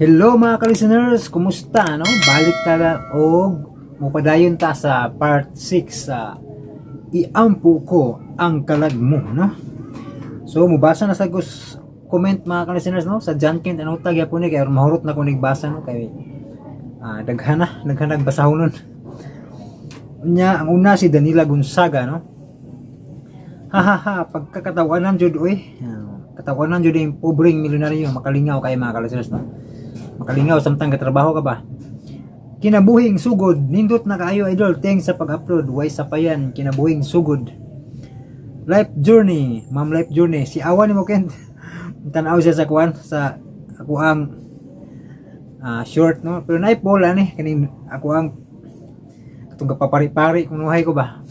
Hello, mga ka-listeners, kumusta, no? Balik ta og mupadayon ta sa part 6 sa Iampo Ko ang Kalag Mo, no? So mubasa na sa gus comment, mga ka-listeners, no? Sa John Kent ano tag gyapon ni kay aron mahurot na ko basa, no, kay daghan na, daghan nagbasahon nun. Unya, ang una si Danila Gonzaga, no? Hahaha, pagkakatawanan jud oy. Katawanan jud yung pobreng milyonaryo, makalingaw kay mga ka-listeners, no? Makalingaw samtang katrabaho ka ba? Kinabuhing Sugod, nindot na kaayo, idol. Thanks sa pag-upload. Way sapayan, Kinabuhing Sugod. Life Journey, Ma'am Life Journey. Si awa ni mo Kent. Tanaw siya sa kuan sa ako ang short, no. Pero naay pola ni kaning ako ang atong kapapari-pari kung nuhay ko ba.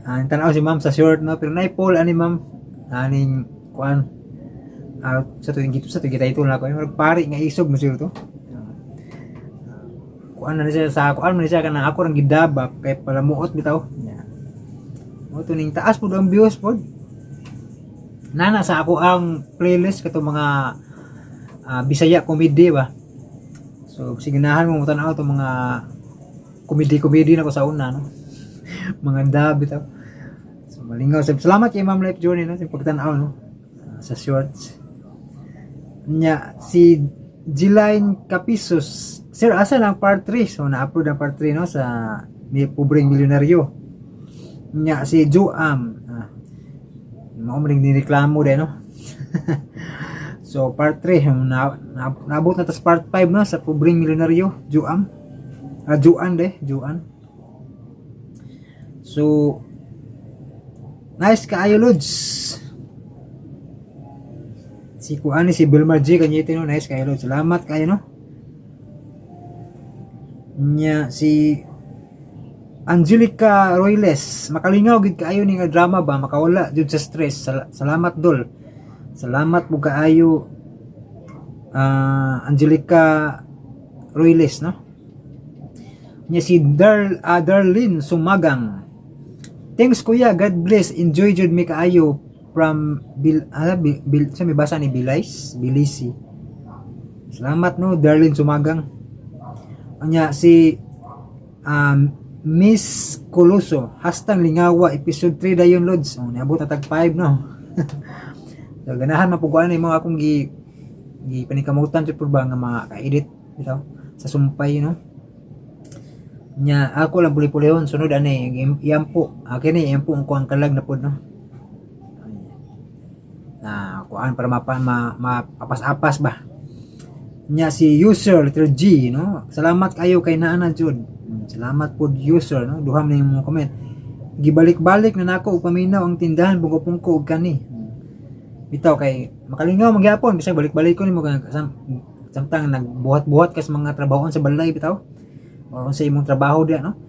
Tanaw si ma'am sa short, no, pero naay pola ni ma'am aning kuan sa tuwing gito sa tuwing title na ko yung pari nga isog mo siguro to. Kuan na siya sa kuan man siya kanang ako rang gidabap kay palamuot bitaw. Yeah. Mo to ning taas pud ang views pod. Nana sa ako ang playlist kato mga Bisaya comedy ba. So siganahan mo tan-aw to mga comedy-comedy na ko sa una, no. Mga dab bitaw. So malingaw. Salamat kay Ma'am Life Journey, no, sa pagtan-aw, no, sa shorts. Nya si Giline Capisos. Sir, asa na ang part 3? So na-upload ang part 3, no, sa may pobreng milyonaryo. Nya si Joam. Mao man ning nireklamo din, no. So part 3 na, naabot na tas part 5, no, sa pobreng milyonaryo, Joam. Joan de, Joan. So nice kaayo, Lods. Si kuan ni si Belmar G kanyete, no, nice kaayo, Lods. Salamat kayo, no. Nya si Angelica Royles, makalingaw gid kaayo ni nga drama ba, makawala jud sa stress. Salamat dol. Salamat mo kaayo, Angelica Royles, no. Nya si Darlene Sumagang. Thanks, kuya, God bless. Enjoy jud mi kaayo from Bil Bil, Bil sa may basa ni Bilais, Bilisi. Salamat, no, Darlene Sumagang. Anya si Miss Coloso, #lingawa, episode 3 dayon, Lods. Oh, niabot na tag 5, no. So ganahan mapuguan ni mga akong gi gi panikamutan jud pud ba nga mga ka-edit bitaw sa sumpay, no. Nya ako lang puli-pulihon sunod ani iampo. Kini iampo ko ang kalag na pud, no. Na kuan para mapa mapapas-apas ba. Nya si user letter G, no. Salamat kayo kay naa na jud. Salamat pod, user, no. Duha man yung mga comment. Gibalik-balik na nako ug paminaw ang tindahan bungko-pungko og kani. Bitaw kay makalingaw magyapon bisag balik-balik ko nimo samtang nagbuhat-buhat ka sa mga trabahoon sa balay bitaw. O sa imong trabaho diya, no.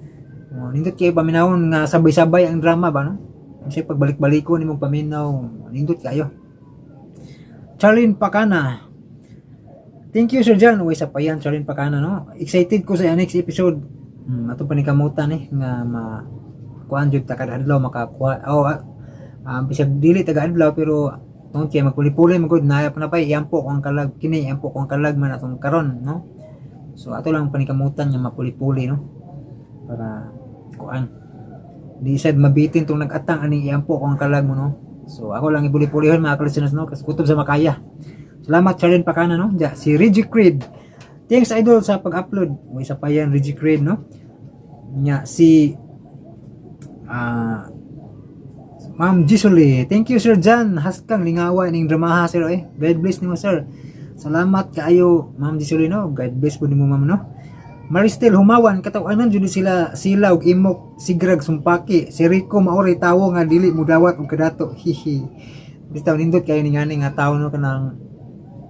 O, nindot kay paminawon nga sabay-sabay ang drama ba, no. Kasi pagbalik-balik ko nimo paminaw, nindot kayo. Charlene Pacana. Thank you, Sir John. Uy, sa payan, Charlene Pacana, no. Excited ko sa next episode. Ato pa ni kamutan eh nga ma kuan jud ta kada adlaw makakuha. Oh, bisag dili taga adlaw pero tungod kay magpuli-puli man gud na pa na pay iampo ko ang kalag kini, iampo ko ang kalag man atong karon, no. So ato lang panikamutan nga mapuli-puli, no, para kuan di sad mabitin tong nag-atang aning iampo ko ang kalag mo, no. So ako lang ibuli-pulihon, mga ka-listeners, no, kasi kutob sa makaya. Salamat, Charlene Pacana, no. Ja, si Reggie Creed. Thanks, idol, sa pag-upload. May isa pa yan, Reggie Creed, no. Nya si Ma'am Gisoli, thank you, Sir John. #lingawa ning dramaha, sir eh. God bless nimo, sir. Salamat kaayo, Ma'am Gisoli, no. God bless po nimo, ma'am, no. Maristel Humawan, katawanan jud ni sila sila og imok sigrag sumpaki. Si Rico maoray tawo nga dili mudawat og kadato. Hihi. Bitaw nindot kayo ni ngani nga tawo, no, kanang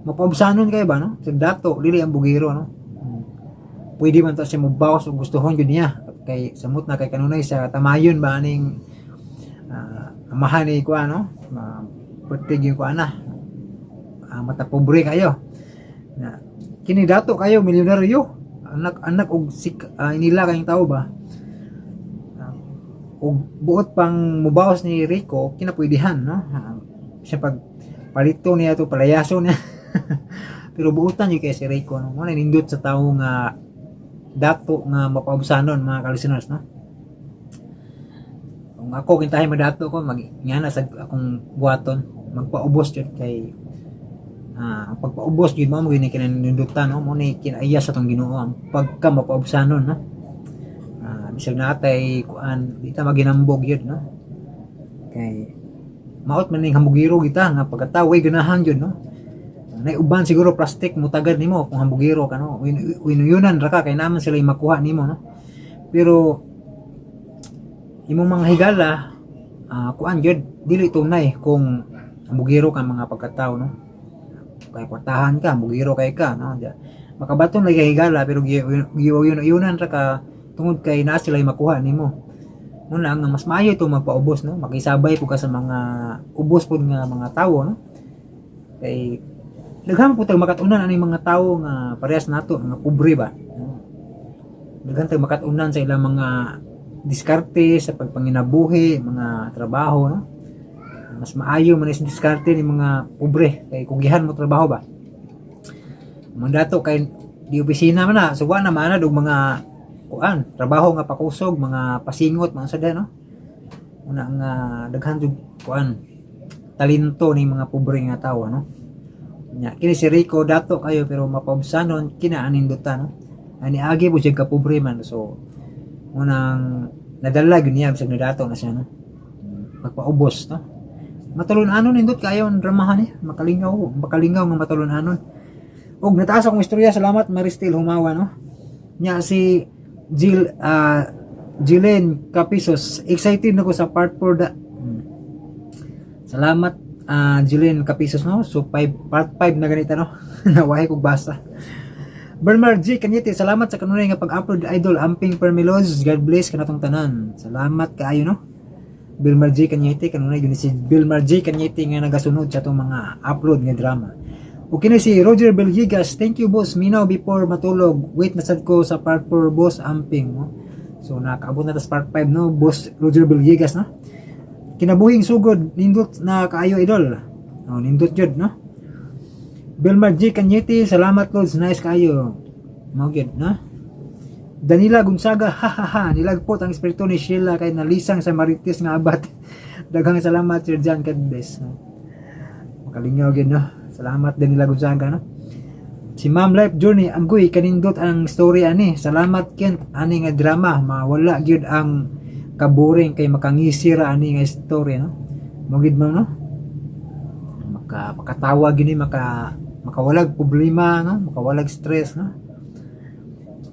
mapaubsanon kayo ba, no? Sa dato dili ang bugiro, no. Pwede man to siya mobawas og gustuhon jud niya kay samot na kay kanunay sa tamayon ba aning amahan ni kuan, no, ma pertig yung kuan na mata pobre kayo na kini dato kayo milyonaryo anak anak og sik inila kayong tao ba. Og buot pang mubawas ni Rico kinapwedihan, no. Siya pag palito niya to palayaso niya. Pero buutan gyud kay si Rico, no? Mo na nindot sa tawo nga dato nga mapaubsanon, mga ka-listeners, no? Kung ako kintahay madato ko, mag ngana sa akong buhaton, magpaubos jud, kay ang pagpaubos jud mao gyud ni kinanindutan, no? Mo ni kinaiya sa atong Ginoo ang pagka mapaubsanon, no? Bisag natay kuan, di ta maginambog yun, no? Kay maot man ning hambugiro kita nga pagkatawo way ganahan jud, no? Nay uban siguro plastic mutagad nimo kung hambugiro ka, no? Winuyunan ra ka kay naman sila makuha nimo, no? Pero imong mga higala, kuan jud, dili tunay kung hambugiro ka mga pagkatao, no? Kay kwartahan ka, hambugiro kay ka, no? Makabaton lagi higala, pero giuyunan ra ka tungod kay naa sila makuha nimo. Muna nga mas maayo to magpaubos, no? Makisabay po ka sa mga ubos pod nga mga tawo, no? Kay daghan po tag makat-unan ani mga tawo nga parehas nato, mga pobre ba, no? Daghan tag makat-unan sa ilang mga diskarte sa pagpanginabuhi, mga trabaho, no? Mas maayo man is diskarte ni mga pobre kay kugihan mo trabaho ba. Mandato kay di opisina man na, so wa na maanad og mga kuan, trabaho nga pakusog, mga pasingot, mga sada, no? Una nga daghan jud kuan, talento ni mga pobre nga tawo, no? Nya kini si Rico, dato kayo pero mapaubsanon, kina aninduta, no? Ani agi po siya kapobre man, so unang nadala gyud niya bisag nadato na siya, no? Magpaubos, no? Matulon-anon, nindot kayo ang dramahan eh, makalingaw, makalingaw nga matulon-anon. Og nataas akong istorya. Salamat, Maristel Humawa, no? Nya si Jill, Jilen Capisos, excited na ko sa part 4 da. Salamat, Jilen Capisos, no? So 5, part 5 na ganito, no? Nawahi kog basa. Bernard G. Kanyete, salamat sa kanunay nga pag-upload, idol. Amping Permilos, God bless kanatong tanan. Salamat kaayo, no? Bilmar G. Kanyete, kanunay yun si Bilmar G. Kanyete nga nagasunod sa atong mga upload nga drama. Okay na si Roger Belgigas, thank you, boss, minaw before matulog. Wait na sad ko sa part 4, boss, amping, no? So nakaabot na ta sa part 5, no, boss Roger Belgigas, no? Kinabuhing sugod, nindot na kaayo, idol. Oh, nindot jud, no? Belmar G. Kanyete, salamat, Lods, nice kaayo. Mao gyud, no? Danila Gonzaga, ha ha ha, nilagpot ang espiritu ni Sheila kay nalisang sa Marites nga abat. Daghang salamat, Sir John Cadbes. No? Makalingaw gyud, no? Salamat, Danila Gonzaga, no? Si Ma'am Life Journey, agoy kanindot ang story ani. Salamat, Kent, ani nga drama, mawala gyud ang kaboring kay makangisira ani nga story, no? Mo gid, ma'am, no? Makatawa gini, makawalag problema, no? Makawalag stress, no?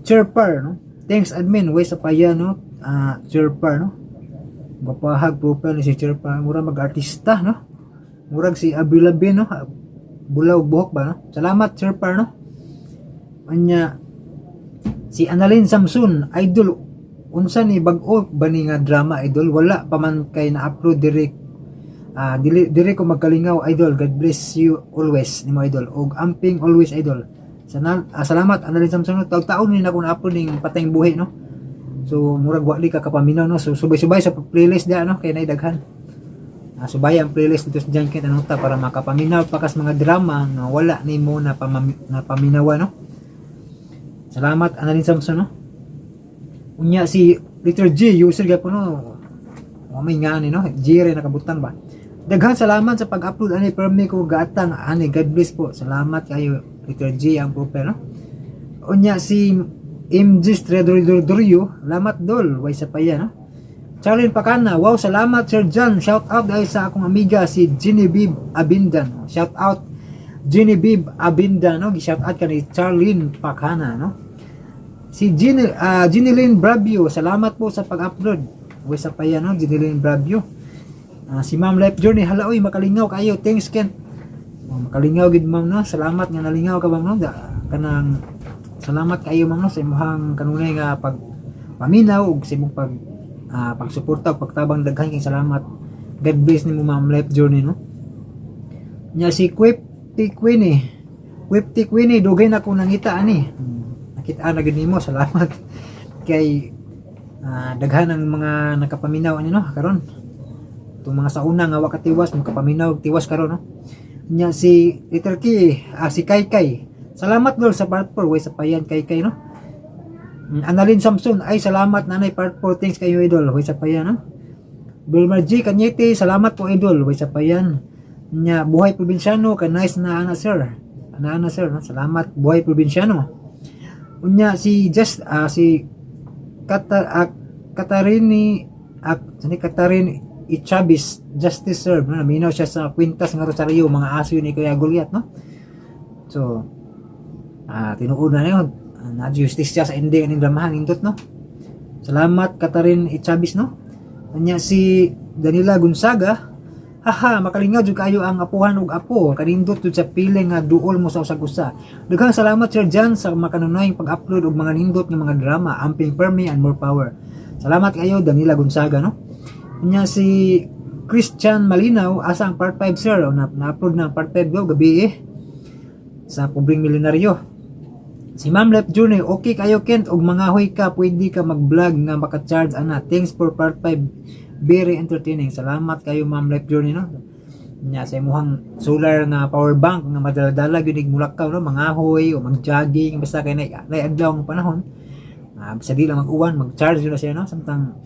Chirper, no? Thanks, admin, way sa paya, no? Chirper, no? Gapahag profile ni si Chirper, mura mag-artista, no? Murag si Avril Lavigne, no? Bulaw buhok ba, no? Salamat, Chirper, no? Anya si Annalyn Samson, idol, unsa ni, bag-o ba ni nga drama, idol? Wala pa man kay na-upload direct. Dili dire ko magkalingaw, idol. God bless you always nimo, idol, og amping always, idol. Salamat, Annalyn Samson, no? Taon ni na ako na-upload ning Patayng Buhi, no? So murag wali ka kapaminaw, no? So subay-subay sa playlist da, no? Kay nay daghan. Subay ang playlist dito sa John Kent Anuta para makapaminaw pa kas mga drama nga wala nimo na napaminawa, no? Salamat, Annalyn Samson, no? Unya si letter G user gyapon, no? O may nga ni, no? G rin nakabutang ba. Daghan salamat sa pag-upload ani, permi ko gaatang ani, God bless po. Salamat kayo, letter G ang profile, no? Unya si MG Stredro, lamat dol, way sa paya, no? Charlene Pacana, wow, salamat, Sir John. Shout out dahil sa akong amiga si Genevieve Abindan. Shout out, Genevieve Abindan, no? Gi-shout out ka ni Charlene Pacana, no? Si Ginelyn Bravio, salamat po sa pag-upload. Way sa paya, no? Ginelyn Bravio. Si Ma'am Life Journey, hala oy, makalingaw kayo. Thanks, Kent. Oh, makalingaw gid, ma'am, no. Salamat nga nalingaw ka, ma'am, no. Kanang salamat kayo, ma'am, no, sa imong kanunay nga pag paminaw ug sa imong pagsuporta ug pagtabang. Daghan kay salamat. God bless nimo, Ma'am Life Journey, no. Nya si Quip T Queenie. Quip T Queenie, dugay na akong nangita ani. Nakita na gid nimo, salamat. Kay daghan ang mga nakapaminaw ani, no, karon. Itong mga sa una nga wa katiwas makapaminaw tiwas karon, no. Nya si Little K, si Kai Kai. Salamat, Lord, sa part 4, way sapayan, Kai Kai, no. Annalyn Samson, ay, salamat nanay part 4, thanks kayo, idol, way sapayan, no. Bilmar G. Cañete, salamat po, idol, way sapayan. Nya Buhay Probinsyano, ka nice na ana, sir. Ana ana, sir, no? Salamat, Buhay Probinsyano. Unya si just si Katarini Katarin Ichabis, justice serve, no? Naminaw siya sa Kwintas nga Rosario, mga aso ni Kuya Goliath, no. So tinuod na yun na justice siya sa ending aning dramahan, nindot, no. Salamat, Katarin Ichabis, no. Unya si Danila Gonzaga, "Haha, makalingaw jud kaayo ang apuhan ug apo, kanindot jud sa feeling nga duol mo sa usag usa. Daghang salamat, Sir John, sa makanunay pag-upload og mga nindot nga mga drama. Amping permi and more power." Salamat kayo, Danila Gonzaga, no. Unya si Christian Malinaw, "Asa ang part 5, sir?" O, na-upload na ang part 5 go gabi eh. Sa Pobreng Milyonaryo. Si Ma'am Lep Journey, "Okay kayo, Kent, og mangahoy ka, pwede ka mag-vlog nga maka-charge ana. Thanks for part 5. Very entertaining." Salamat kayo, Ma'am Lep Journey, no. Nya sa imuhang solar nga power bank nga madala-dala gyud ig mulakaw, no, mangahoy o mag-jogging, basta kay nay adlaw ang panahon. Bisa di lang mag-uwan, mag-charge yun na siya, no, samtang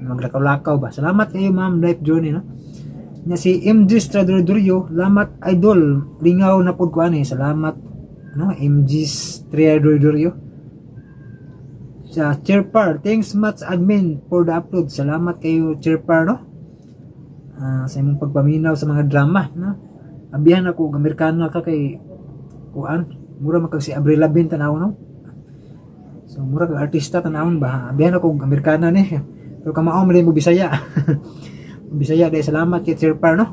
maglakaw-lakaw ba. Salamat kayo, Ma'am Life Journey, no. Nya si MG Stradorio, "Lamat, idol, lingaw na pud ko ani." Salamat, no, MG Stradorio. Sa Chairpar, "Thanks much, admin, for the upload." Salamat kayo, Chairpar, no. Sa imong pagpaminaw sa mga drama, no. Abihan ako og Amerikano ka kay kuan, mura man kag si Avril Lavigne tanaw, no. So mura kag artista tanawon ba. Abihan ako og Amerikana ni. Pero kamao man mo Bisaya. Bisaya dahil. Salamat kay Chairpar, no.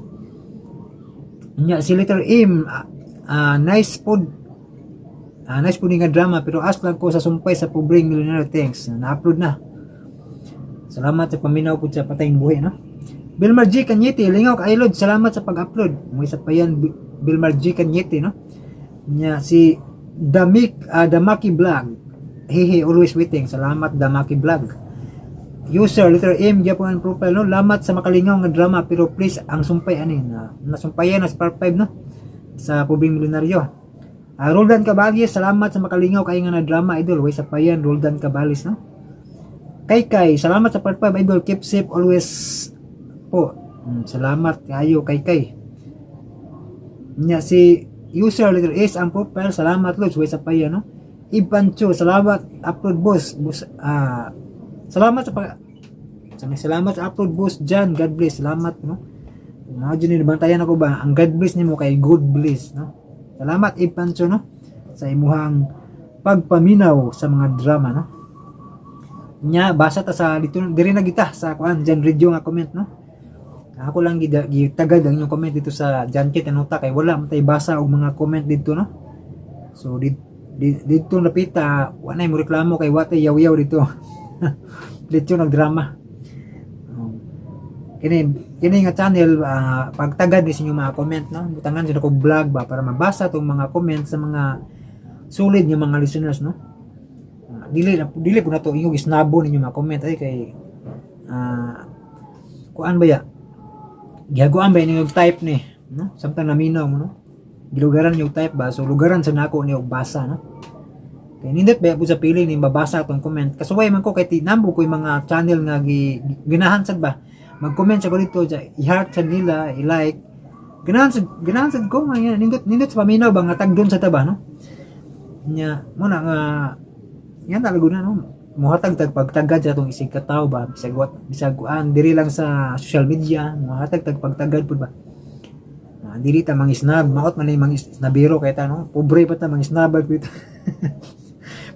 Nya si letter M, "Nice pod. Nice po nga drama, pero ask lang ko sa sumpay sa Pobreng Millionaire, thanks." Na-upload na. Salamat sa paminaw po sa Patayng Buhi, no. Bilmar G. Cañete, "Lingaw kaayo, Lord, salamat sa pag-upload." May isa pa yan, Bilmar G. Cañete, no. Nya si Damaki Vlog, "Hehe, always waiting." Salamat, Damaki Vlog. User letter M gyapon ang profile, no. "Lamat sa makalingaw nga drama, pero please ang sumpay ani." Na nasumpayan na sa part 5, no, sa Pobreng Milyonaryo. Roldan Caballes, "Salamat sa makalingaw kay nga na drama, idol." Way sapayan, Roldan Caballes, no. Kay Kay, "Salamat sa part 5, idol. Keep safe always po." Salamat kayo, Kay Kay. Nya si user letter S ang profile, "Salamat, Lods." Way sapayan, no. Ipancho, "Salamat upload, boss. Boss, salamat sa upload, boss John. God bless." Salamat, no. Imagine ni bantayan ako ba ang God bless nimo kay good bliss, no. Salamat, Ipancho, no, sa imuhang pagpaminaw sa mga drama, no. Nya basa ta sa dito diri na kita sa kuan Jan Radio nga comment, no. Ako lang gitagad ang inyong comment dito sa Jan Kit Anuta kay wala man tay basa og mga comment dito, no. So dito napita, wala mo reklamo kay watay yaw-yaw dito. Dito nagdrama. Kini kini nga channel, pagtagad ni sa inyong mga comment, no. Butangan jud ako vlog ba para mabasa tong mga comment sa mga solid nga mga listeners, no. Dili po na to ingog isnabo ninyo mga comment ay kay kuan ba ya, gihaguan ba ninyo type ni, no, samtang naminaw mo, no, gilugaran yung type ba. So lugaran sa nako ni og basa, no, kay nindot ba po sa pili ni mabasa tong comment. Kasuway man ko kay tinambo ko yung mga channel nga ganahan sad ba mag-comment sa ko dito, i-heart sad nila, i-like. Ganahan sad ko nga yan. Nindot nindot sa paminaw ba nga tagdon sa taba, no. Nya mo na nga yan talaga na, no, muhatag tag pagtagad sa atong isig katawo ba, bisag wat bisag kuan diri lang sa social media, muhatag tag pagtagad pud ba. Dili ta mangisnab, maot man ni mangisnabiro kay ta, no, pobre pa ta, mangisnabag dito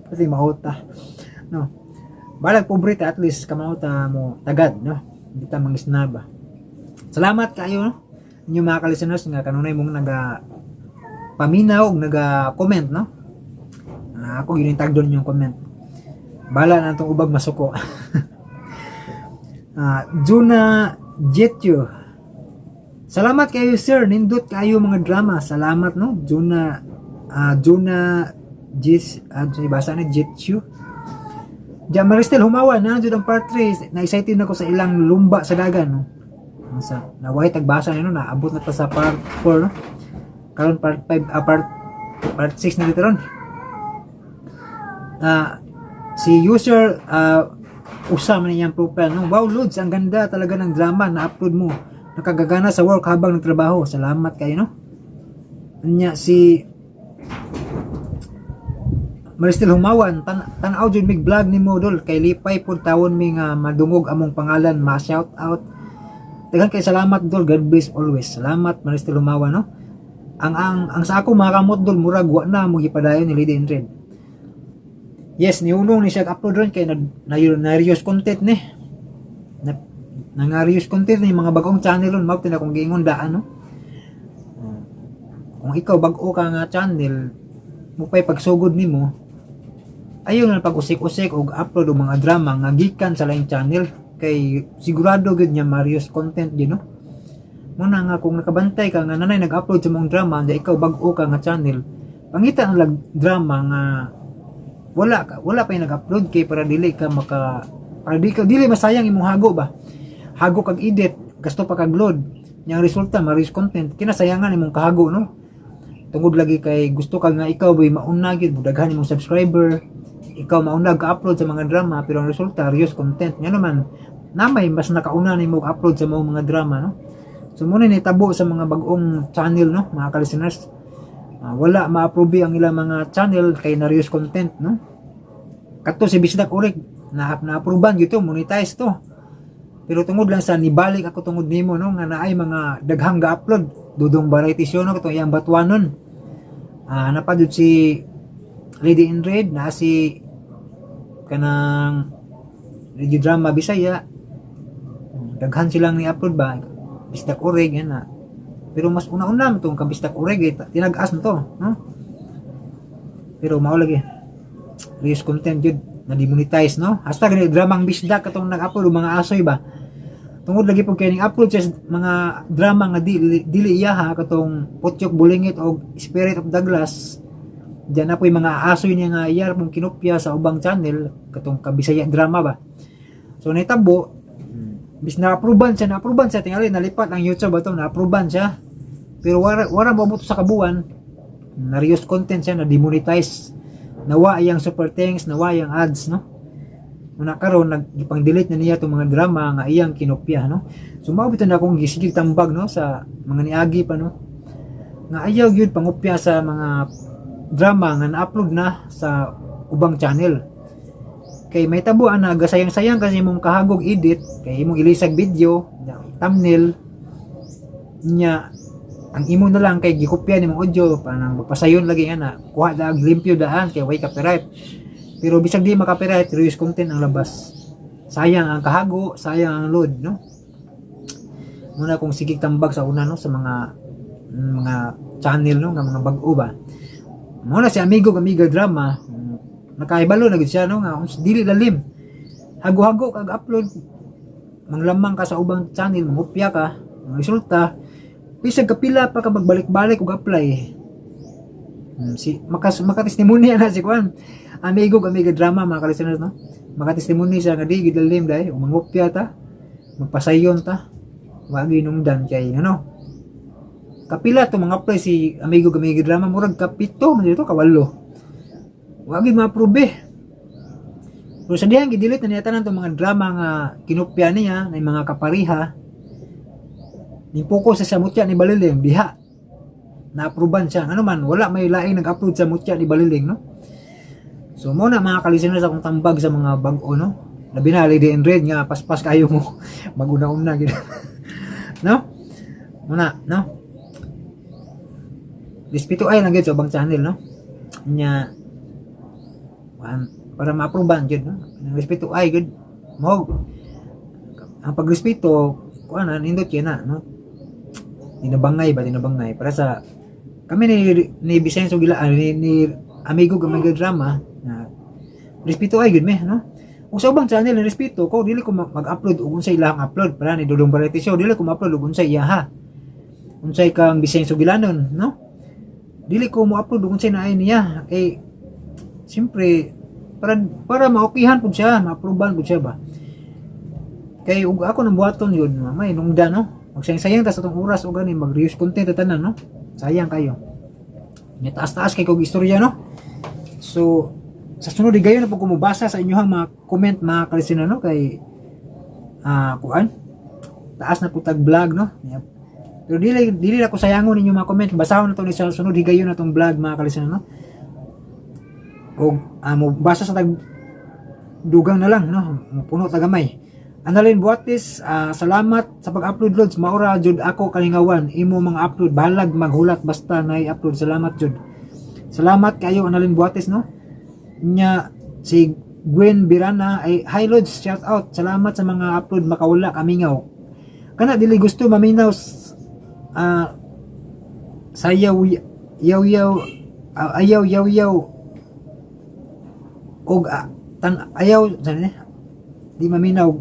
pati maot ta, no. Balag pobre ta, at least kamao ta mo tagad, no, hindi ta mangisnaba. Salamat kayo, no, inyo mga ka-listeners nga kanunay mong naga paminaw ug naga comment, no. Ako yun yung tagdon yung comment, bala na itong ubag masuko. Juna Jetyo, "Salamat kayo, sir, nindot kayo mga drama." Salamat, no, Juna Jis, basa ni Jetyo. Ja Maristel Humawan, "Na jud ang part 3. Na excited na ko sa ilang lumba sa dagan," no. Sa naway tagbasa ni, no, naabot na ta sa part 4, no. Karon part 5, part part 6 na dito ron. Si user usa man niyang profile, no? "Wow Lods, ang ganda talaga ng drama na upload mo. Nakagagana sa work habang nagtrabaho. Salamat kayo, no?" Nya si Maristel Humawan, "Tan-aw jud mig vlog nimo, dol, kay lipay pud tawon mi nga madungog among pangalan, ma shout out. Daghan kay salamat, dol, God bless always." Salamat, Maristel Humawan, no? Ang sa ako mga kamot, dol, murag wa na mo gipadayon ni Lady in Red. Yes, niunong ni siya upload ron kay na reuse content ni. Na nga reuse content ni mga bagong channel ron, mao na kung giingon daan, no. Kung ikaw bag-o ka nga channel, mo pa'y pagsugod nimo, ayaw na pag-usik-usik og upload og mga drama nga gikan sa laing channel kay sigurado gyud niya ma-reuse content gyud, no. Muna nga kung nakabantay ka nga nanay nag-upload sa mong drama, di ikaw bag-o ka nga channel, pangita na lag drama nga wala pa yung nag-upload kay para di ka dili masayang imong hago ba. Hago kag edit, gasto pa kag load nya, ang resulta ma-reuse content, kinasayangan imong kahago, no? Tungod lagi kay gusto ka nga ikaw bay mauna gyud, daghan imong subscriber, ikaw mauna ka-upload sa mga drama, pero ang resulta reuse content. Nga naman namay mas nakauna nimo upload sa mga drama, no? So muna ni tabo sa mga bag-ong channel, no, mga ka-listeners. Wala ma-approve ang ilang mga channel kay na reuse content, no? Kato si Bisdak Urik na na-approvean gyud to, monetize to, pero tungod lang sa nibalik ako tungod nimo, no, nga naay mga daghang ga-upload, Dudong Variety Show, no, katong iyang batuanon, napadud si Lady in Red na si kanang radio drama Bisaya, daghan silang ni-upload ba, Bisdak Urig yan na. Pero mas una-una mo tong Kabisdak Urig eh, tinag-as mo to, no? Pero mao lagi reuse content jud na demonetize, no? #dramang bisdak, katong nag-upload og mga asoy ba. Tungod lagi pud kay ning upload siya sa mga drama nga dili, dili iyaha, katong Putyok Bulingit og Spirit of the Glass. Diyan na po yung mga asoy niya nga iyar pong kinopya sa ubang channel, katong Kabisaya drama ba. So nitabo bis na-approvean siya, tingali nalipat ang YouTube ato, na-approvean siya, pero wara mo sa kabuan, na reuse content siya, na demonetize, nawa iyang super thanks, nawa iyang ads, no? Una karon nagipang delete na niya itong mga drama nga iyang kinopya, no? So mao bitaw na akong gisigig tambag, no, sa mga niagi pa, no, nga ayaw gyud pangopya sa mga drama nga na-upload na sa ubang channel kay may tabo ana gasayang-sayang kasi imong kahagog edit, kay imong ilisag video, thumbnail nya, ang imo na lang kay gikopya nimong audio, parang magpasayon lagi ana, kuha da og limpyo daan kay way copyright. Pero bisag di maka-copyright, reuse content ang labas, sayang ang kahago, sayang ang load, no? Muna kung sigig tambag sa una, no, sa mga channel, no, nga mga bag-o ba. Muna si Amigo Amiga Drama, nakahibalo na gid siya, no, nga dili lalim, hago-hago kag upload, manglamang ka sa ubang channel, mangopya ka, ang resulta bisag kapila pa ka magbalik-balik og apply. Si makatestimonya na si kuan, Amigo Amiga Drama, mga ka-listeners, no? Makatestimonya siya nga di gid lalim dai mangopya ta, magpasayon ta, wagi nungdan kay ano. Kapila to mga apply si Amigo Amiga Drama? Murag kapito man dito, kawalo, wagi ma-approve eh. Pero sa dihang gi-delete na niya tanan tong mga drama nga kinopya niya na mga kapariha. Ni focus sa Mutya ni Baliling diha. Na-approvean siya. Ano man, wala may laing nag-upload sa Mutya ni Baliling, no? So mo na, mga ka-listeners, akong tambag sa mga bag-o, no? Labi na Lady in Red nga paspas kayo mo maguna-una gid. No? Muna, no? Respeto ay lang gid sa ubang channel, no? Nya para ma-approvean jud, no? Ang respeto ay gud mo, ang pagrespeto kuan na nindot yun na, no? Tinabangay ba, tinabangay para sa kami ni Vicenzo Gila, ni Amigo Amiga Drama na respeto ay gud me, no? Ug sa ubang channel ni respeto ko, dili ko mag-upload og unsay ilang upload. Para ni Dudong Variety Show, dili ko ma-upload og unsay iyaha, unsay kang Vicenzo Gilanon, no? Dili ko mo-upload og unsay naay niya kay siyempre para maokihan pud siya, ma-approvean pud siya ba. Kay ug ako nang buhaton yun, may nungda, no? Magsayang-sayang ta sa atong oras o gani mag-reuse content ta tanan, no? Sayang kayo. Nya taas-taas kay kog istorya, no? So sa sunod gayon na po kumubasa sa inyohang mga comment, mga kalisina, no, kay kuan taas na po tag vlog, no? Yep. Pero dili dili na ko sayangon ninyo mga comment, basahon na to ni sa sunod higayon na tong vlog, mga kalisina, no? Og mo basa sa tag dugang na lang, no, puno ta gamay. Annalyn Buatis, salamat sa pag-upload, Lods. Maura jud ako kalingawan imo mga upload, bahalag maghulat basta na i-upload. Salamat jud. Salamat kayo, Annalyn Buatis, no? Nya si Gwen Birana ay, "Hi Lods, shout out. Salamat sa mga upload, makawala kamingaw." Kana dili gusto maminaw sayaw yaw yaw, ayaw yaw yaw og tan ayaw sa ni di maminaw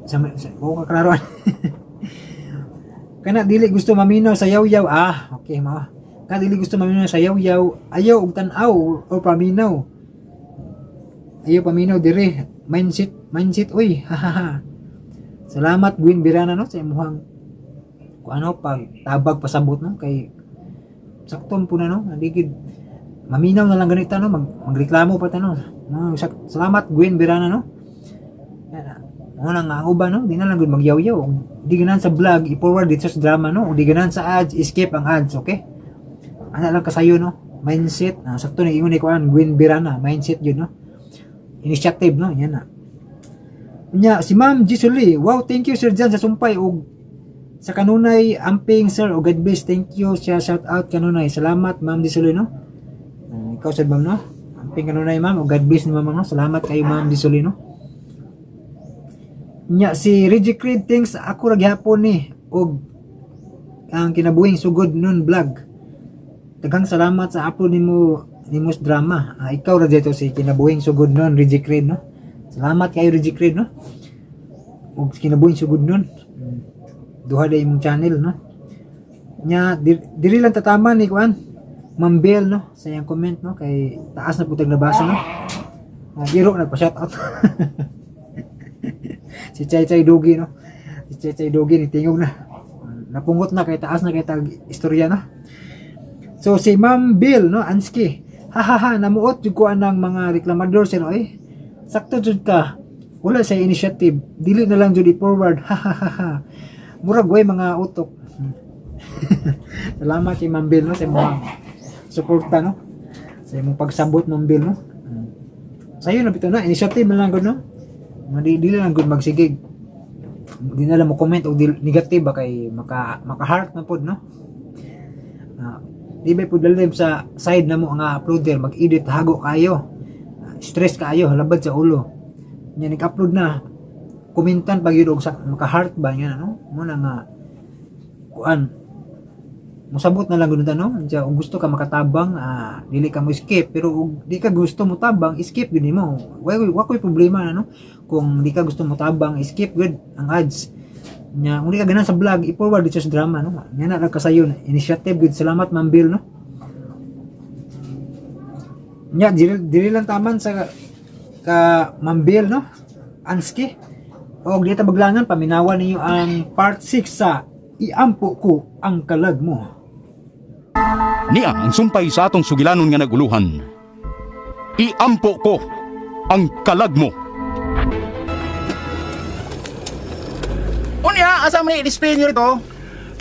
sa ko kaklaroan. Kana dili gusto maminaw sa yaw-yaw. Ah, okay, mao. Kana dili gusto maminaw sa yaw-yaw, ayaw og tan-aw o paminaw, ayaw paminaw dire. Mindset, mindset, uy. Hahaha. Salamat, Gwen Birana, no, sa imuhang kung ano pag tabag pasabot, no, kay sakto po na, no, nadigid maminaw na lang ganito, no, magreklamo pa ta, no. No, salamat, Gwen Birana, no. Yan, mo na nga ang uban, no, di na lang gud magyawyaw. Di ganahan sa vlog, i-forward dito sa drama, no. Di ganahan sa ads, skip ang ads, okay? Ana lang kasayo, no, mindset. Sakto ni ingon ni kuan Gwen Birana, mindset yun, no, initiative, no. Yan na. Nya si Ma'am Gisuli, "Wow, thank you, Sir John, sa sumpay og sa kanunay. Amping, sir, og God bless." Thank you siya, shout out kanunay. Salamat, Ma'am Gisuli, no. Ikaw sad, ma'am, no. Amping kanunay, ma'am, og God bless ni ma'am, no. Salamat kayo, Ma'am Gisuli, no. Nya si Reggie Creed, "Thanks, ako ra gihapon ni og ang kinabuhing sugod nun vlog. Daghang salamat sa upload nimo nimos drama." Ikaw ra dito si kinabuhing sugod nun, Reggie Creed, no. Salamat kayo, Reggie Creed, no, og kinabuhing sugod nun. Duha day imong channel, no. Nya diri lang tatama ni kuan Ma'am Bell, no, sa iyang comment, no, kay taas na putag nabasa, no. Giro nagpa shout out si Chay Chay Dugi, no. Si Chay Chay Dugi ni tingog na, napungot na kay taas na kay tag istorya na. So si Ma'am Bill, no, Anski, "Hahaha, namuot jud ko anang mga reklamador, sir oy. Sakto jud ka. Wala sa initiative, dili na lang jud i-forward. Hahaha. Murag way mga utok." Salamat kay Ma'am Bill, no, sa imong suporta, no. Sa imong pagsabot, Ma'am Bill, no. Sayo na bitaw na, initiative man lang gud, no. Madi dili lang gud magsigig. Di na lang mo comment og negative ba kay maka maka-heart na pod, no. Di ba pud lalim sa side na mo nga uploader mag-edit, hago kayo. Stress kaayo, labad sa ulo. Nya nag-upload na, komentan pag yun og sa maka-heart ba niya, no? Mo na nga kuan musabot na lang gud, no? Diya, kung gusto ka makatabang, dili ka mo skip, pero ug di ka gusto mo tabang, skip gud nimo. Wa koy problema na, no. Kung di ka gusto mo tabang, skip gud ang ads. Nya kung di ka ganahan sa vlog, i-forward dito sa drama, no. Nya na lang kasayon, initiative gud. Salamat, Ma'am Bill, no. Nya diri, diri lang taman sa ka Ma'am Bill, no, Anski. Og di ta baglangan, paminawan ninyo ang part 6 sa Iampo Ko ang Kalag Mo. Niya ang sumpay sa atong sugilanon nga naguluhan. Iampo ko ang kalag mo. Unya, asa man i-display niyo rito?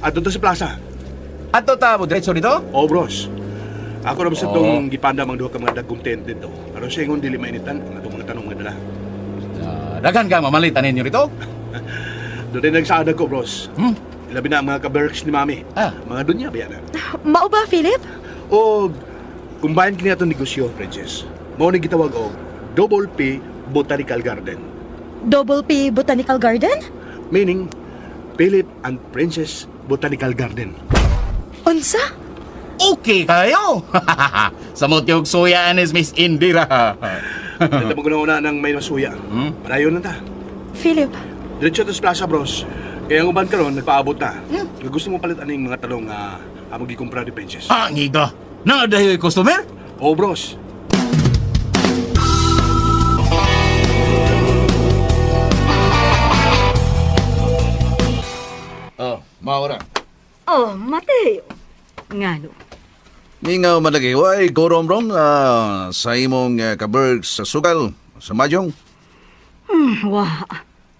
Adto to sa plaza. Adto ta mo diretso dito? Oh, bros. Ako na sa tong gipanda mang duha ka mga dagkong tent dito. Aron sa ingon dili mainitan ang atong mga tanong nga dala. Daghan ka mamalitan ninyo rito? Doon din nagsaada ko, bros. Labi na ang mga kaberks ni Mami. Mga dunya ba yan? Mao ba, Philip? O combine kini atong negosyo, Princess. Mao ni gitawag og Double P Botanical Garden. Double P Botanical Garden? Meaning Philip and Princess Botanical Garden. Unsa? Okay kayo. Samot yung suya is Miss Indira. Dito mo una ng may masuya. Padayon na ta. Philip, Diretso to sa plaza, bros. Kaya ang uban karon nagpaabot na. Kung gusto mo palit aning mga talong nga among gikumpra ni Princess. Ah, ngiga. Naa dayoy customer? Oh, bros. Oh, maura. Oh, Mateo. Ngano? Mingaw man lagi, way, gorom-rom sa imong kaberg sa sugal, sa mahjong. Wa.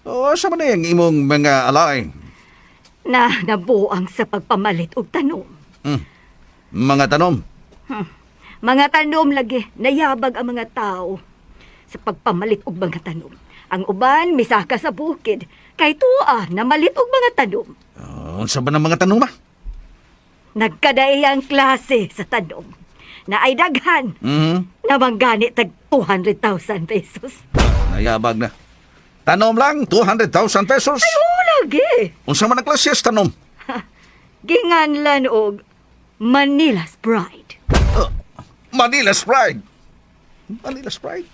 O, sa man ang imong mga alay, Na nabuang sa pagpamalit og tanom. Mga tanom. Mga tanom lagi, nayabag ang mga tao sa pagpamalit og mga tanom. Ang uban misaka sa bukid, kay tuwa namalit og mga tanom. Unsa ba ng mga tanom ah? Nagkadaiyang klase sa tanom. Na ay daghan namanggani tag 200,000 pesos. Nayabag na. Tanom lang, 200,000 pesos. Oo lagi. Unsa man ang klase sa tanom? Ginganlan og Manila's Pride. Manila's Pride. Manila's Pride?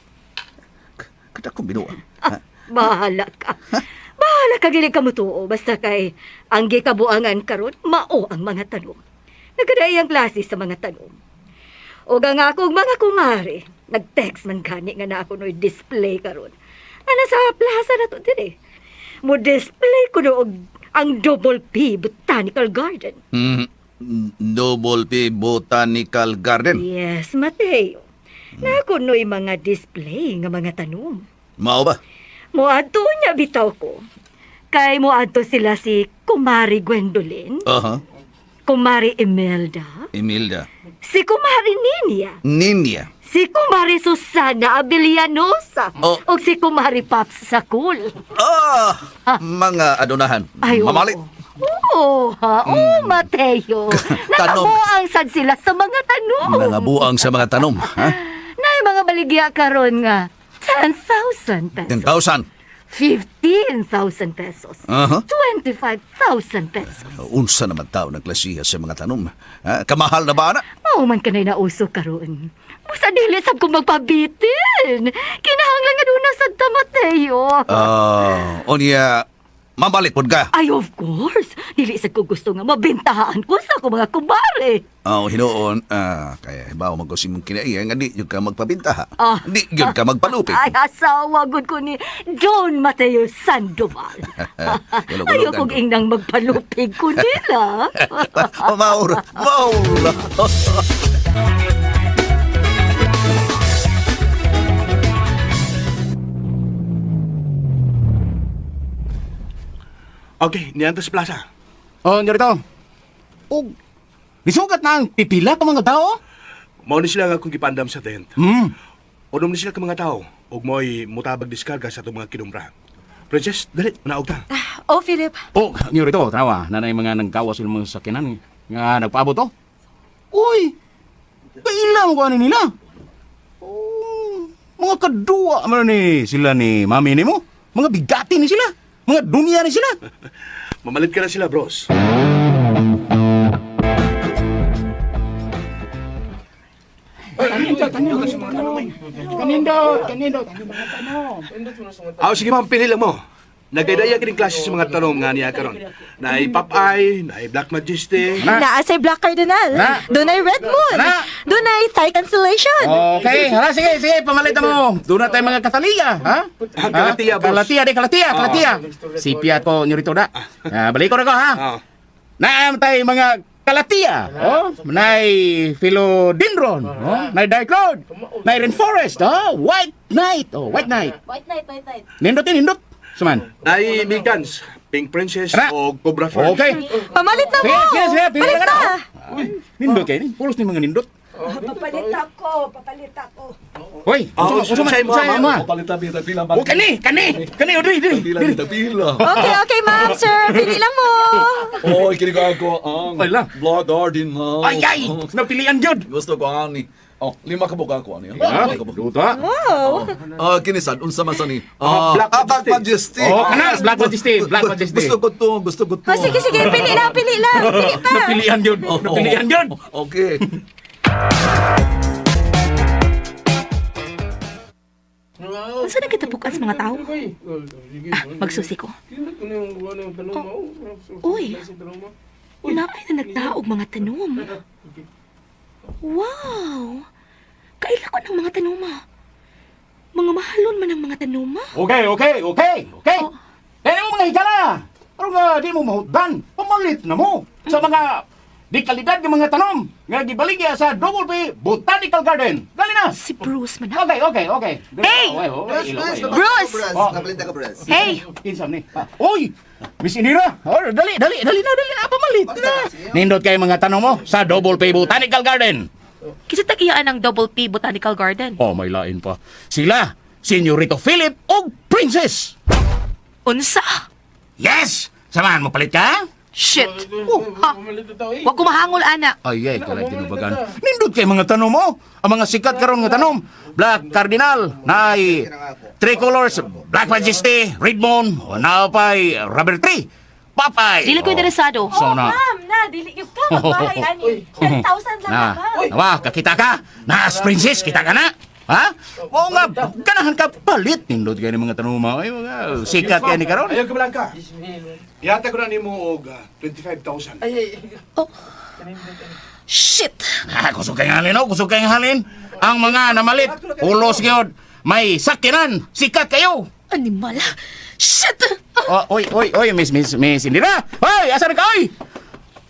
Kada kong binuang. Ah, bahala ka. Bahala ka dili ka mutuo basta kay ang gikabuangan karon mao ang mga tanom. Nagkadaiyang klase sa mga tanom. Og ang akong mga kumare, nag-text man gani nga na ako no'y display karon. Ana sa plaza na to dire. Mo display ko og ang Double P Botanical Garden. Double P Botanical Garden. Yes, Mateo. Na ako no'y mga display nga mga tanom. Mao ba? Moadto niya bitaw ko. Kay moadto sila si Kumari Gwendolyn, Aha. Kumari Imelda, Imelda. si Kumari Ninia, Ninia. si Kumari Susana Abilianosa, Oh. ug si Kumari Pops Sakul. Ah! Mga adunahan. Ay, oo. Mamalit. Oo, ha? Oo, Mateo. Tanom. Nakabuang sad sila sa mga tanom. Nangabuang sa mga tanom. Ha? Na mga baligya karon nga 10,000 pesos. 10,000. 15,000 pesos. 25,000 pesos. Unsa naman tao nagklasiha sa mga tanom? Ha? Kamahal na ba na? Mao man kanay nauso karon. Busa dili sab ko magpabitin. Kinahanglan nga duna sad ta, Mateo. Ah, unya, mamalit pod ka. Ay, of course. Dili sad ko gusto nga mabentahan ko sa akong mga kumare. Oh, hinuon, kaya hibaw man ko si mong kinaiya nga di gyud ka magpabinta ha. Ah. Di gyud ka magpalupit. Ay, asawa gud ko ni Don Mateo Sandoval. Ilog-ilogan Ayaw kong ko. ingnang magpalupig ko nila. Maura, maura. Okay, niyan sa plaza. Oh, nyorito. Og nisugat na ang pipila ka mga tao. Mao ni sila nga akong gipandam sa tent. Unom ni sila ka mga tao ug mo'y mutabag diskarga sa atong mga kinumbra. Princess, dali, manaog ta. Oh, Philip. Oh, nyorito, tanawa, nanay mga nanggawas sila mga sakyanan nga nagpaabot oh. Uy! Kaila mo ko ani nila. Oh, mga kadua man ni sila ni mami ni mo. Mga bigati ni sila. Mga dunya ni sila. Mamalit ka na sila, bros. Kanindot, kanindot. Ah, sige ma'am, pili lang mo. Nagdadaya kining klase sa mga tanong nga niya karon. Naay Popeye, naay Black Majesty. Na. Naa say Black Cardinal. Na. Dunay Red Moon. Na. Dunay Thai Cancellation. Okay, hala, sige, sige, pamalit na mo. Doon na tayo mga kataliya, ha? Ah, Kalatia, boss. Kalatia, di, kalatia, kalatia. Sipya ko, nyorito da. Ah, balik ko na ko, ha? Ah. Naam tayo mga kalatia, oh? Nay philodendron, oh? Nay dark cloud, nay rainforest, oh? White knight, oh, white knight. White Knight, White Knight. Nindot, eh, nindot. Suman. Naay Migans, Pink Princess Ra. o Cobra Fern. Okay. Pamalit na Sige, mo. sige, sige, pili Palit na ka na. Nindot kayo, pulos ni mga nindot. Papalit ako, papalit ako. Hoy, Ah, unsa man, unsay mo, unsay ma'am? mo? Papalit pila pila. Oh, kani, kani, kani, oh, diri, diri, diri. pila. Okay, okay, ma'am, sir. Pili lang mo. Oy, kini ko ako ang Ay lang. Black Garden. Oh. Ay, ay, napilian jud. Gusto ko ani. Oh, lima ka buka ako ani. Ah, Lima ka buka. duta. Wow. Ah, kini sad unsa man sa ni? Ah, Ah, Black Black Majesty. Oh, kana, Black Majesty, Black Majesty. Gusto ko to, gusto ko to. Oh, sige, sige. Pili lang, pili lang. Pili pa. Napilian jud, napilian jud. Okay. Unsa na kitapukan sa mga tao? Ah, magsusi ko. Oh, uy. Naay na nagtaog mga tanom. Wow! Kaila ko ng mga tanoma. Mga mahalon man ang mga tanoma. Okay. Kaya mo mga higala. Aron nga di mo mahutdan. Pamalit na mo sa mga Di kalidad ng mga tanom nga gibaligya sa Double P Botanical Garden. Dali na. Si Bruce man. Okay, okay, okay. Dali. Hey! Okay, okay, ilo, okay, ilo. Bruce! Oh. Nabalita ka, Bruce. Hey! Kinsam ni. Ah, Oy! Miss Indira! Oh, dali, dali, dali na, dali na, pamalit na. Nindot kay mga tanong mo sa Double P Botanical Garden. Kinsa tag-iyaan ang Double P Botanical Garden? Oh, may lain pa. Sila, Senyorito Philip og Princess. Unsa? Yes! Samahan mo palit ka? Shit! Oh, ha? Wag ko mahangol, ana. Ay, ay, kalay tinubagan. Nindot kay mga tanong mo. Ang mga sikat karon nga tanom. Black Cardinal, naay Tricolors, Black Majesty, Redmond, o naapay Rubber Tree, Papay. Dili ko interesado. So na. Ma'am, na, dili yung ka, magbahay, ani. 10,000 lang Na, ma'am. nawa, kakita ka. Naas princess, kita ka na. Ha? Oo nga, ganahan ka palit. Nindot kayo ng mga tanong mo. Ay, mga sikat kayo ni karon. Ayaw ka Blanca. Yata ko na nimo og 25,000. Oh. Shit! Ah, kusog kayong halin, oh. Kusog kayong halin. Ang mga namalit, ulos gyud. May sakyanan, sikat kayo. Animal! Shit! Oh, oy, oy, oy, Miss, Miss, Miss Indira. Hoy, asa na ka, oy?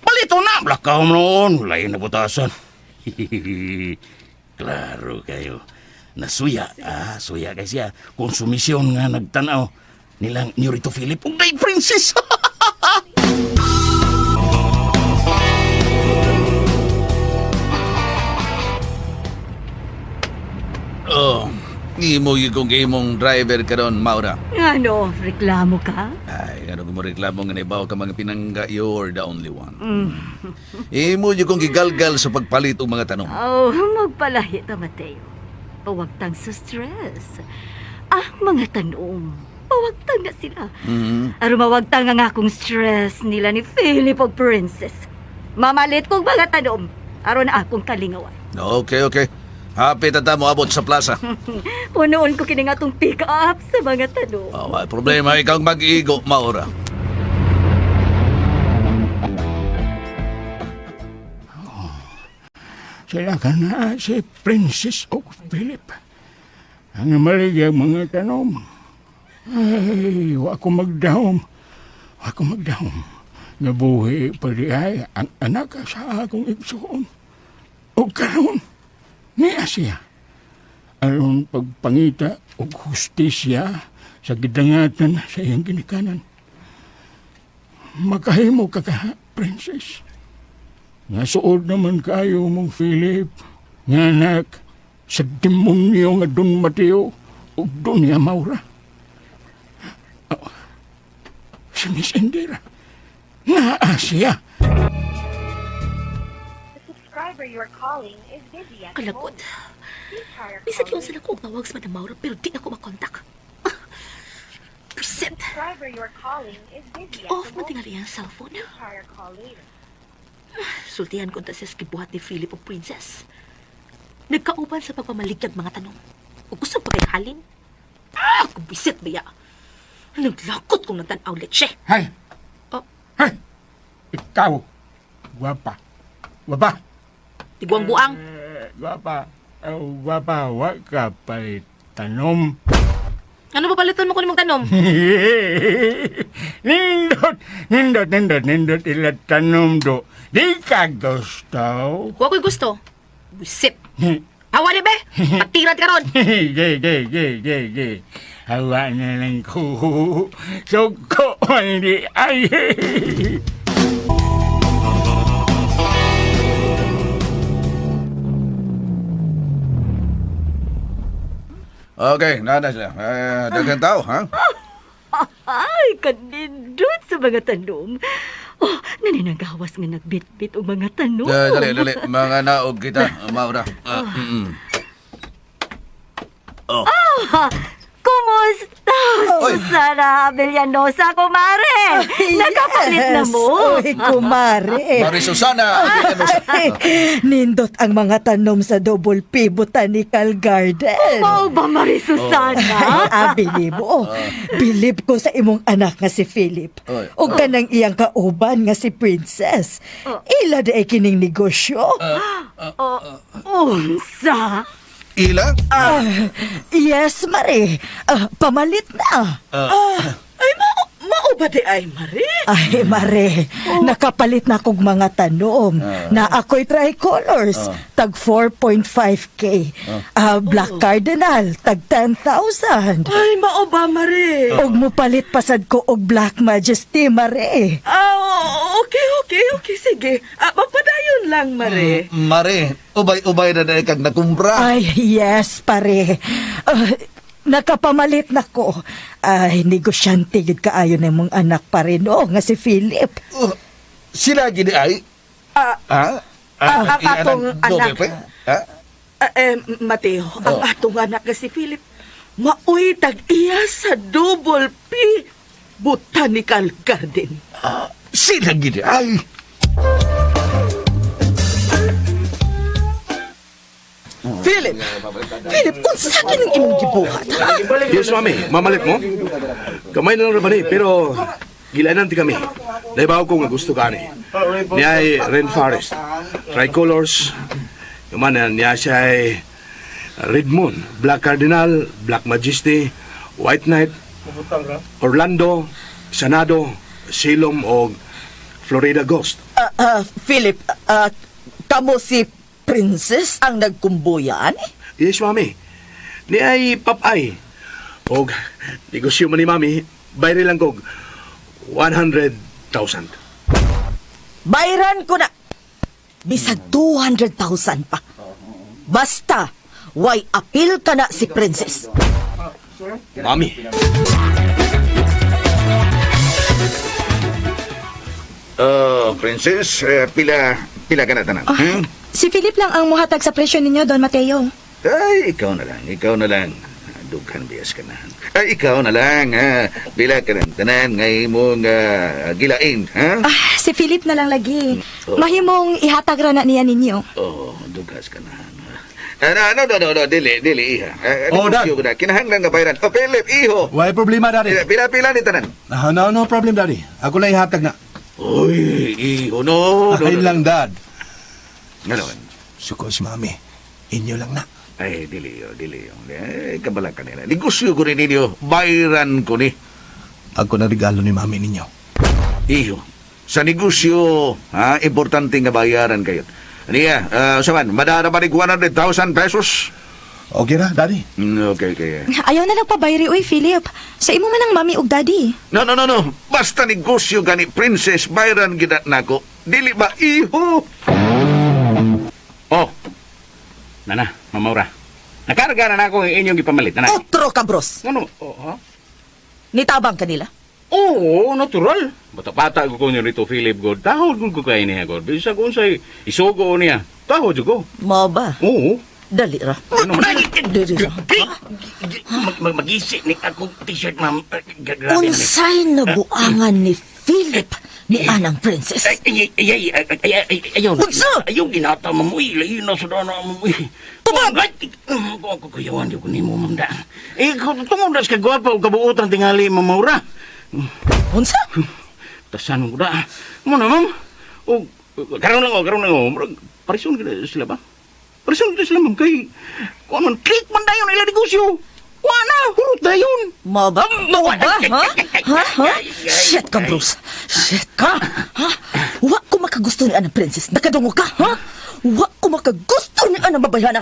Palito na. Blakaw mo noon. Wala yung nabutasan. Klaro kayo. Nasuya, ah, suya kay siya. Konsumisyon nga nagtanaw nilang Nurito Philip ug day princess. Oh, imo gyud kong imong driver karon, Maura. Ano, reklamo ka? Ay, ano kung mo reklamo nga naibaw ka mga pinangga, you're the only one. Imo gyud kong gigalgal sa pagpalit og mga tanong. Oh, magpalahi ta, Mateo. Pawagtang sa stress. Ang mga tanong, pawagtang na sila. Mhm. Aron mawagtang ang akong stress nila ni Philip og Princess. Mamalit kong mga tanong, aron akong kalingawan. Okay, okay. Happy tata mo abot sa plaza. Punoon ko kini nga atong pick up sa mga tanong. Oh, may problema ikaw ang mag-iigo, Maura. Sila ka na si Princess o Philip. Ang maligay mga tanom. Ay, wa ko magdahom. Wa ko magdahom. Nabuhi pa di ay ang anak sa akong igsuon. O karon, niya siya. Aron pagpangita og hustisya sa gidangatan sa iyang ginikanan. Makahimo ka ka, Princess. Nga suod naman kayo mong Philip, nga anak sa demonyo nga Don Mateo ug Doña Maura. Oh, si Miss Indira, naa siya. Kalagod. Bisag yun sila ko og tawag sa Madam Maura pero di ako makontak. Ah, Percent. Off man tingali ang cellphone. Sultihan ko ta siya sa gibuhat ni Philip og Princess. Nagkauban sa pagpamaligyag mga tanong. Ug gusto pa kay halin. Ah, kubisit ba ya? Naglakot kong nagtanaw leche. Hay! Oh. Hay! Ikaw, gwapa. Gwapa. Tiguang buang. Eh, gwapa. Oh, gwapa, wa ka palit tanom. Ano ba paliton mo kunin mong tanom? Nindot, nindot, nindot, nindot ila tanom do. Di ka gusto. Wa ko'y gusto. Buisit. Awa ni be! Patiran ka ron! Ge, ge, ge, ge, ge. Hawa na lang ko. Suko man di ay. Okay, nana sila. Eh, daghang tao, ha? Ay, kanindot sa mga tanom. Oh, naninagawas nga nagbitbit og mga tanom. Eh, dali, dali. Mga naog kita, Maura. Ah, mm. Oh. Ah, kumusta, Oy. Susana Abellanosa, kumare? Nakapalit na mo. Uy, kumare. Mari Susana. Ay, nindot ang mga tanom sa Double P Botanical Garden. Mao ba, Marie Susana? Ay, abi nimo. Bilib ko sa imong anak nga si Philip. Oy. Ug kanang iyang kauban nga si Princess. Ila di ay kining negosyo. Unsa? Ila? Yes, Mare. Ah, pamalit na. Ah, ay, mao ba ba di ay, Mare? Ay, Mare, nakapalit na kog mga tanom. Na ako'y tricolors, tag 4.5K. Black Cardinal, tag 10,000. Ay, mao ba, Mare? Og mupalit pasad ko og Black Majesty, Mare. Ah, okay, sige. Mapadayon lang, Mare. Mare, ubay-ubay na dahil kag nakumpra. Ay, yes, pare. Nakapamalit na ko. Ay, negosyante yun kaayo na mong anak pa rin, oh, nga si Philip. Oh, sila gini ay? Ha? Ang atong anak. Ha? Mateo, ang atong anak nga si Philip, maoy tag-iya sa Double P Botanical Garden. Sila gini ay? Philip! Philip, unsa kining imong gibuhat, ha? Yes, mami. Mamalit mo? Kamay na lang ba ni, pero gilanan ti kami. Naibaw ko nga gusto ka ni. Niya ay Rainforest, Tricolors, yung man niya siya ay Red Moon, Black Cardinal, Black Majesty, White Knight, Orlando, Sanado, Silom o Florida Ghost. Philip, kamo si Princess ang nagkumbuyan? Yes, mami. Ni ay papay. Og negosyo man ni mami, bayri lang kog 100,000. Bayran ko na. Bisag 200,000 pa. Basta, way apil ka na si Princess. Mami. Oh, Princess, pila ka na tanan. Si Philip lang ang muhatag sa presyo ninyo, Don Mateo. Ay, ikaw na lang. Dughan bias ka na. Ay, ikaw na lang, ha. Pila ka na tanan ngay mong gilain, ha? Ah, si Philip na lang lagi. Oh. Mahimong ihatag ra na niya ninyo. Oh, dugas ka na. No, dili, iha. Oh, Dad. Kinahanglan nga bayaran. Oh, Philip, iho. Why problema, Daddy? Pila ni tanan. No problem, Daddy. Ako lang ihatag na. Uy, iho, no. Ay lang, Dad. Ano? Suko si Mami. Inyo lang na. Ay, dili yo. Eh, kabala ka nila. Negosyo ko rin ninyo. Bayaran ko ni. Ako na regalo ni Mami ninyo. Iho. Sa negosyo, ha, importante nga bayaran kayo. Niya, saman, madara ba ni 100,000 pesos? Okay na, Daddy. Okay. Ayaw na lang pabayri, uy, Philip. Sa imo man ang mami ug daddy. No. Basta negosyo gani, Princess, bayaran gina nako. Dili ba, iho? Oh. Nana, Mamaura. Nakarga na ako ang inyong ipamalit, nana. Otro ka, bros. Ano? Oh, ha? Nitabang kanila. Oo, natural. Bata-bata ko niya rito, Philip, God. Tahod ko kay niya, God. Bisag unsay isugo niya. Tahod ko. Mao ba? Oo. Dali ra. Ano man? Dali ra. Mag-isip ni akong t-shirt, ma'am. Grabe. Unsay nabuangan ni Philip ni anang Princess? Ay, ayaw. Unsa? Ayaw, ginata, ma'am. Uy, layo na sa dana, ma'am. Uy. Tubag! Kung kuyawan, di ko ni mo, ma'am, da. Eh, tungod na sa kagwapa o kabuutan tingali, ma'am Maura. Unsa? Tasan ko da. Mo na, ma'am. O, karon lang, o. Parison ka na sila ba? Parison ka sila, ma'am. Kay, kung man, click man dayon ila negosyo. Wala, hurot dayon. Mao ba? Mao ba? Ha? Ha? Shit ka, Bruce. Shit ka. Ha? Wa ko makagusto ni anang Princess. Nakadungo ka, ha? Wa ko makagusto ni anang babayhana.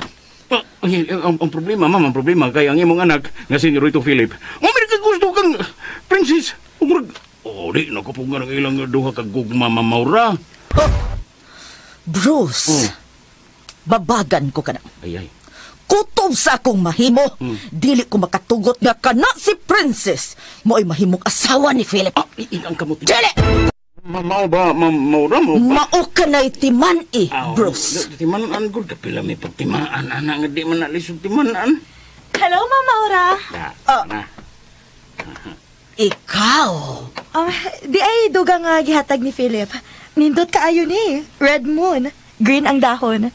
Ang problema, ma'am, ang problema kay ang imong anak nga si Rito Philip. Mo may gusto kang Princess. Umurag, oh, di nakapungan ang ilang duha ka gugma, Ma'am Maura. Bruce, babagan ko ka na. Ay. Kutob sa akong mahimo. Dili ko makatugot nga kana si Princess. Mo'y mahimong asawa ni Philip. Ah, ang kamot. Dili! Mao ba, Ma'am Maura mo ba? Mao ka na'y timan-i, Bruce. Timan-an, good. Kapila may pagtimaan, anak, nga di man nalisod timan-an. Hello, Ma'am Maura. Na. Ikaw? Di ay duga nga gihatag ni Philip. Nindot kaayo ni. Red Moon. Green ang dahon.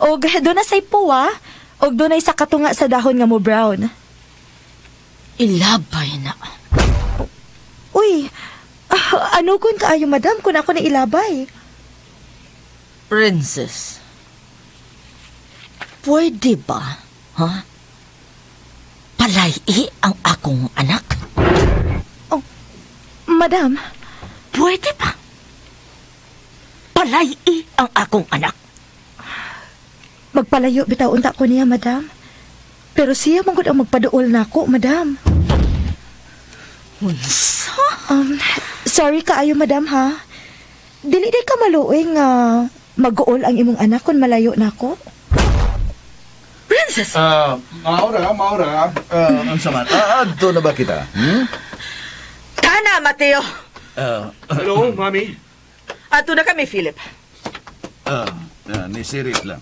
Og doon na say puwa. Og doon ay sa katunga sa dahon nga mo brown. Ilabay na. Uy, ano kun kaayo madam kung ako na ilabay? Princess, pwede ba, ha? Palay ang akong anak? Oh, Madam, Pwede pa. Palay ang akong anak. Magpalayo bitaw unta ko niya, madam. Pero siya man gud ang magpaduol nako, madam. Unsa? Sorry kaayo, madam, ha. Dili day ka maluoy nga maguol ang imong anak kung malayo nako. Princess! Ah, maura, maura. Unsa man? Adto na ba kita? Hmm? Kana, Mateo. Hello, Mami. Ato na kami, Philip. Ni sirit lang.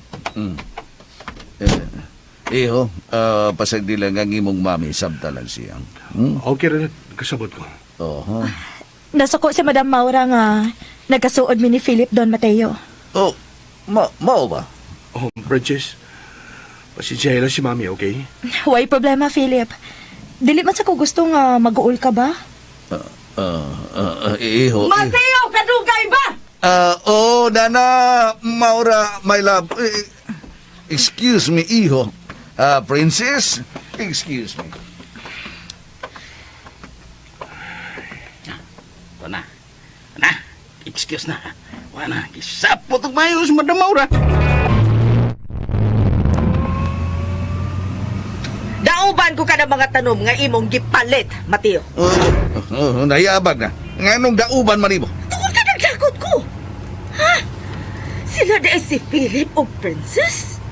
Eh, iho, pasagdi lang ang imong mami, sabta lang siya. Hmm? Okay rin, kasabot ko. Oho. Nasuko si Madam Maura nga nagkasuod mi ni Philip Don Mateo. Oh, mao ba? Oh, Princess. Pasensya lang si Mami, okay? Way problema, Philip. Dili man sa ko gusto nga maguol ka ba? Iho. Mateo, kadugay ba? Oh, Nana, Maura, my love. Eh, excuse me, iho. Princess, excuse me. Ito na. Na, excuse na. Wala na, gisapot og mayo si Madam Maura. Dauban ko ka ng mga tanom nga imong gipalit, Mateo. Oh, nayabag na. Nganong dauban man nimo? Tungod ka naglagot ko. Ha? Sila di ay si Philip o Princess?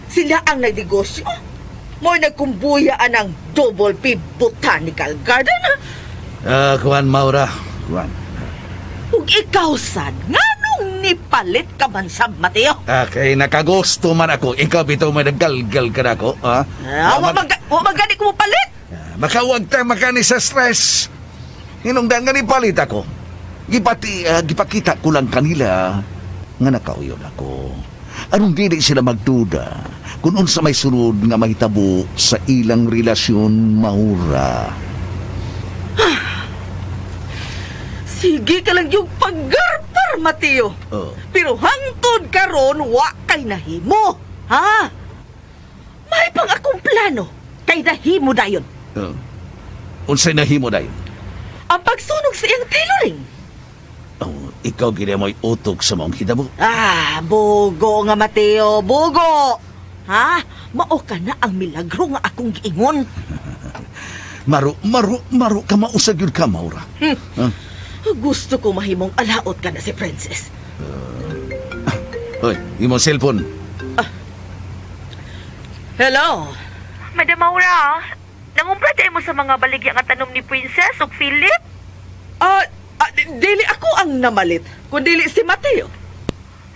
Sila ang nagnegosyo? Mo'y nagkumbuya ang Double P Botanical Garden? Kuan, Maura. Kuan. Ug ikaw sad, nganong nipalit ka man sa Mateo? Kay nakagusto man ako. Ikaw bitaw may naggalgal ka na ako. Ha? Ah, wa man gani ko palit. Makawag ta makani sa stress. Hinungdan nga ni palit ako. Gipakita ko lang kanila nga nakauyon ako. Anong dili sila magduda kung unsa may sunod nga mahitabo sa ilang relasyon, Maura. Sige ka lang yung paggarpar, Mateo. Oh. Pero hangtod karon wa kay nahimo. Ha? May pang akong plano kay nahimo dayon. Oh. Unsay nahimo dayon? Ang pagsunog sa iyang tailoring. Oh, ikaw gid mo'y utok sa maong hitabo. Ah, bugo nga Mateo, bugo. Ha? Mao ka na ang milagro nga akong giingon. Maru, maru, maru ka mausag yun ka, Maura. Ah. Gusto ko mahimong alaot ka na si Princess. Hoy, imong cellphone. Hello. Madam Maura, nangumpra tayo mo sa mga baligya nga tanom ni Princess ug Philip? Dili ako ang namalit, kundi si Mateo.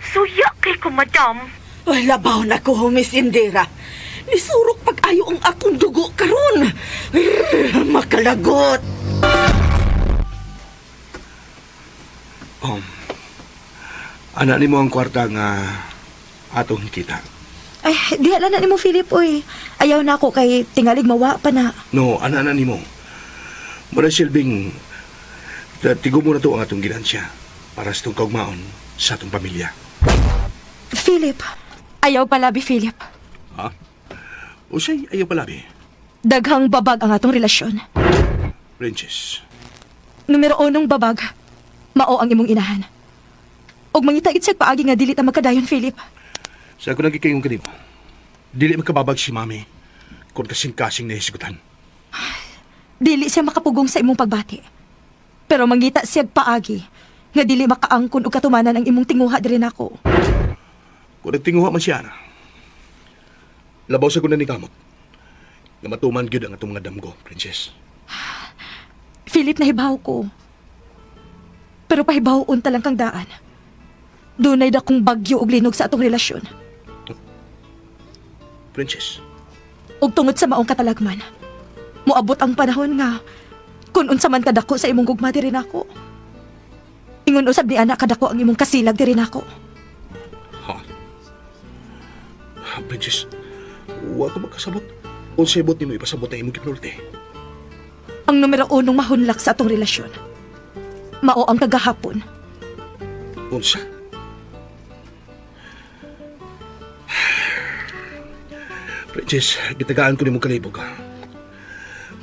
Suya kay ko, madam. Ay, labaw na ko, Miss Indira. Nisurok pag-ayo ang akong dugo karon. Makalagot. Ana nimo ang kwarta nga atong kita. Ay, diha lang na nimo Philip oy. Ayaw na ako kay tingalig mawa pa na. No, ana na nimo. Mura silbing tigo mo na to ang atong ginansya para sa itong kaugmaon sa atong pamilya. Philip, ayaw palabi Philip. Ha? Usay, ayaw palabi. Daghang babag ang atong relasyon. Princess. Numero unong babag, mao ang imong inahan. Og mangita gid siya paagi nga dili ta magkadayon, Philip. Sa ako nagkikayong kanimo, dili makababag si Mami kung kasing-kasing nahisigutan. Dili siya makapugong sa imong pagbati. Pero mangita siya paagi nga dili makaangkon og katumanan ang imong tinguha diri nako. Kung nagtinguha man siya, ana, labaw sa ko na ni kamot, nga matuman gyud ang atong mga damgo, Princess. Philip, nahibaw ko. Pero pahibaw unta lang kang daan. Dunay dakong bagyo og linog sa atong relasyon. Princess. Ug tungod sa maong katalagman, moabot ang panahon nga kun unsa man kadako sa imong gugma diri nako. Ingon usab ni ana kadako ang imong kasilag diri nako. Ha? Princess, wa ko makasabot. Unsay bot nimo ipasabot ang imong gipinulti? Ang numero unong mahunlak sa atong relasyon. Mao ang kagahapon. Unsa? Princess, gitagaan ko nimo kalibog.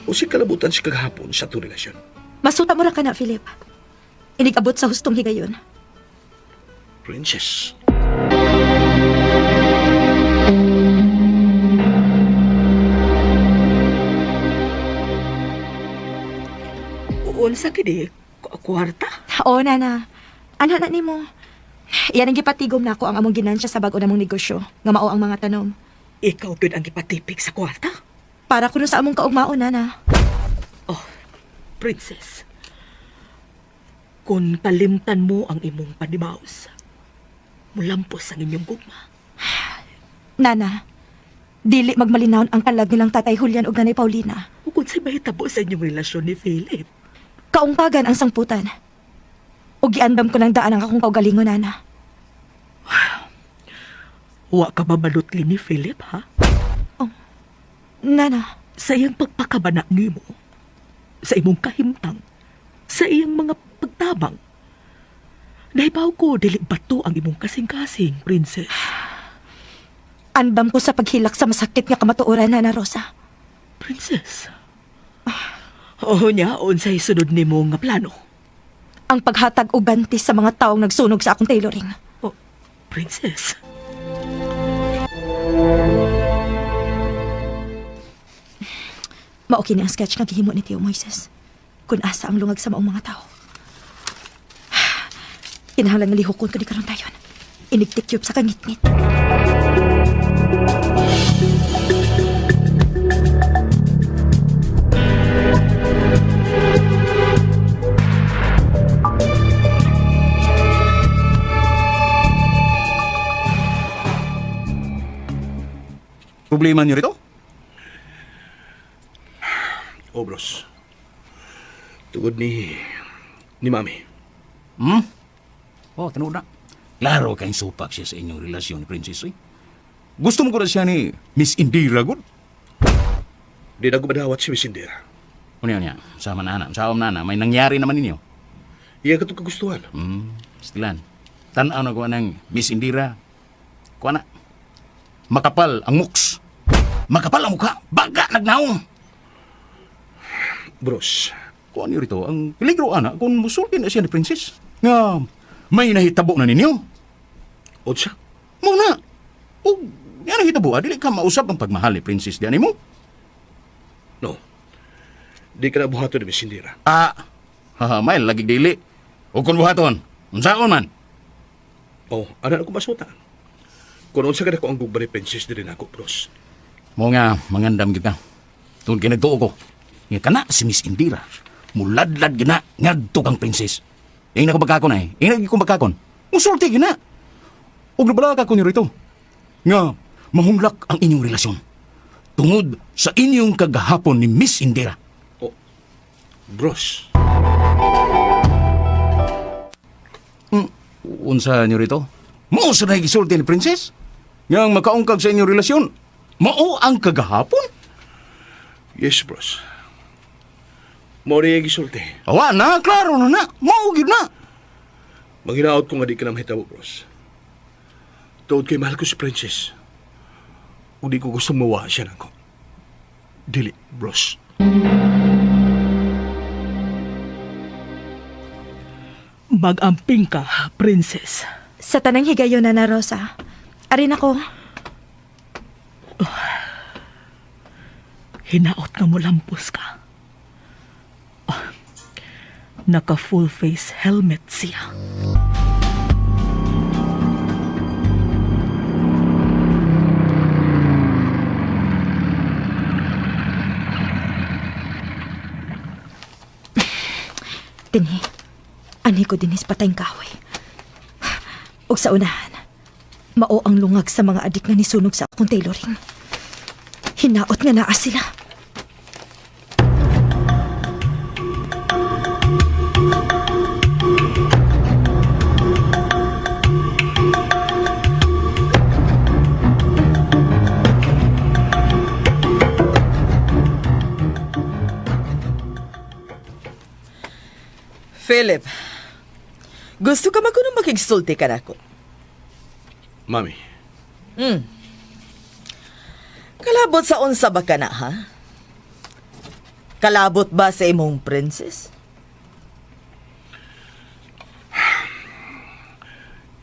Unsay kalabutan si kagahapon sa atong relasyon? Masuta mo ra ka na, Philip. Inigabot sa hustong higayon. Princess. Unsa kini? Kwarta? Oo, nana. Ano na nimo? Yan ang gipatigom na ako ang among ginansya sa bag-o namong negosyo, nga mao ang mga tanom. Ikaw gyud ang gipatipig sa kwarta? Para kuno sa among kaugmaon, nana. Oh, princess. Kung kalimtan mo ang imong panimaus, mulampos ang inyong gugma. Nana, dili magmalinawon ang kalag nilang Tatay Julian ug Nanay Paulina. Ug unsay mahitabo sa inyong relasyon ni Philip? Kaungpagan ang sangputan. Ug giandam ko ng daan ang akong kaugalingon, nana. Wa ka ba malutli ni Philip, ha? Oh, nana. Sa iyang pagpakabana nimo, sa imong kahimtang, sa iyang mga pagtabang. Nahibaw ko, dili bato ang imong kasing-kasing, princess. Andam ko sa paghilak sa masakit nga kamatuoran, Nana Rosa. Princess? Oo niya, unsay sunod nimo nga plano? Ang paghatag og ganti sa mga taong nagsunog sa akong tailoring. Oh, princess. Mao kini ang sketch nga gihimo ni Tio Moises. Kung asa ang lungag sa maong mga tao. Kinahanglan nga lihokon ko ni karon dayon. Inigtikyop sa kangitngit. Problema niyo rito? Oh, bros. Tugod ni Mami. Hmm? Oh, tinuod na. Klaro kayong supak siya sa inyong relasyon, Princess. Eh. Gusto mo ko na siya ni Miss Indira, good? Di na ko madawat si Miss Indira. Ano niya? Sama na, na. Sa na, na. May nangyari naman ninyo. Iya ka itong kagustuhan. Stilan. Tanaw na ko ng Miss Indira. Kuha na. Makapal ang muks. Makapal ang mukha. Baga nagnaong. Bros. Kuha niyo rito, ang peligro, ana, kung musulti na siya ni Princess. Nga, may nahitabo na ninyo. Unsa? Muna. O, nga nahitabo, dili ka mausap ang pagmahal ni Princess di mo. No. Di ka na buhaton ni Miss Indira. Ah, haha, may lagi dili. O kung buhaton, unsaon man. Oh, ana ako masuta. Kung unsa ka na ko ang gugma ni Princess dili na ako, bros. Mo nga, mangandam kita. Tungod kay nagtuo ko. Nga kana si Miss Indira. Muladlad gina ngadto kang princess. Ingna ko bagkakon ay. Ingna ko bagkakon. Musulti gina. Ug nabala ka ko ni rito. Nga mahumlak ang inyong relasyon. Tungod sa inyong kagahapon ni Miss Indira. Oh, bros. Unsa niyo rito? Mao sa nagisulti ni princess? Nga ang makaungkag sa inyong relasyon. Mao ang kagahapon? Yes, bros. Mao rin gisulti. Awa na, klaro na na. Mao gyud na. Manghinaot ko nga di ka na mahitabo, bros. Tuod kay mahal ko si Princess. Ug di ko gusto mawa siya nako. Dili, bros. Mag-amping ka, princess. Sa tanang higayon, Nana Rosa. Arin ako. Hinaot nga mulampos ka. Ah, naka full face helmet siya. Dinhi. Ani ko dinis patayng kahoy. Ug sa unahan, mao ang lungag sa mga adik nga nisunog sa akong tailoring. Hinaot nga naa sila. Philip, gusto ka man kuno makigsulti ka nako. Mami. Kalabot sa unsa ba ka na, ha? Kalabot ba sa imong princess?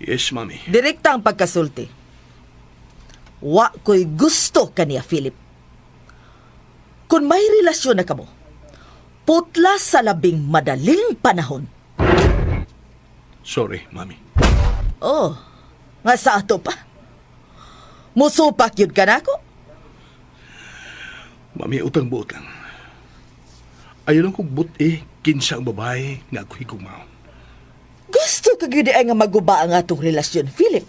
Yes, Mami. Direkta ang pagkasulti. Wa ko'y gusto kaniya, Philip. Kung may relasyon na kamo, putla sa labing madaling panahon. Sorry, Mami. Oh, nga sa ato pa. Musupak yun ka nako. Mami, utang buot lang. Ayaw lang kong buti kinsa ang babae nga ako higugmaon. Gusto ka gyud ay nga maguba ang atong relasyon, Philip.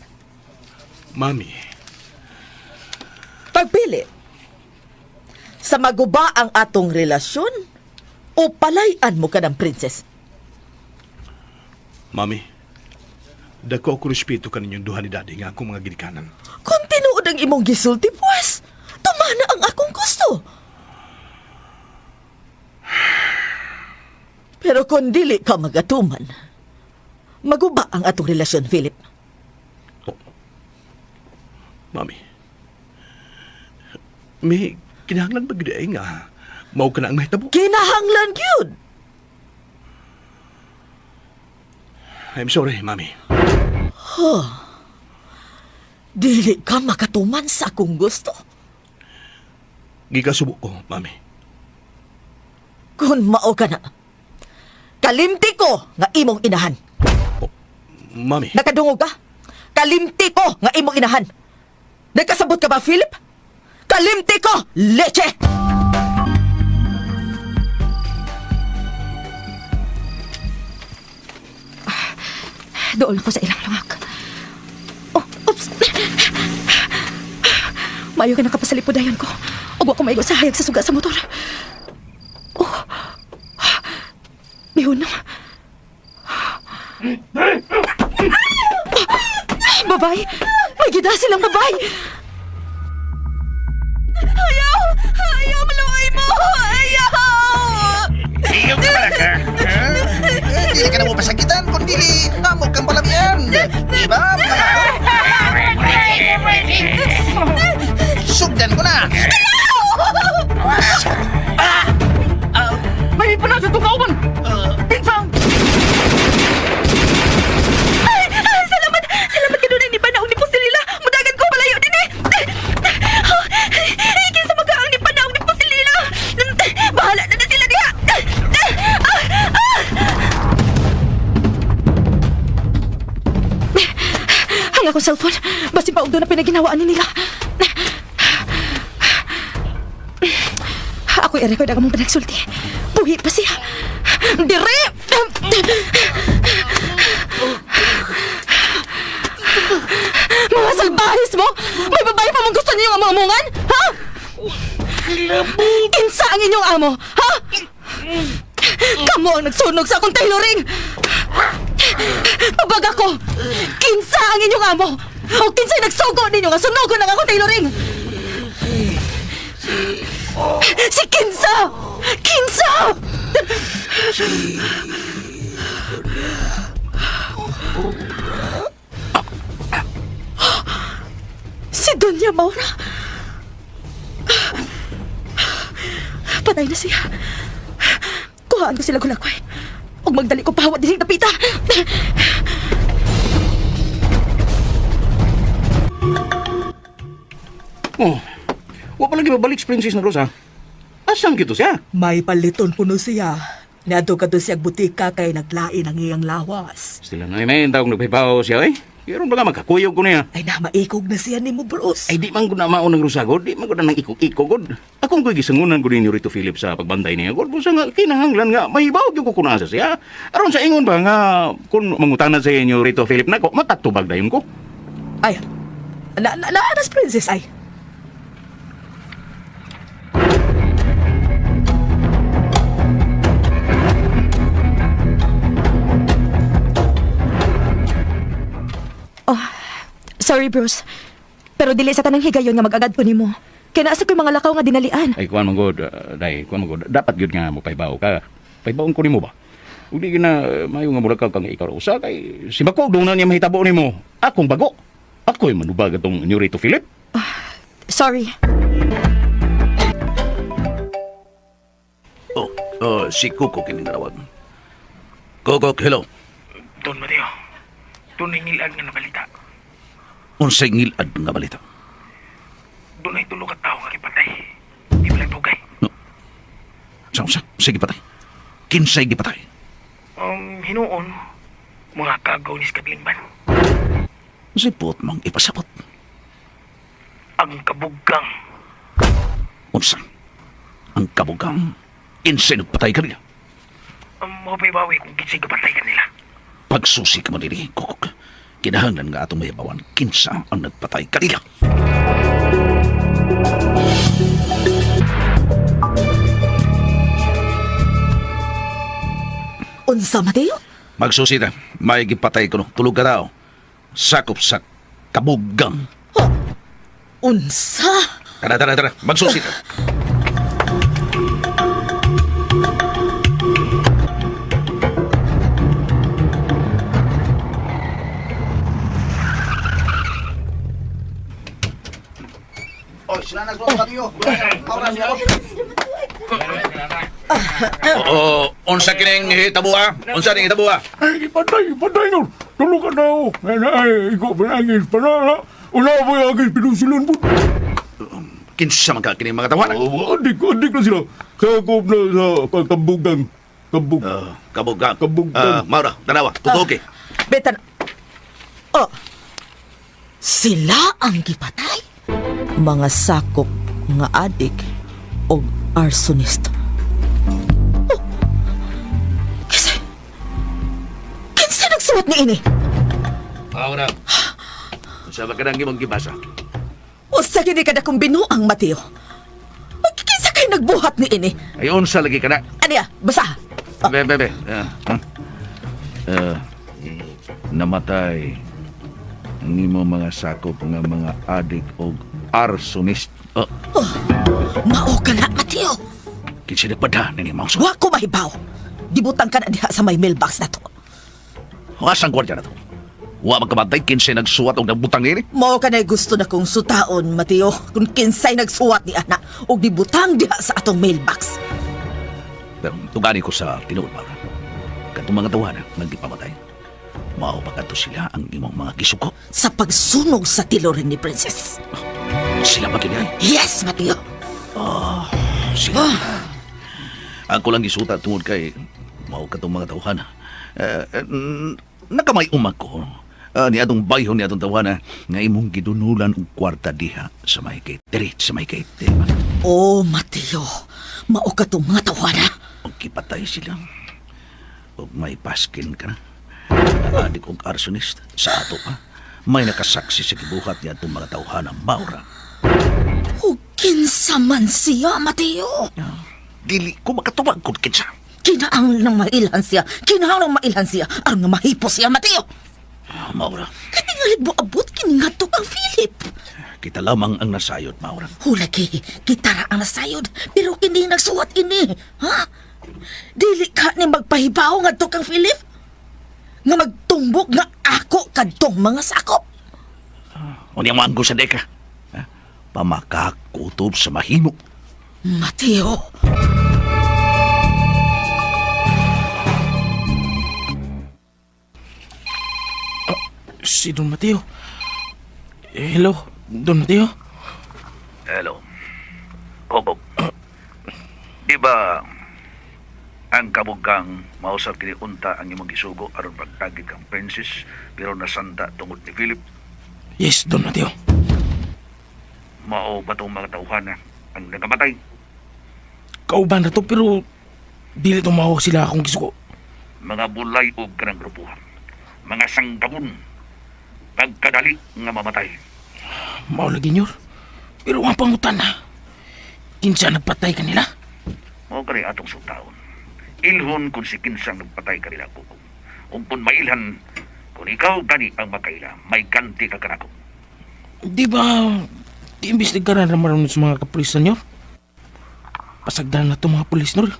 Mami, Pagpili. Sa maguba ang atong relasyon o palayan mo ka ng princess. Mami, dako ako respeto kaninyong duha ni Daddy nga akong mga ginikanan. Kung tinuod ang imong gisulti, pues, tumana ang akong gusto. Pero kung dili ka magatuman, maguba ang atong relasyon, Philip. Mami, may kinahanglan ba gyud ay nga mao ka na ang mahitabo? Kinahanglan gyud. I'm sorry, Mami. Huh. Dili ka makatuman sa akong gusto. Gikasubo ko, Mami. Kung mao ka na, kalimti ko nga imong inahan. Mami. Nakadungog ka? Kalimti ko nga imong inahan. Nagkasabot ka ba, Philip? Kalimti ko! Leche! Dool ko sa ilang lungag. Oh, oops! Maayo ka nakapasalipod dayon ko. Ug wa ko maigo sa hayag sa suga sa motor. Oh. Mihunong. Babay! May gida silang babay! Ayaw! Ayaw! Maluoy mo! Ayaw! Iyo ka pala ka? Dili ka na mo pasakitan, kung dili, amo kang palamian. Diba? Sugdan ko na! May ipana sa tukauban! Pinsang! Ay! Ay, salamat! Salamat ka doon ni Panaog ni Pusilila! Mudagan ko palayo din eh! Ay, kinsa magaang ni Panaog ni Pusilila! Bahala na na sila diha! Ang akong cellphone, basin pa og doon na pinaginawaan ni nila. Ako i-record ang among panagsulti. Buhi pa siya. Dire! Mga salbahis mo! May babae pa mong gusto niyong amungan? Ha? Kinsa ang inyong amo? Ha? Kamo ang nagsunog sa akong tailoring! Tubag ako! Kinsa ang inyong amo? O kinsa'y nagsugo ninyo nga sunogon ang akong tailoring? Si Kinsa! Kinsa! Si Doña Maura. Patay na siya. Kuhaan ko sila gulakway. Ug magdali ko pahawat dinhing dapita. Oh, wa pa lagi babalik si Princess na Rosa. Asan kito siya? May paliton kuno siya. Niadto ka siya butika kay naglain ang iyang lawas. Sila na may taong nagpahibaw siya eh. Pero ba nga magkakuyog ko niya? Ay na, maikog na siya ni mo, Bruce. Ay di man gud na mao ng Rosa god, di man gud na nang ikog-ikog god. Akong ko'y gisangunan ko ninyo rito Philip sa pagbantay niya god. Busa nga kinahanglan nga mahibaw gyud ko kuna sa siya. Aron sa ingon ba nga kun mangutana sa inyo rito Philip nako makatubag dayon ko. Ay, na, na, na, na, princess, ay. Oh, sorry Bruce. Pero dili sa tanang higayon nga mag-agad ko nimo. Kaya naasa ko'y mga lakaw nga dinalian. Ay kuan man god, day kuan man god. Dapat gyud nga mo pahibaw ka. Pahibaon ko nimo ba? Ug di na mayo nga mura ka kang ikaw ra usa kay si Bako doon na niya mahitabo nimo. Akong bago. Ako'y manubag atong inyo rito Philip. Sorry. Oh, oh si Coco kining narawag. Coco, hello. Don Mateo. Dunay ngilad nga nabalita. Unsay ngilad nga balita? Dunay tulo ka tawo nga gipatay. Di ba lang dugay? No. Sa unsa? Sige patay. Kinsay gipatay? Hinuon, mga kagaw ni Skadlingban. Sipot mang ipasabot. Ang kabugang. Unsa? Ang kabugang? Kinsay nagpatay kanila? Mapahibawi kung kinsay gipatay kanila. Pagsusi ka mo diri, Kukuk. Kinahanglan nga atong mahibawan kinsa ang nagpatay kanila. Unsa, Mateo? Magsusi na. May gipatay ko no. Tulog ka tao. Sakop sa kabugang. Oh, unsa? Tara, tara, tara. Magsusi ta. Oo, unsa kining hitabua? Unsa ning hitabua? Ay, patay, patay nun. Tulog ka na ako. Ay, ikaw pinangis pa na. Wala ba yung aking pinusulan po? Kinsa man ka kining mga tawanan? Oh, adik, adik na sila. Sakop na sa kabugang. Kabug. Kabugang. Kabugang. Maura, tanawa. Totoo okay. Betan. Oh. Sila ang gipatay. Mga sakop nga adik og arsonist. Oh. Kinsa? Kinsa nagsuwat ni ini? Maura. Unsa ba kanang imong gibasa? Usa gini kada kong binuang, Mateo. Magkikinsa kay nagbuhat ni ini? Ay, unsa lagi ka na? Aniya, basa. Be, be, be. Namatay ang imong mga sakop nga mga adik og arsonist. Oh. Oh, mao ka na, Mateo. Kinsa nagpada ni imong Wa ko mahibaw. Gibutang ka na diha sa may mailbox na to. Asang gwardiya na to? Wa magkabantay kinsay nagsuwat og nagbutang niini? Mao ka na gusto na kong sutaon, Mateo, kung kinsay nagsuwat ni ana og gibutang diha sa atong mailbox. Pero tugani ko sa tinuod, Maura. Katong mga tawana naggipamatay. Mao pa kadto sila ang imong mga gisuko. Sa pagsunog sa tiloring ni Princess. Sila ba kini? Yes, Mateo. Oh, sila. Ako lang gisuta tungod kay mao katong mga tawhana. Nakamay umag ko. Ni atong bayho ni atong tawhana nga imong gidunulan og kwarta diha sa may gate. Diri sa may gate. Diba? Oh, Mateo. Mao katong mga tawhana. Og gipatay sila. Og may paskin ka na. Adik og arsonist sa ato pa. May nakasaksi sa gibuhat ni atong mga tawhana, Maura. Og kinsa man siya, Mateo. Dili ko makatubag kung kinsa. Kinaang nang mailhan siya. Kinaang nang mailhan siya. Aron nga mahipo siya, Mateo. Maura. Katingalig mo abot kini ngadto kang Philip. Kita lamang ang nasayod, Maura. Hulagi, kita ra ang nasayod. Pero kini nagsuwat ini. Ha? Dili ka ni magpahibaw ngadto kang Philip? Nga magtumbok nga ako kadtong mga sakop. Unya mo ang sa deka. Ha? Pamakakutob sa mahimo. Mateo. Si Don Mateo. Hello, Don Mateo. Hello. Kogog. Di ba ang kabugang mausap kini unta ang imong gisugo aron pagtagid kang princess pero nasanda tungod ni Philip? Yes, Don Mateo. Mao ba tong mga tawhana ang nagamatay? Kauban na to pero dili to mao sila akong gisugo. Mga bulay og kanang grupo. Mga sanggabon. Pagkadali nga mamatay. Mao lagi nyor. Pero ang pangutan na. Kinsa nagpatay kanila? Mao kani atong sutaon. Ilhon kung si kinsang nagpatay kanila kuko. Ug kung mailhan, kung ikaw gani ang makaila, may ganti ka kanako. Di ba, di imbestigaran naman sa mga kapulisan nyor? Pasagdan na to mga pulis nyor.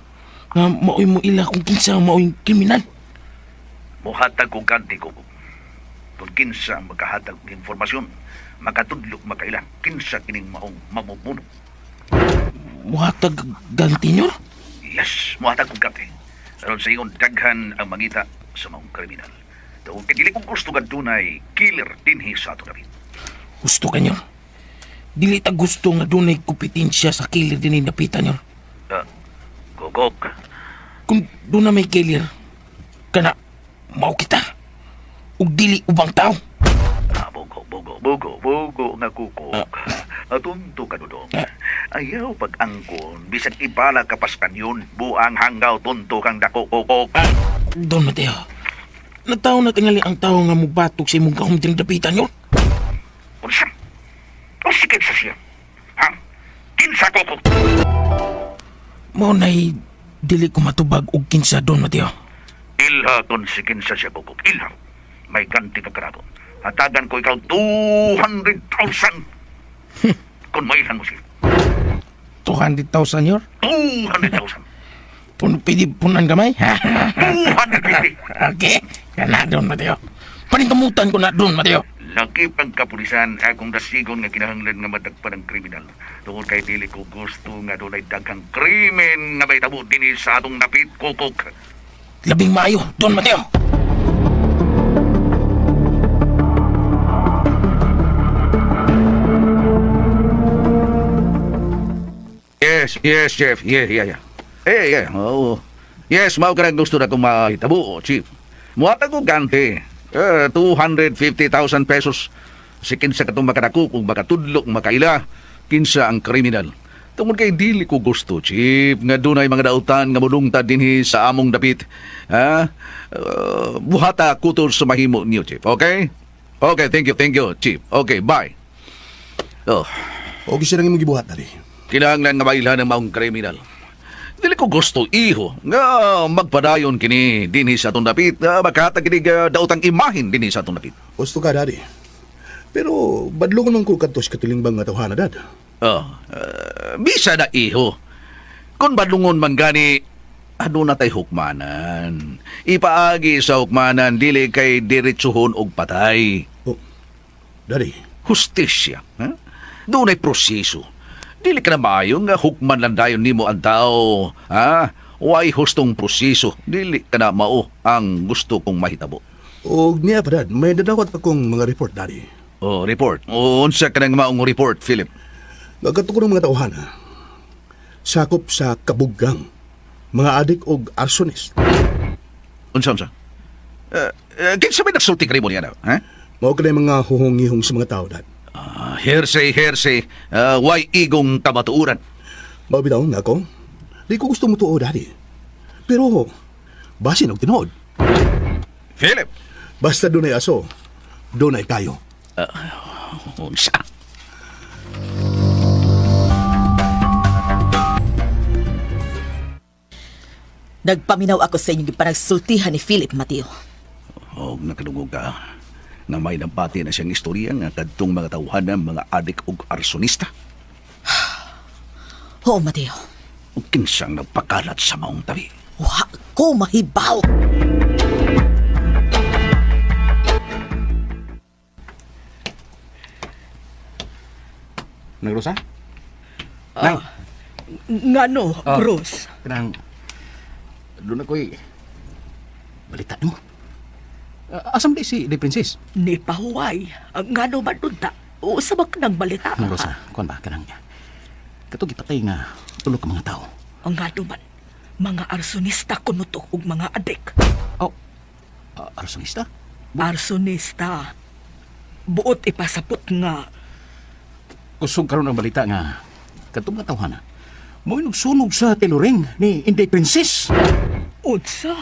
Nga maoy mo ila kung kinsa maoy kriminal. Muhatag kong ganti kuko. Kung kinsa ang makahatag og impormasyon, makatudlo makaila, kinsa kining maong mamumuno. Muhatag ganti nyor? Yes, muhatag kong ganti. Aron sa ingon daghan ang mangita sa maong kriminal. Tungod kay dili ko gusto nga dunay killer dinhi sa ato dapit. Gusto ka, nyor. Dili ta gusto nga dunay kompetensya sa killer din dapitan, nyor. Gugok. Kung doon na may killer, kana, mao kita. Ug dili ubang tao. Ah, bugo, bugo, bugo, bugo nga kukok. Atunto ka dudong. Ayaw pag-angkon, bisag ibala ka pas kanyon, buang hanggaw tunto kang dako kukok. Don Mateo, nataw na tingali ang tao nga mubatok sa imong gahom din dapitan, nyor. Unsa? Unsa kinsa siya? Ha? Kinsa kukok? Mao na'y dili ko matubag og kinsa, Don Mateo. Ilha kon si kinsa siya kukok. Ilha. May ganti ka karato. Hatagan ko ikaw 200,000. Kung mailhan mo siya. 200,000, nyor? 200,000. Pun, pwede punan gamay? 250. Okay. Kana, Don Mateo. Paningkamutan ko na, Don Mateo. Laki pang kapulisan akong dasigon nga kinahanglan nga madagpan ang kriminal. Tungod kay dili ko gusto nga dunay daghang krimen nga mahitabo dinhi sa atong napit kukok. Labing maayo, Don Mateo. Yes, yes, Chief. Yeah, yeah, yeah. Eh, yeah. Oo. Yes, mao ka gusto na kong mahitabo, Chief. Muhatag ko ganti. Eh, 250,000 pesos. Si kinsa katong makadako kung makatudlo, kung makaila, kinsa ang kriminal. Tungod kay dili ko gusto, Chief, nga dunay mga dautan nga mulungtad dinhi sa among dapit. Ha? Buhata kutol sa mahimo niyo, Chief. Okay? Okay, thank you, Chief. Okay, bye. Oh. Okay siya nang imong gibuhat, Daddy. Kinahanglan nga mailhan ang maong kriminal. Dili ko gusto iho nga magpadayon kini dinhi sa atong dapit, makahatag kini nga daotang imahin dinhi sa atong dapit. Gusto ka, Daddy. Pero badlongon man ko kadto sa katilingbang nga tawhana, Dad. Oh, bisa na iho. Kung badlungon man gani, ano na tay hukmanan. Ipaagi sa hukmanan dili kay diretsuhon og patay. Oh, Daddy. Hustisya. Ha? Doon ay proseso. Dili ka na maayo nga hukman lang dayon nimo ang tao. Ha? Way hustong proseso. Dili ka na mao ang gusto kong mahitabo. Og niya pa, Dad, may dadawat akong mga report, Daddy. Oh, report. Unsa ka nang maong report, Philip? Nagkato ko ng mga tawhana. Sakop sa kabuggang, mga adik og arsonist. Unsa unsa? Kinsa may nagsulti kanimo niya na? Ha? Mao ka na yung mga huhongihong sa mga tao, Dad. Ah, hearsay, hearsay. Way igong kamatuoran. Mao bitaw nga ako. Di ko gusto mo tuo, Daddy. Pero, basin og tinuod. Philip! Basta dunay aso, dunay kayo. Unsa? Nagpaminaw ako sa inyong gipanagsultihan ni Philip Mateo. Og nakadungog ka nga may nabati na siyang istorya nga kadtong mga tawhana mga adik og arsonista. Oo, Mateo. Ug kinsang nagpakalat sa maong tabi. Wa ko mahibaw. Nang Rosa? Nang, Ngano, Bruce? kanang doon ako'y balita mo. Asam di si di Princess? Ni pahuway. Ngano man unta? O sa ba nang balita? Nang Rosa, kuan ba kanang katong gipatay nga tulo ka mga tao. Ang ngano man, mga arsonista kuno to ug mga adik. Oh, arsonista? Arsonista. Buot ipasapot nga Kusog karon ang balita nga katong mga tawhana mo'y nagsunog sa tailoring ni Inday Princess. Unsa?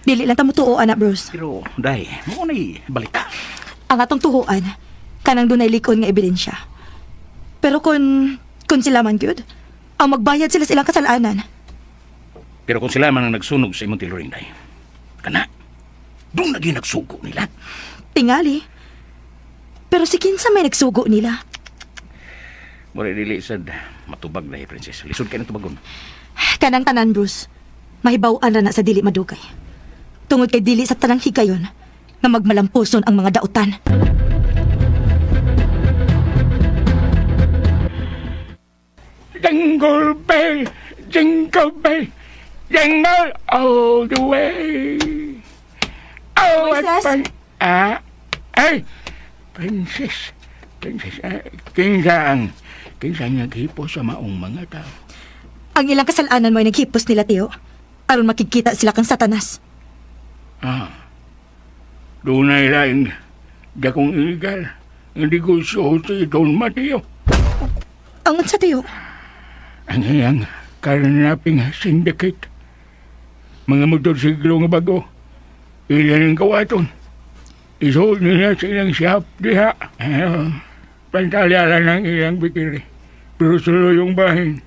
Dili lang ta mo tuo, anak Bruce. Pero, day, mo na'y balita. Ang atong tuhuan, kanang dunay likon nga ebidensya. Pero kung sila man gyud, ang magbayad sila sa ilang kasalanan. Pero kung sila man ang nagsunog sa imong tailoring, day, kana, doon lagi nagsugo nila. Tingali. Pero si kinsa may nagsugo nila. Mura dili sad matubag day, Princess. Lisod kay na tubagon. Kanang tanan, Bruce. Mahibaw-an ra na sa dili madugay. Tungod kay dili sa tanang higayon nga magmalampuson ang mga dautan. Jingle bell, Jingle bell, jingle all the way. Oh, what Moises? fun. Ah, ay, princess, princess, kinsa ang naghipo sa maong mga tao. Ang ilang kasalanan mo ay naghipos nila, Teo. Aron makikita sila kang Satanas. Ah, dunay laing dakong illegal ang negosyo si Don Mateo. Ang unsa, Teo? Ang iyang karnaping syndicate. Mga motorsiklo nga bago, ilan ang kawaton. Isuod nila sa ilang shop diha. Pantalya lang ang ilang bikiri. Pero sulo yung bahin.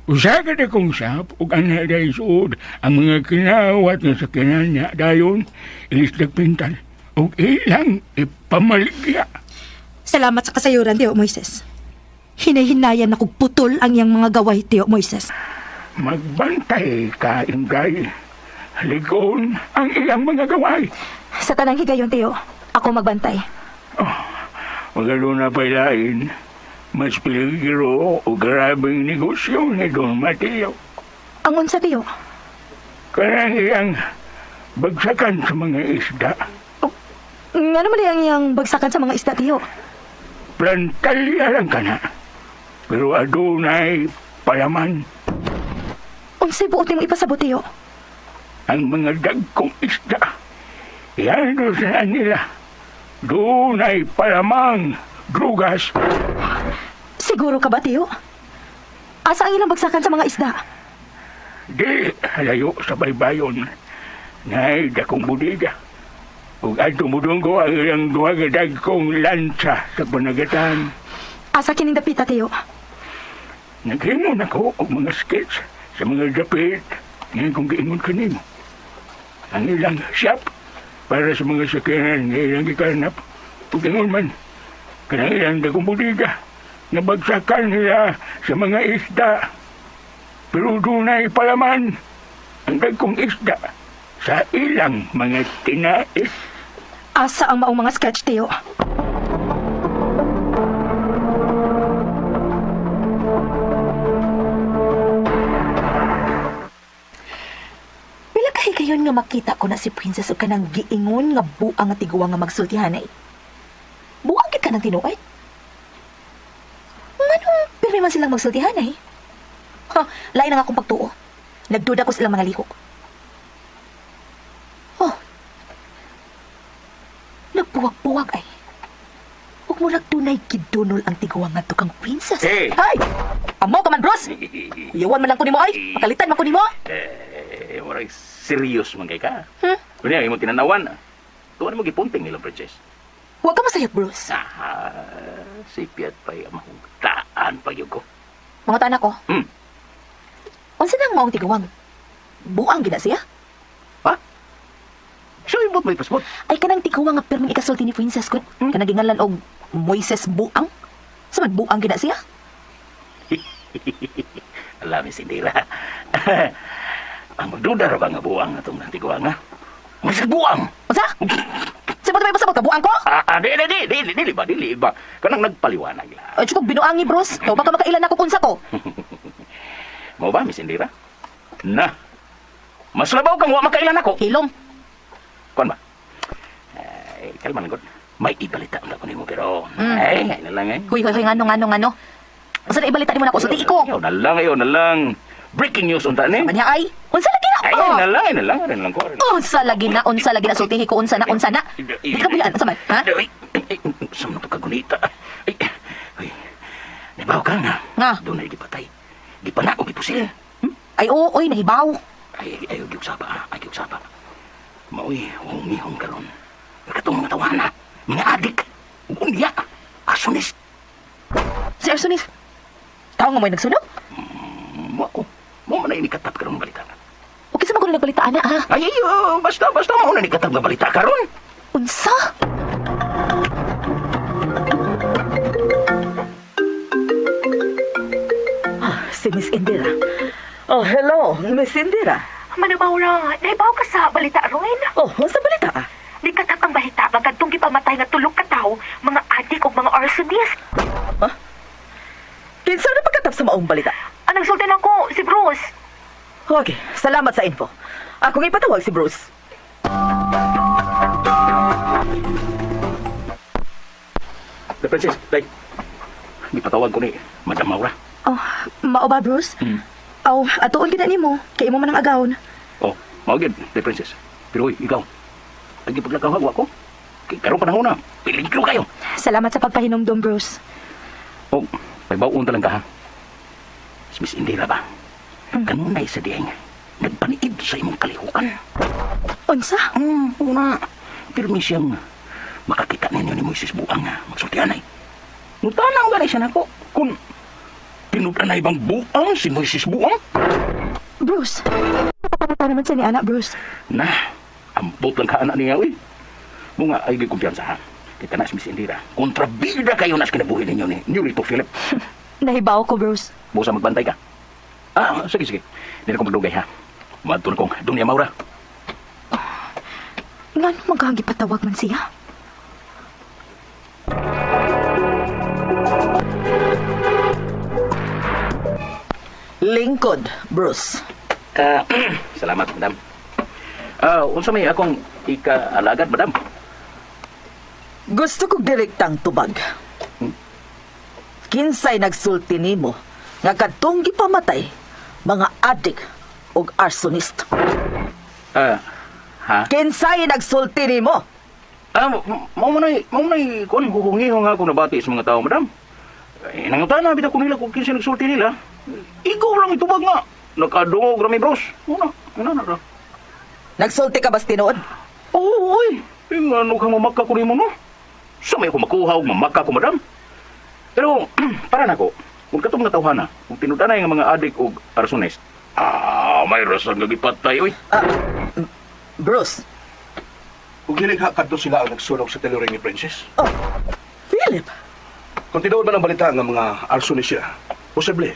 Usa ka na kong shop ug ang isuod ang mga kinawat nga sakyanan niya dayon ilis nagpintal ug ilang ipamaligya. Salamat sa kasayuran, Teo Moises. Hinahinayan akong putol ang iyang mga gaway, Teo Moises. Magbantay ka, Inday. Ligon ang iyang mga gaway. Sa tanang higayon, Teo, ako magbantay. Magalo na pailain, mas peligro o grabeng negosyo ni Don Mateo. Ang unsa, Teo? Kanang iyang bagsakan sa mga isda. Nga naman ang iyang bagsakan sa mga isda, Teo? Plantalya lang ka na. Pero adunay palaman Unsay buot nimo ipasabot, Teo? Ang mga dagkong isda. Yan doon sa nila. Dunay palamang drugas. Siguro ka ba, Teo? Asa ang ilang bagsakan sa mga isda? Di halayo sa baybayon. Nay dakong budiga. Ug adto mudunggo ang ilang duha ka dagkong lansa sa panagatan. Asa kining dapita, Teo? Naghimo na ko og mga sketch sa mga dapit ngayon kong giingon kanimo. Ang ilang shop para sa mga sakyanan nga ilang gikarnap. Ug ingon man, kanang ilang dagkong budiga nabagsakan nila sa mga isda. Pero dunay palaman ang dagkong isda sa ilang mga tinais. Asa ang maong mga sketch, Teo? Pila ka higayon nga makita ko na si Princess o kanang giingon nga buang nga tiguang nga magsultihanay. Buang gid ka ng tinuod. Nganong pirmi man silang magsultihanay? Ha, lain na nga akong pagtuo. Nagduda ko silang mga lihok. Oh. Nagbuwag-buwag ay. Huwag mo nagtunay gidunol ang tiguang nga kang princess. Hey! Ay! Amo ka man, bros! Kuyawan man lang ko nimo ay! Pakalitan man ko nimo! Eh, murag serious man kay ka. Hmm? Kunya, imong tinanawan. Tuwa mo gipunting nila, princess. Huwag ka masayot, bros. Ah, sipiat pa yung mahugtaan pa yun ko. Mga tanak ko. Hmm. Unsa nang maong tiguang? Buang gina siya? Ha? So, ibot mo ipasbot? Ay kanang tiguang nga pirming ikasulti ni Princess kun. Kanang gingalan og Moises Buang. Sa man buang gina siya? Alam ni Sindira. Ang magduda ra ba nga buang atong tiguang ha? Masag buang. Unsa? Sa ba pasabot ka buang ko? Ah, di di di di dili ba dili ba. Kanang nagpaliwanag lang. Ay chukog binuangi, bros. Ikaw baka makailan ako kung unsa ko. Mao ba, Miss Indira? Na. Mas labaw kang wa makailan ako. Hilom. Kuan ba? Ay, kalma lang gud. May ibalita na ko nimo pero ay, ay na lang eh. Huy, huy, huy, ngano, ngano, ngano. Unsa na ibalita nimo nako sulti ko? Ayaw na lang, ayaw na lang. Breaking news unta ni. Manya ay, unsa lagi na Ay, ko? na lang, ay na lang, ay na lang ko. Unsa lagi na, unsa lagi na sultihi ko, unsa na, unsa na. Di ka buyan, unsa man, ha? Ay, ay, sa mga pagkagunita. Ay, ay, nabaw ka nga. Nga. Doon ay gipatay. Gipana o gipusil. Ay, oo, oy, nahibaw. Ay, ay, ay, saba, ay, saba. Maoy, humihong karon. Katong mga tawana, mga adik, unya, arsonist. Si Arsonis, tao nga mo'y nagsunog? Mo ako, mo man ay nikatap karon balita. O kinsa man kuno nagbalita ana, ha? Ay, ay, oh, basta, basta mo na nikatap nga balita karon. Unsa? Ah, si Miss Indira. Oh, hello, Miss Indira. Manamawra, nahibaw ka sa balita ron. Oh, unsa balita ah? Nikatap ang balita nga kadtong gipamatay nga tulok ka tawo, mga adik ug mga arsonist. Ha? Kinsa na pagkatap sa maong balita? Ang nagsulti nako si Bruce. Okay, salamat sa info. Akong ipatawag si Bruce. The Princess, like, gipatawag ko ni Madam Maura. Oh, mao ba, Bruce? Aw, atuon kita nimo. Kay imo man ang agawon. Oh, mao gyud, the Princess. Pero uy, ikaw, ang gipaglakaw wa ko. Kay karon panahon na, peligro kayo. Salamat sa pagpahinumdum, Bruce. Oh, pagbaon ta lang ka ha. Si Miss Indira ba? Kanunay sa diyang nagpaniid sa imong kalihukan. Unsa? Una. Pero may siyang makakita ninyo ni Moises Buang nga magsultianay. Nutanaw gani siya nako kung tinud-anay bang buang si Moises Buang? Bruce, napapata naman siya ni anak, Bruce. Na, ambot lang ka anak niya, uy. Mga ay gikumpiyansa ha. Kita na si Miss Indira. Kontrabida kayo na sa kinabuhi ninyo ni Nurito Philip. Nahibaw ko, Bruce. Busa magbantay ka. Ah, sige, sige. Hindi na ko magdugay ha. Madto na kong Dunya Maura. Ngano magkahagipatawag man siya? Lingkod, Bruce. Salamat, madam. Unsa may akong ikaalagad, madam? Gusto kong direktang tubag. Kinsay nagsulti nimo nga kadtong gipamatay mga adik og arsonist. Ha? Kinsay nagsulti nimo? Mao man ay kuan huhungiho nga ako nabati sa mga tao, madam. Eh, nangutana bitaw ko nila kung kinsa nagsulti nila. Ikaw lang itubag nga. Nakadungog rami, bros. Una, una na ra. Nagsulti ka bas tinuod? Oo, oy. Ano kang mamaka ko nimo, no? Sa may ako makuha og mamaka ko, madam. Pero, para nako, kung katong natawhana, kung tinud-anay nga mga adik og arsonist, may rason nga gipatay, oy. Bruce. Ug dili ka kadto sila ang nagsunog sa tailoring ni Princess. Oh, Philip. Kung tinuod man ang balita nga mga arsonist sila, posible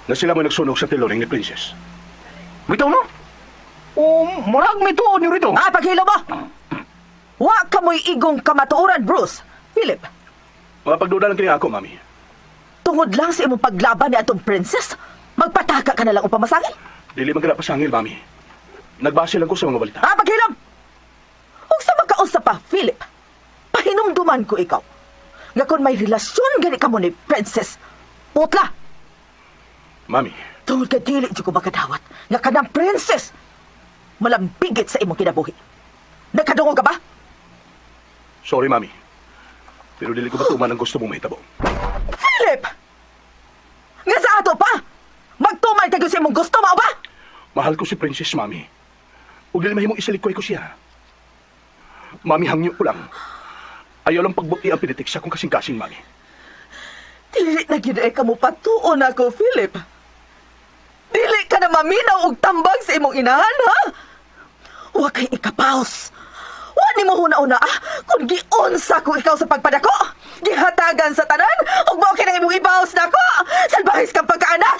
na sila mo nagsunog sa tailoring ni Princess. Bitaw no? O, murag may tuod niyo rito. Ah, paghilo mo! Wa ka mo'y igong kamatuoran, Bruce. Philip, Mga pagduda lang kini ako, mami. tungod lang sa imong paglaban ni atong princess, magpataka ka na lang upang masangil. Dili man kana pasangil, mami. Nagbase lang ko sa mga balita. Ah, paghilom! Ug sa magkausap pa, Philip, pahinumduman ko ikaw. Nga kung may relasyon gani ka mo ni princess, putla! Mami. Tungod kay dili jud ko makadawat nga kanang princess malambigit sa imong kinabuhi. Nakadungog ka ba? Sorry, mami. Pero dili ko matuman ang gusto mong mahitabo. Philip! Nga sa ato pa! Magtuman ka sa imong gusto, mao ba? Mahal ko si Princess, mami. Ug dili mahimong isalikoy ko siya. Mami, hangyo ko lang. Ayaw lang pagbuti ang pinitik sa akong kasing-kasing, mami. Dili na gyud ay kamo patuon ako, Philip. Dili ka na maminaw og tambag sa imong inahan, ha? Wa kay ikapaos. Wa nimo huna-una, ah, kung giunsa ko ikaw sa pagpadako. Gihatagan sa tanan, ug mao kay nang imong ibaos nako. Salbahis kang pagkaanak.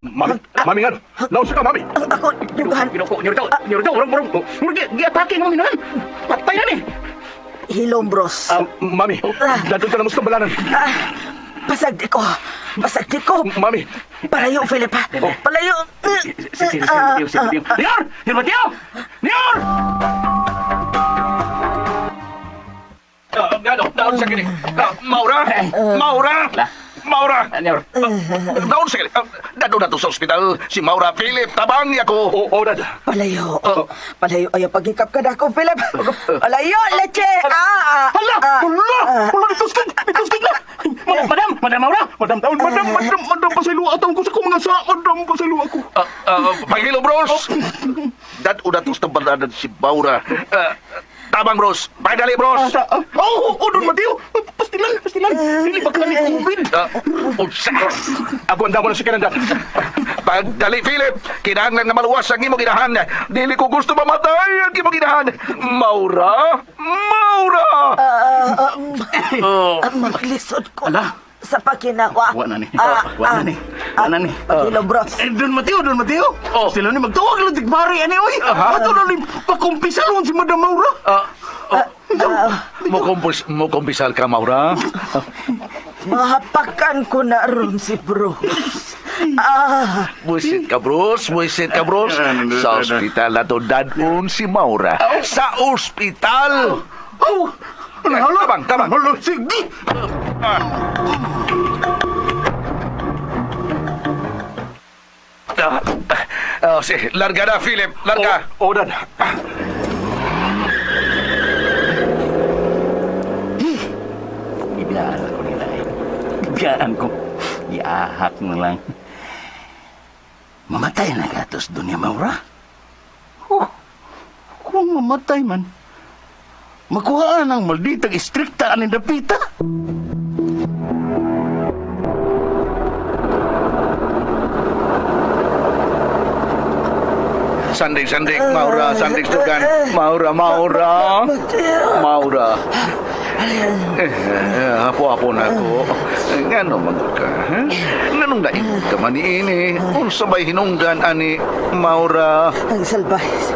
Mami, mami nga. Naunsa ka, mami. Ako, dugahan. Ginoo, nyorito, nyorito, murag, murag, murag, giatake ng inahan. Patay na ni. Hilom, bros. Mami, dadto ka na mo sa tambalanan. Pasagdi ko. Pasagdi ko. Mami. Palayo, Philip. ha? Palayo. Si, Mateo, si Mateo. Nior! Nior, Mateo! Nior! Gano, daon sa kini. Maura! Maura! Maura! Nior. Daon sa kini. Dado na to sa ospital. Si Maura Philip, tabang niya ko. Oo, dad. Palayo. Palayo. Ayaw pagikap ka na ako, Philip. Palayo, leche. Hala! Hala! Hala, nituskig! Nituskig na! Madam, madam, madam Maura! Madam, Madam, madam, madam, madam, pasaylo ataw ko sa akong mga sa. Madam, pasaylo ako. Pahilo, bros. Dado na to sa tambalanan si Maura. Tabang, bros. Pagdali, bros. Oh, oh, Don Mateo! Pastilan, pastilan! Dili ba ka ni COVID? Unsa? Ako ang damo na si Kananda. Pagdali, Philip. Kinahanglan nga maluwas ang imong ginahan. Dili ko gusto mamatay ang imong ginahan. Maura! Maura! Maglisod ko. Ala. Sa pagkinawa. Wa na ni. Wa na ni. Wa na ni. Pagkilo, bros. Eh, Don Mateo, Don Mateo. Oh. Sila ni magtawag lang tigpari ani oy. Ato na ni pakumpisalon si Madam Maura. Mo kumpisal ka, Maura. Mahapakan ko na ron si Bruce. Ah, buisit ka, Bruce. Buisit ka, Bruce. Sa ospital na to dadun si Maura. Sa ospital! Oh! Hala! Tabang, tabang. Hala, sige! Oh, sige, larga na, Philip. Larga. Oh, Dad. Ibiyaan ko nila eh. Ibiyaan ko. Iahak na lang. Mamatay na gatos doon niya, Maura. Oh, kung mamatay man, makuhaan ang malditang istrikta aning dapita. Sandig, sandig, Maura, sandig sugan. Maura, Maura. Maura. Eh, hapo-hapo na ako. Ngano man ka, ha? Nganong naingon ka man niini? Unsa may hinungdan ani Maura? Ang salbahes.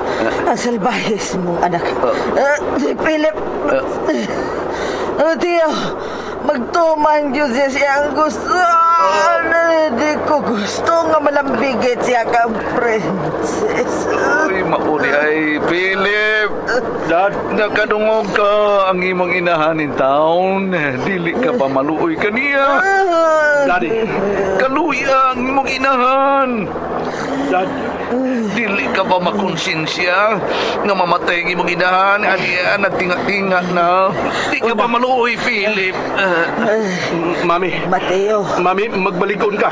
Ang salbahes mo, anak. Si Philip. Tiyo, magtuman yun siya siyang gusto. Di ko gusto nga malambigit siya kang princess. Uy, mauni ay Philip. Dad. Nakadungog ka ang imong inahan in town. Dili ka pa maluoy kaniya. Daddy. Kaluya ang imong inahan. Dad. Dili ka ba makonsensya nga mamatay ang imong inahan? Ani nagtinga-tinga na. Di ka ba maluoy, Philip? Mami. Mateo. Mami, magbalikon ka.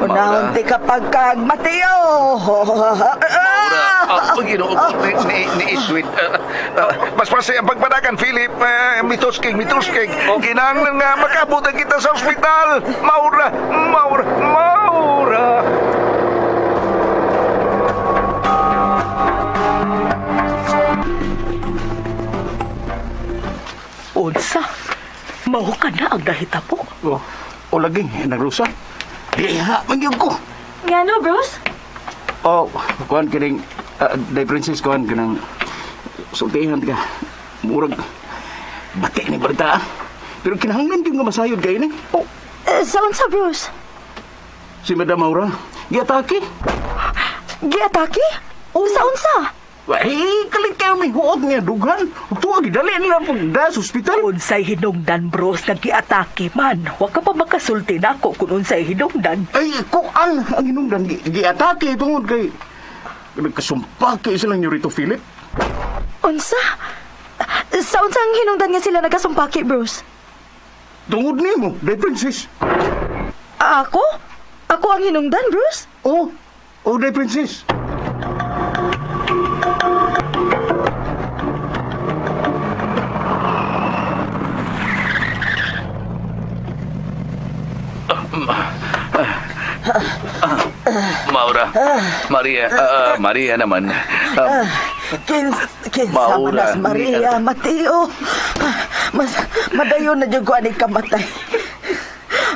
Unahon ti kapag kag Mateo. Maura, Pag-ginoo ko ni Iswit. Paspasay ang pagpadakan, Philip. Mitusking, mitusking. Kinahanglan nga makabutan kita sa ospital. Maura, Maura, Maura. Unsa? Mao ka na ang nahitabo. Oh, o lagi, nagrusa. Diha, mangyog ko. Ngano, bros? Oh, kuhan kining, day princess, kuhan kanang sultihan ka. Murag, bati ni balita. Pero kinahanglan yung nga masayod kayo ni. Oh, Sa unsa, Bruce? si Madam Maura, giatake. Giatake? Sa unsa? Eh, kalit kayo may huot nga dughan. Tuwa, gidali nila pagda sa ospital. Unsay hinungdan, bros, naggiatake man. Wa ka pa makasulti nako kung unsay hinungdan. Ay, kuan ang hinungdan. Giatake tungod kay nagkasumpake sila niyo rito, Philip. Unsa? Sa unsa ang hinungdan nga sila nagkasumpaki, Bruce? Tungod nimo, day princess. Ako? Ako ang hinungdan, Bruce? Oh, oh, day princess. Maura, Maria, Maria naman. Kinsa Maura, manas Maria, Mateo. Mas madayon na jud ko ani kamatay.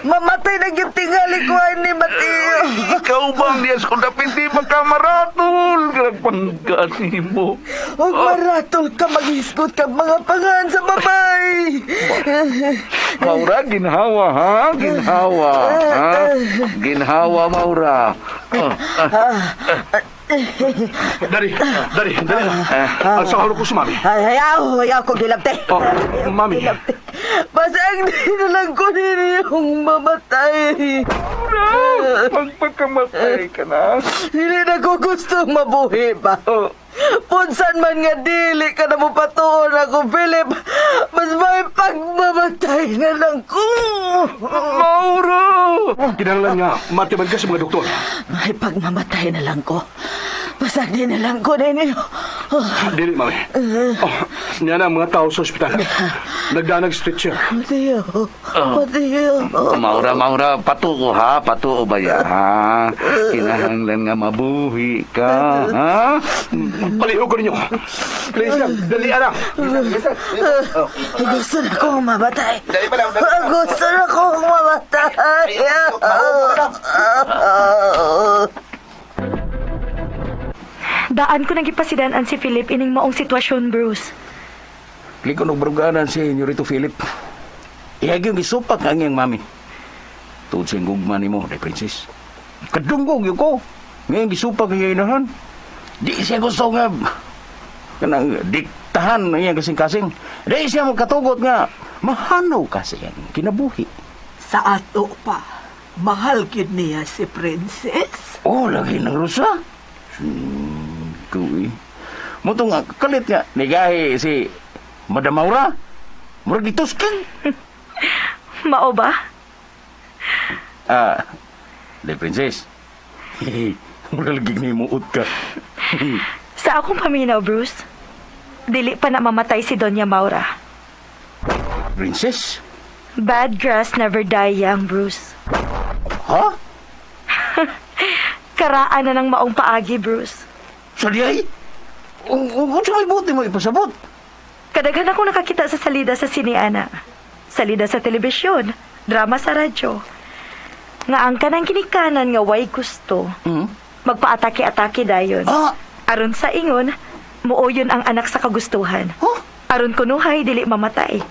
Mamatay na gyud tingali ko ani Mateo. Ikaw bang diyas ko dapat di makamaratol? Pangkani mo. Huwag maratol ka maghisgot ka mga pangan sa babay. Maura, ginhawa ha? Ginhawa, ha? Ginhawa, Maura. Daddy, Daddy, dali. Ang sahuro ko si Mami. Ay, ayaw, ayaw ko gilabte. Oh, Mami. Basta ang di na lang ko ninyong mamatay. Maura, magpakamatay ka na. Hindi na ko gustong mabuhi pa. Oh. Punsan man nga dili ka na mo patuon ako, Philip. Mas may pagmamatay na lang ko. Maura! Kinahanglan nga, matiman ka sa mga doktor. May pagmamatay na lang ko. Basta di na lang ko ninyo. Oh, Dili, Mami. Oh, niya na ang mga tao sa ospital. Nagdanag stretcher. Mateo, Mateo. Maura, Maura, patuo ha, patuo ba ya, ha? Kinahanglan nga mabuhi ka, ha? Palihog ko ninyo. Please lang, dali na. Gusto na kong mamatay. Dali pa lang, dali pa lang. Gusto na kong mamatay. Daan ko nagipasidan-an si Philip ining maong sitwasyon, Bruce. Liko og baruganan si Nyorito Philip. Iyag yung gisupak ang iyang mami. Tuod sa gugma nimo, day princess. Kadungog yun ko. Ngayon gisupag ang inahan. Di siya gusto nga kanang diktahan ang iyang kasing-kasing. Di siya magkatugot nga mahanaw kasi ang kinabuhi. Sa ato pa, mahal gyud niya si Princess. Oh, lagi ng rusa. Tuwi. Muto nga, kalit nga. Nigahi si Madam Maura. Murag gitusking. Mao ba? Ah, di Princess. Murag lagi ni muot ka. Sa akong paminaw, Bruce, dili pa na mamatay si Doña Maura. Princess? Bad grass never die young, Bruce. Ha? Karaan na ng maong paagi, Bruce. Sa di ay? Kung sa may buti mo ipasabot. Kadaghan akong nakakita sa salida sa siniana. Salida sa telebisyon, drama sa radyo. Nga ang kanang kinikanan nga way gusto, magpaatake-atake dayon. Ah! Aron sa ingon, muoyon ang anak sa kagustuhan. Huh? Aron kunuhay, dili mamatay.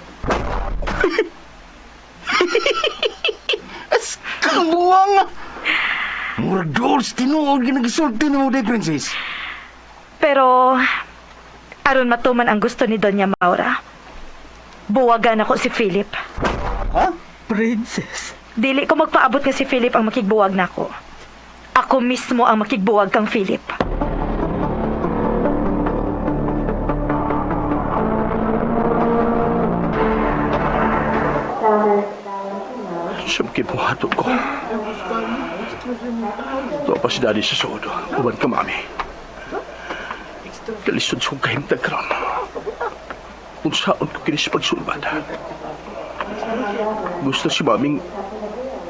As kabuang! Murag dool sa tinuod ginagisulti na mo day, Princess. Pero, aron matuman ang gusto ni Doña Maura, buwagan ako si Philip. Ha? Princess. Dili ko magpaabot nga si Philip ang makigbuwag nako. Ako mismo ang makigbuwag kang Philip. Sa kibuhato ko. Ito pa si Daddy sa suod. Uban ka, Mami. Kalisod sa kong kahimtag karon. Unsaon ko kini sa pagsulbad. Gusto si Maming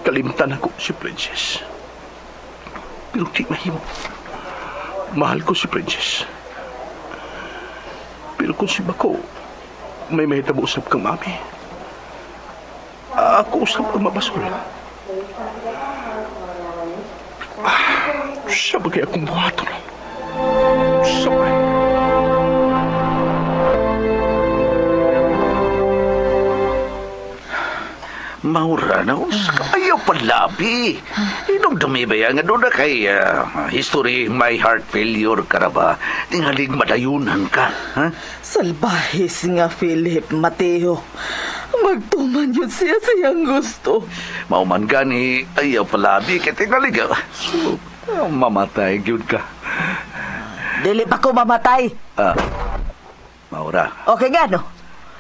kalimtan ako si Princess. Pero di mahimo. Mahal ko si Princess. Pero kung si Bako, may mahitabo usap kang Mami. Ako usap ang mabasol. Ah, siya ba kaya akong buhaton? Sabay. Maura na, ayaw palabi. Inom dumi ba yan? Nga doon na kay history may heart failure ka na ba? Tingalig madayunan ka. Ha? Salbahis nga Philip Mateo. Magtuman yun siya sa iyang gusto. Mauman gani, ayaw palabi. Kay tingalig, so, mamatay gyud ka. Dili pa ko mamatay. Ah, Maura. Okay nga, no?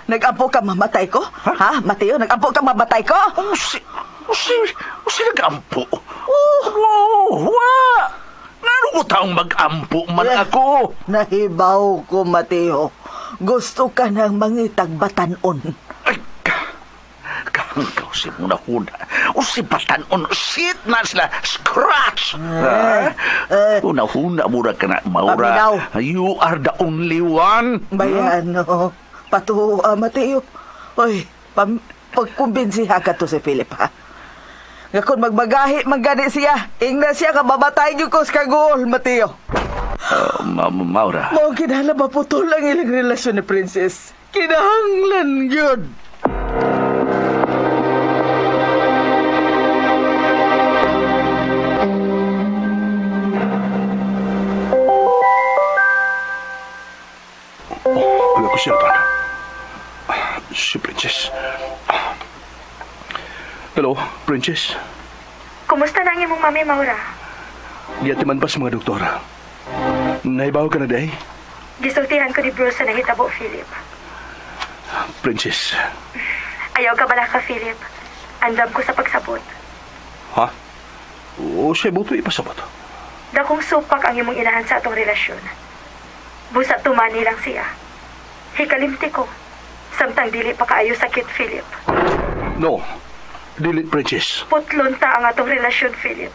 Nag-ampo ka mamatay ko? Ha? Mateo, nag-ampo ka mamatay ko? Oh, si nag-ampo? Oh, oh, wa! Ngano ko taong mag-ampo man ako? Nahibaw ko, Mateo. Gusto ka ng mangitag batanon. Ay, kangkaw si muna huna. O si batanon, sit na sila, scratch! Eh, Una-huna mura ka na, Maura. Paminaw. You are the only one. Bayan, no? Patuo, Mateo. Oy, pagkumbinsiha ka to si Philip, ha? Nga kung magbagahi, manggani siya. Ingna siya, kababatay niyo ko sa kagol, Mateo. Maura. Mao kinahanglan maputol ang ilang relasyon ni Princess. Kinahanglan yun. Oh, wala ko siya pa. Si Princess. Hello, Princess. Kumusta na ang imong mami, Maura? Giyatiman pa sa mga doktor. Naibaw ka na, day? Gisultihan ko ni Bruce sa nahitabo, Philip. Princess. Ayaw ka bala ka, Philip. Andam ko sa pagsabot. Ha? O siya buto ipasabot. Dakong supak ang imong inahan sa atong relasyon. Busa tumani lang siya. Hikalimti ko. Samtang dili pa kaayo sakit, Philip. No. Dili, Princess. Putlon ta ang atong relasyon, Philip.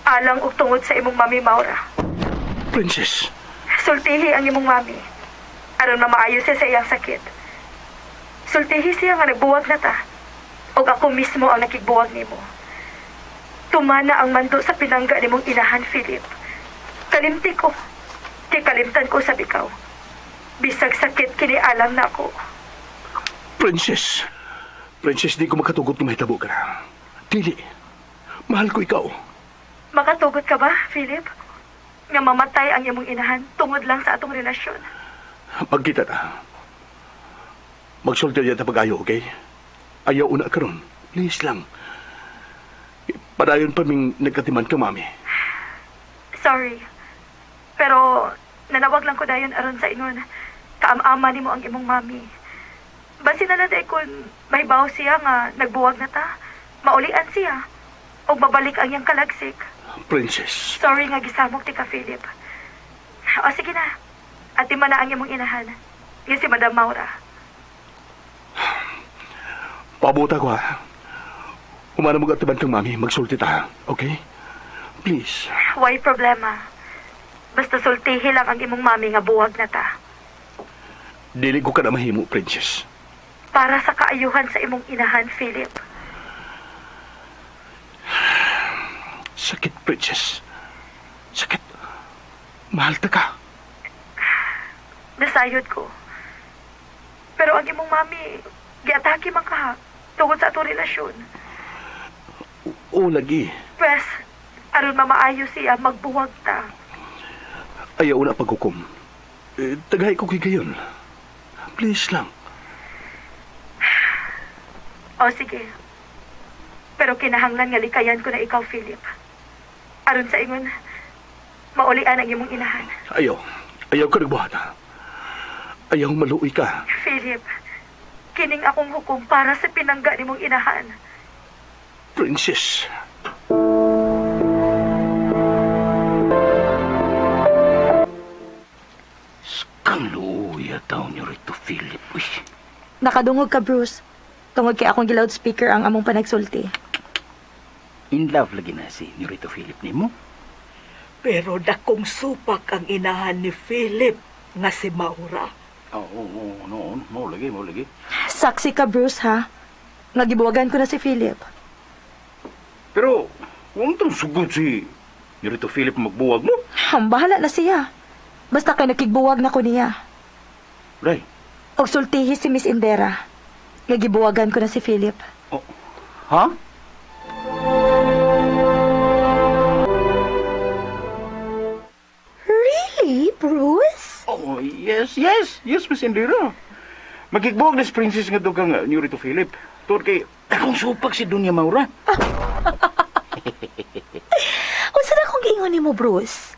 Alang og tungod sa imong mami, Maura. Princess. Sultihi ang imong mami. Aron mamaayo siya sa iyang sakit. Sultihi siya nga nagbuwag na ta. Og ako mismo ang nakigbuwag nimo. Tumana ang mando sa pinangga nimong inahan, Philip. Kalimti ko. Kay kalimtan ko sa ikaw. Bisag sakit kini alam na ako. Princess. Princess, di ko makatugot kung mahitabo ka na. Dili. Mahal ko ikaw. Makatugot ka ba, Philip? Nga mamatay ang imong inahan tungod lang sa atong relasyon. Magkita ta. Magsulti niya ta pag-ayo, okay? Ayaw una karon. Please lang. Padayon pa ming nagkatiman ka, mami. Sorry. Pero nanawag lang ko dayon aron sa ingon. Kaam-ama nimo ang imong mami. Basi na lang day kung mahibaw siya nga nagbuwag na ta. Maulian siya. Og mabalik ang iyang kalagsik. Princess. Sorry nga gisamok ti ka, Philip. O sige na. Ati man na ang imong inahan. Nga si Madam Maura. Pabuta ko, ha? Humana mo katiman kang mami. Magsulti ta, okay? Please. Why problema? Basta sultihi lang ang imong mami nga buwag na ta. Dili ko ka na mahimo, Princess. Para sa kaayuhan sa imong inahan, Philip. Sakit, Princess. Sakit. Mahal ta ka. Nasayod ko. Pero ang imong mami, giatake man ka tungod sa atong relasyon. Oo, lagi. Pwes, aron mamaayo siya, magbuwag ta. Ayaw na paghukom. Eh, tagay ko kay gayon. Please lang. O sige. Pero kinahanglan nga likayan ko na ikaw, Philip. Aron sa ingon, maulian ang imong inahan. Ayaw. Ayaw ka nagbuhat. ha? Ayaw maluoy ka. Philip, kining akong hukom para sa pinangga nimong inahan. Princess. Kang luya taon niyo rito, Philip. Uy, Nakadungog ka, Bruce. Tungod kay akong gi-loudspeaker ang among panagsulti. In love lagi na si Nurito Philip nimo. Pero dakong supak ang inahan ni Philip nga si Maura. Oo, oo, noon. Mo lagi, mo lagi. Saksi ka, Bruce, ha? Nga gibuwagan ko na si Philip. Pero, huwag tong sugod si Nurito Philip magbuwag mo. Bahala na siya. Basta kay nakigbuwag na ko niya. Ray, Og sultihi si Miss Indera. Nga gibuwagan ko na si Philip. Oh, ha? Really, Bruce? Oh, yes, yes. Yes, Miss Indira. Magkikbuwag na si Princess nga dugang Nurito Philip. Tungod kay, akong supak si Dunya Maura. Unsa na kung giingon nimo, Bruce?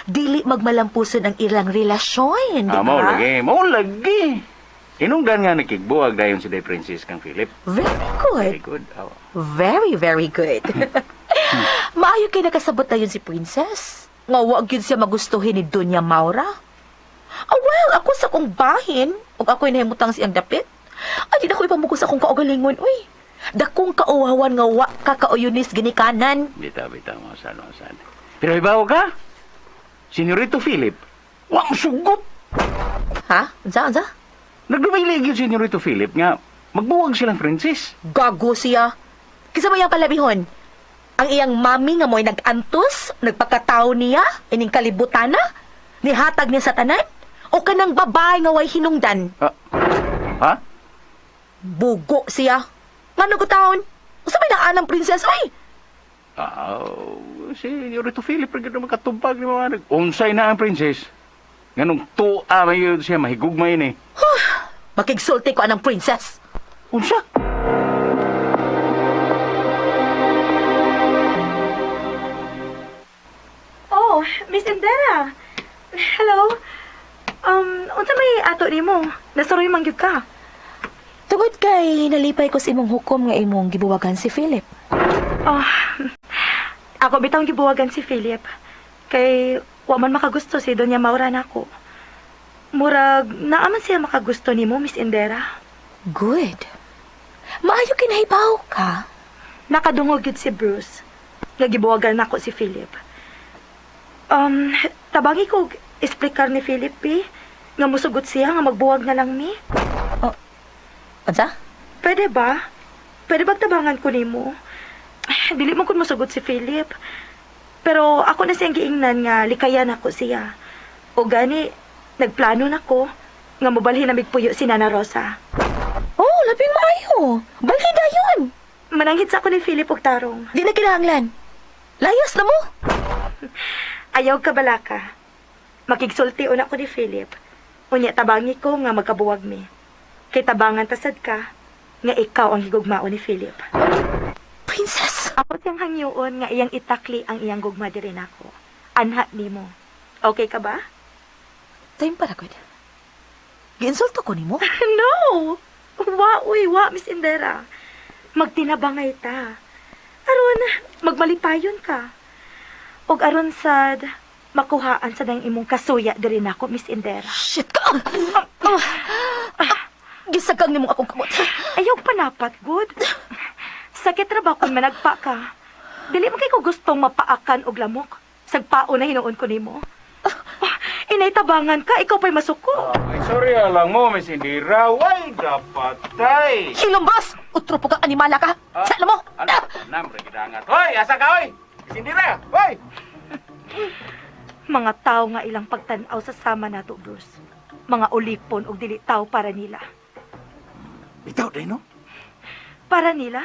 Dili magmalampuson ang ilang relasyon, di Ah, ba? mo lagi, mo lagi. Hinungdan nga nakigbuwag dayon si Day Princess kang Philip. Very good. Very good. Oh. Very, very good. Maayo kay nakasabot na yun si Princess. Nga wag yun siya magustuhin ni Dunya Maura. Ah, well, ako sa kong bahin, ug ako'y nahimutang siyang dapit. Ay, di na ko ipamugos akong kaugalingon, uy. Dakong kauhawan nga wa ka kauyunis ginikanan. Bitaw, bitaw, masan, masan. Pero ibaw ka? Senyorito Philip, wa mo sugot. Ha? Unsa, unsa? Nagdumilig yung Senyorito Philip nga magbuwag silang princess. Gago siya. Kisa mo iyang palabihon? Ang iyang mami nga mo'y nag-antos, nagpakatao niya, ining kalibutana, nihatag niya sa tanan, o kanang babae nga way hinungdan. Ha? Bugo siya. Ngano ko taon? Usa may naan ang princess, oy! Ah, Senyorito Philip, rin naman katubag ni mga nag... Unsay na ang princess. Nganong tuwa may yun siya, mahigugmay ni. Makigsulti ko anang princess. Unsa? Oh, Miss Indera. Hello. Unsa may ato nimo? Nasuroy man gyud ka. Tungod kay nalipay ko sa imong hukom nga imong gibuwagan si Philip. Oh, ako bitawng gibuwagan si Philip. Kay wa man makagusto si Doña Maura nako. Murag naa man siya makagusto nimo, Miss Indera. Good. Maayo kinahibaw ka. Nakadungog gyud si Bruce. Nga gibuwagan nako si Philip. Tabangi ko explicar ni Philip eh, nga musugot siya nga magbuwag na lang mi. Oh, unsa? Pwede ba? Pwede bang tabangan ko nimo? Ay, dili man kun musugot si Philip. Pero ako na siyang giingnan nga likayan ako siya. O gani, nagplano na ko nga mobalhin na migpuyo si Nana Rosa. Oh, labing maayo. Balhin dayon. Mananghid sa ako ni Philip og tarong. Di na kinahanglan. Layas na mo. Ayaw ka balaka. Makigsulti una ko ni Philip. Unya tabangi ko nga magkabuwag mi. Kay tabangan tasad ka nga ikaw ang higugmao ni Philip. Princess! Ako siyang hangyoon nga iyang itakli ang iyang gugma diri nako. Anha nimo. Okay ka ba? Time para gud. Giinsulto ko nimo? No! Wa, uy, wa, Miss Indera. Magtinabangay ta. Aron, magmalipayon ka. Og aron sad, makuhaan sa nang imong kasuya diri nako, Miss Indera. Shit ka! Gisagang nimo akong kamot. Ayaw panapat, good. Sakit ra ba kung managpa ka? Dili man kay ko gustong mapaakan og lamok. Sagpao na hinuon ko nimo. Inay tabangan ka, ikaw pa'y masuko. Ay, sorry lang mo, Miss Indira. Way, dapatay. Hilumbas! Utro po kang animala ka! Sa mo! Ano? Namre gidangat. Hoy, asa ka, hoy? Miss Indira, hoy! Mga tao nga ilang pagtan-aw sa sama nato, Bruce. Mga ulipon og dili tao para nila. Bitaw day no? Para nila,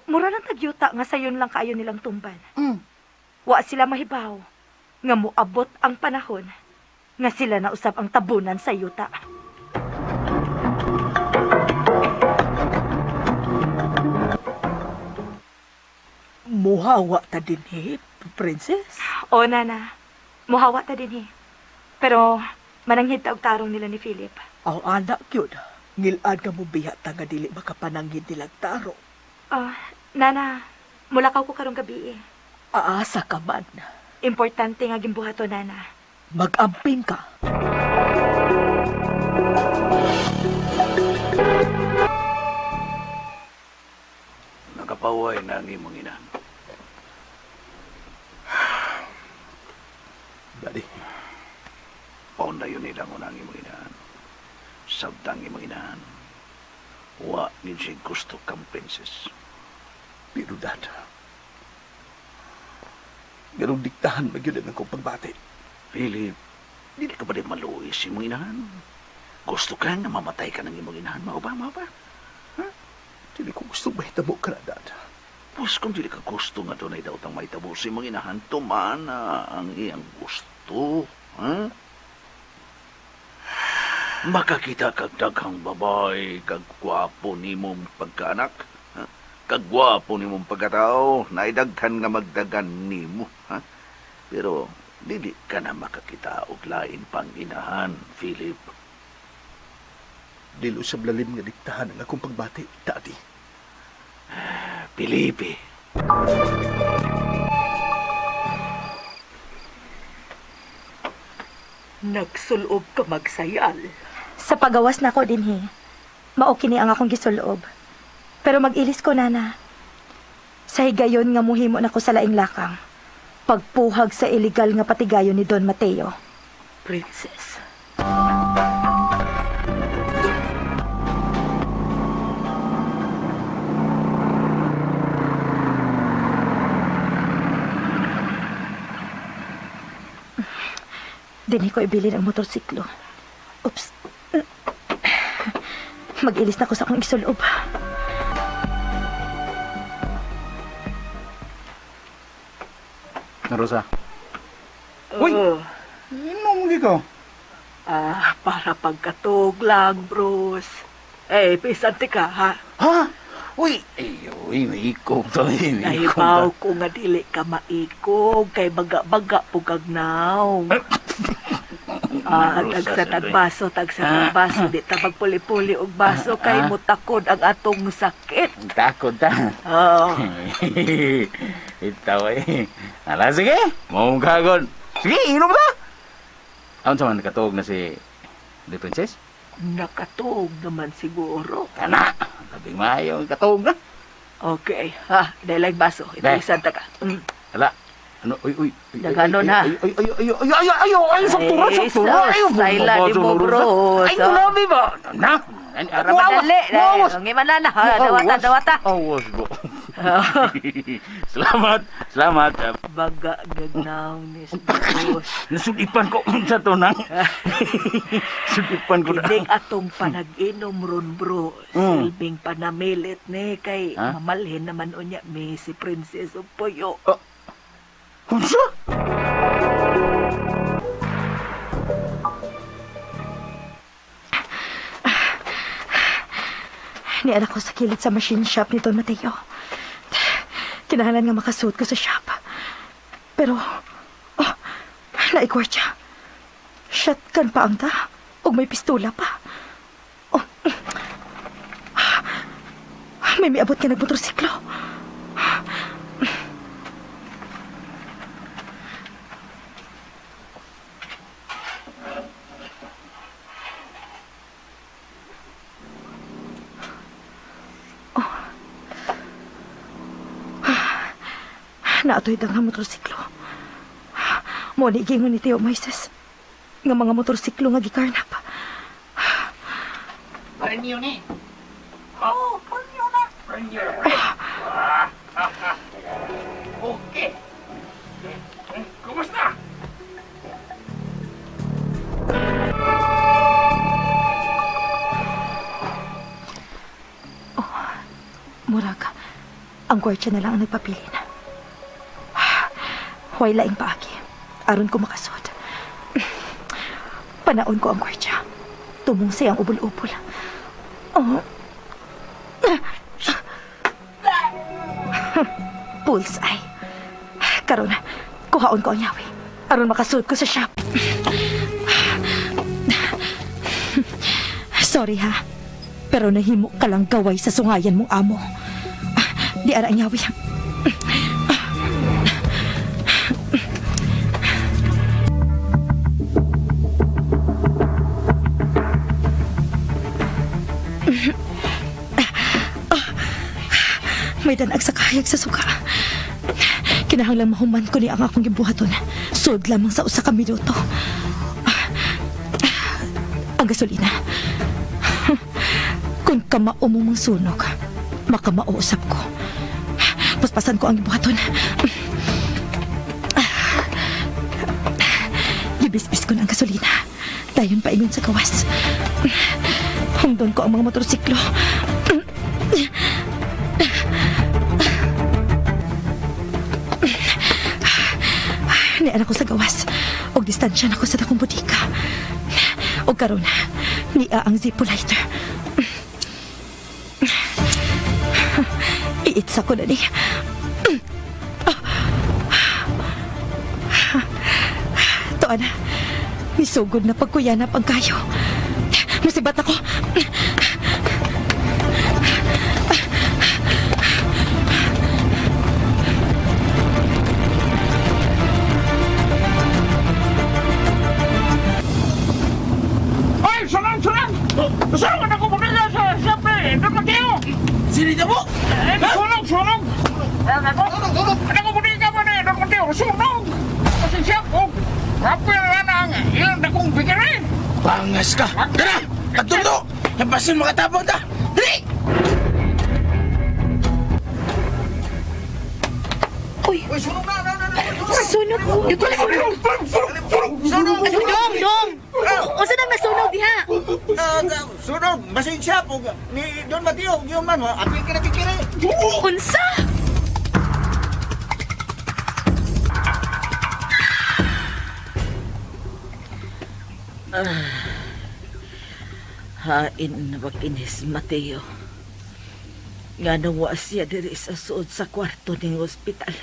mura lang tagyuta nga sayon lang kaayo nilang tumban. Wa sila mahibaw nga moabot ang panahon nga sila na usab ang tabunan sa yuta. Muhawa ta dinhi, Princess. O, nana, muhawa ta dinhi. Pero mananghid ta og tarong nila ni Philip. Aw anak yun. Ngilad ka mo biya ta nga dili makapananghid nilang taro. Nana, mulakaw ko karong gabi eh. Aasa ka man. Importante nga gimbuhato, nana. Mag-amping ka. Nakapaway na ang imong ina. Daddy, Paunda yun nilang unang imong inahan. Sabtang imong inahan. Wa gid siya gusto kang princess. Pero dad, ganong diktahan magyud ang akong pagbati. Philip, dili ka ba din maluoy sa imong inahan? Gusto ka nga mamatay ka ng imong inahan? Mao ba, mao ba? Dili ko gusto mahitabo ka na, dad. Pus kung dili ka gusto nga dunay daw tang mahitabo sa imong inahan, tumana ang iyang gusto. Ha? Makakita kag daghang babae, kag gwapo nimong pagkaanak, ha? Kag gwapo nimong pagkatao, naidaghan nga magdagan nimo, ha? Pero dili ka na makakita og lain pang inahan, Philip. Dili usab lalim nga diktahan ang akong pagbati, Daddy. Felipe. Nagsulob ka magsayal. Sa pagawas na ko dinhi, mao kini ang akong gisulob. Pero mag-ilis ko, nana. Sa higayon nga muhimo na ko sa laing lakang. Pagpuhag sa illegal nga patigayon ni Don Mateo. Princess. Dinhi ko ibilin ang motorsiklo. Oops. Mag-ilis na ko sa akong isulob. Rosa. Uy! Inom ka. Ah, para pagkatog lang, Bruce. Eh, pisante ka, ha? Ha? Uy! Ay, uy, may ikog to. Eh, may ikog Nahibaw ta. ko nga dili ka maikog kay baga-baga pugag naw. Ah, Rosa, tagsa sabi. tagbaso, tagsa tagbaso, di ta magpuli-puli og baso kay mutakod ang atong sakit. Takot ta. Oh. Itaw eh. Ala, sige. Maong kagod. Sige, inom ta. Aon sa man nakatuog na si The Princess? Nakatuog naman siguro. Kana. Labing maayo ang katuog na. Okay, ha, dahil baso. Ito Dahil. isang ka. Ala. Ano, uy, uy. uy, Daghanon, ha? Ay, ay, ay, ay, ay, ay, ay, ay, saktura, Ay, saktura. Ay, sus, sayla di mo, bro. Ay, grabe ba? Na. Para madali. Mawas. Ang iman na, ha, dawata, dawata. Awas, bo. Salamat, salamat. Baga gagnaw ni Bruce. Nasulipan ko sa tunang. Sulipan ko na. Kining atong panag-inom ron bro. Silbing panamilit ni kay Ha? mamalhin naman unya mi si Princess og Puyo. Oh. Unsa? Niala ko sa kilid sa machine shop ni Don Mateo. Kinahanglan nga makasuot ko sa shop. Pero, oh, naikwartya. Shotgun pa ang ta. Ug may pistola pa. Oh. May miabot nga nagmotorsiklo. Naatoy dang nga motorsiklo. Mo ni gingon ni Tio Moises nga mga motorsiklo nga gikarnap. Pernyo ni. Oh, pernyo na. Pernyo. Okay. Kumusta? Oh, murag, ang gwardiya na lang ang nagpapilin. Huwag laing paagi. Aron ko makasod. Panaon ko ang gwardiya. Tumong siyang ubol-ubol. Oh. Bullseye. Karon, kuhaon ko ang yawi. Aron makasud ko sa shop. Sorry ha. Pero nahimo ka lang gaway sa sungayan mong amo. Di ara ang yawi. May danag sa kahayag sa suka. Kinahanglan mahuman ko ni ang akong gibuhaton. Sud lamang sa usa ka minuto. Ang gasolina. Kung kamao mo mang sunog, makamao usab ko. Paspasan ko ang gibuhaton. Gibisbis ko na ang gasolina. Dayon paingon sa gawas. Hungdon ko ang mga motorsiklo. Niara ko sa gawas. Og distansya na ko sa dakong butika. Og karon, niya ang Zippo lighter. Iitsa ko na niya. Tuan, misugod na pagkuyanap ang kayo. Musibat ako. Ay, sunog, sunog! Sunog na ko muna sa siyempre. Don Mateo! Sino mo? Eh, sunog, sunog! Ako, ako muna mo na, Don Mateo, sunog! Kasi siya, oh, rapel na ang ilang dakong bigari. Bangas ka! Tara! Kadto! Hapasin makatabang ta! Dali! Uy! Uy, sunog na! Na, na, na. Sunog! Dito na sunog! Sunog! Dong! Dong! Unsa nang nasunog diha? Sunog! Basin siya po. Ni Don Mateo, yun man, apil ka na kikiri. Unsa? Hain na bakinis, Mateo. Nga nawa siya diri sa suod sa kwarto ning ospital.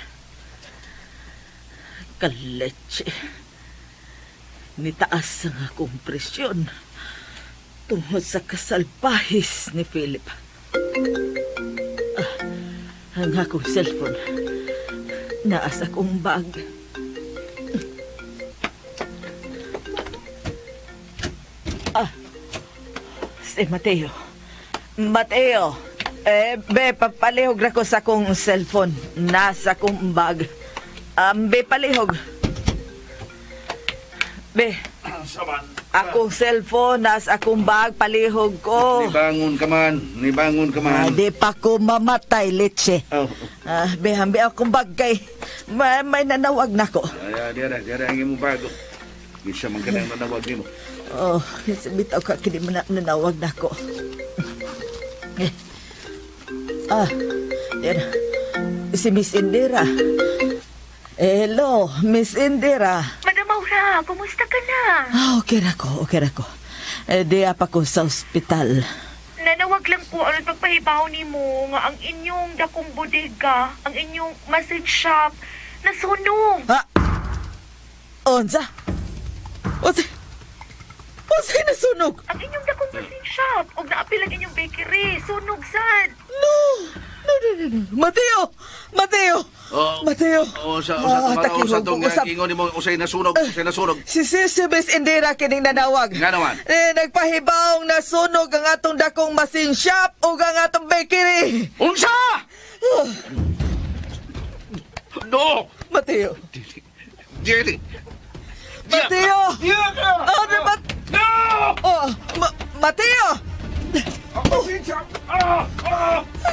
Kaleche. Nitaas ang akong presyon tungod sa kasalpahis ni Philip. Ang akong cellphone naa sa akong bag. Si Mateo. Mateo, be, papalihog ra ko sa akong cellphone. Nasa akong bag. Be, palihog. Be, akong cellphone, nasa akong bag, palihog ko. Nibangon ka man, nibangon ka man. Di pa ko mamatay, leche. Oh. Be, hambi akong bag kay may nanawag na ko. Ay, diara, diara ang imong bago. Isa man ka nang nanawag nimo. Oh, kasi bitaw ka kini man nanawag na ko. Eh. Diyan. Si Miss Indira. Hello, Miss Indira. Madam Maura, kumusta ka na? Ah, okay ra ko, okay ra ko. Eh, di pa ko sa ospital. Nanawag lang ko aron pagpahibaw nimo nga ang inyong dakong bodega, ang inyong message shop, nasunog. Ha? Unsa? Unsa? Unsa nasunog? Ang inyong dakong machine shop ug naapil ang inyong bakery, sunog sad. No! No, no, no, no. Mateo! Mateo! Oh, Mateo! Oh, sa sa Ah, tong sa tong takilog, usap. ingon nimo usay nasunog, usay nasunog. Si si Miss Indira kining nanawag. Nga naman. Eh, nagpahibawong nasunog ang atong dakong machine shop ug ang atong bakery. Unsa? No! Mateo. Dili. Mateo! Oh, no, No! Oh, Mateo! Oh.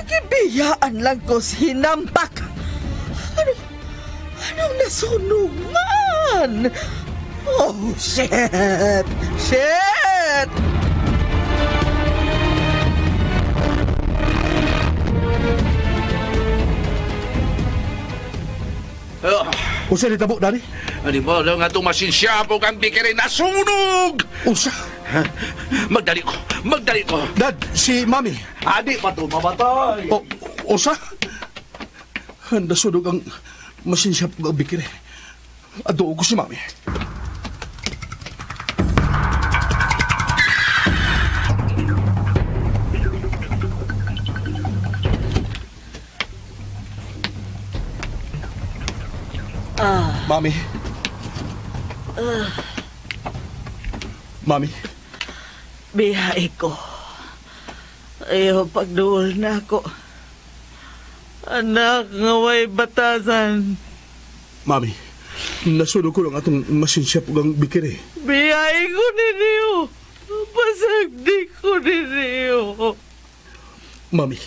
Gibiyaan lang ko si hinampak. Anong nasunog man? Oh, shit! Shit! Unsa ni tabo dali? Ani mo lang atong machine shop ug ang bakery nasunog. Unsa? Magdali ko, magdali ko. Dad, si Mami. Adi pa to mamatay. O, unsa? Nasunog ang machine shop ug ang bakery. Aduo ko si Mami. Mami. Mami. Biyahe ko. Ayaw pagduol na ako. Anak, nga way batasan. Mami, nasunog ko lang atong machine shop ug ang bakery. Biyahe ko ninyo. Pasagdi ko ninyo. Mami,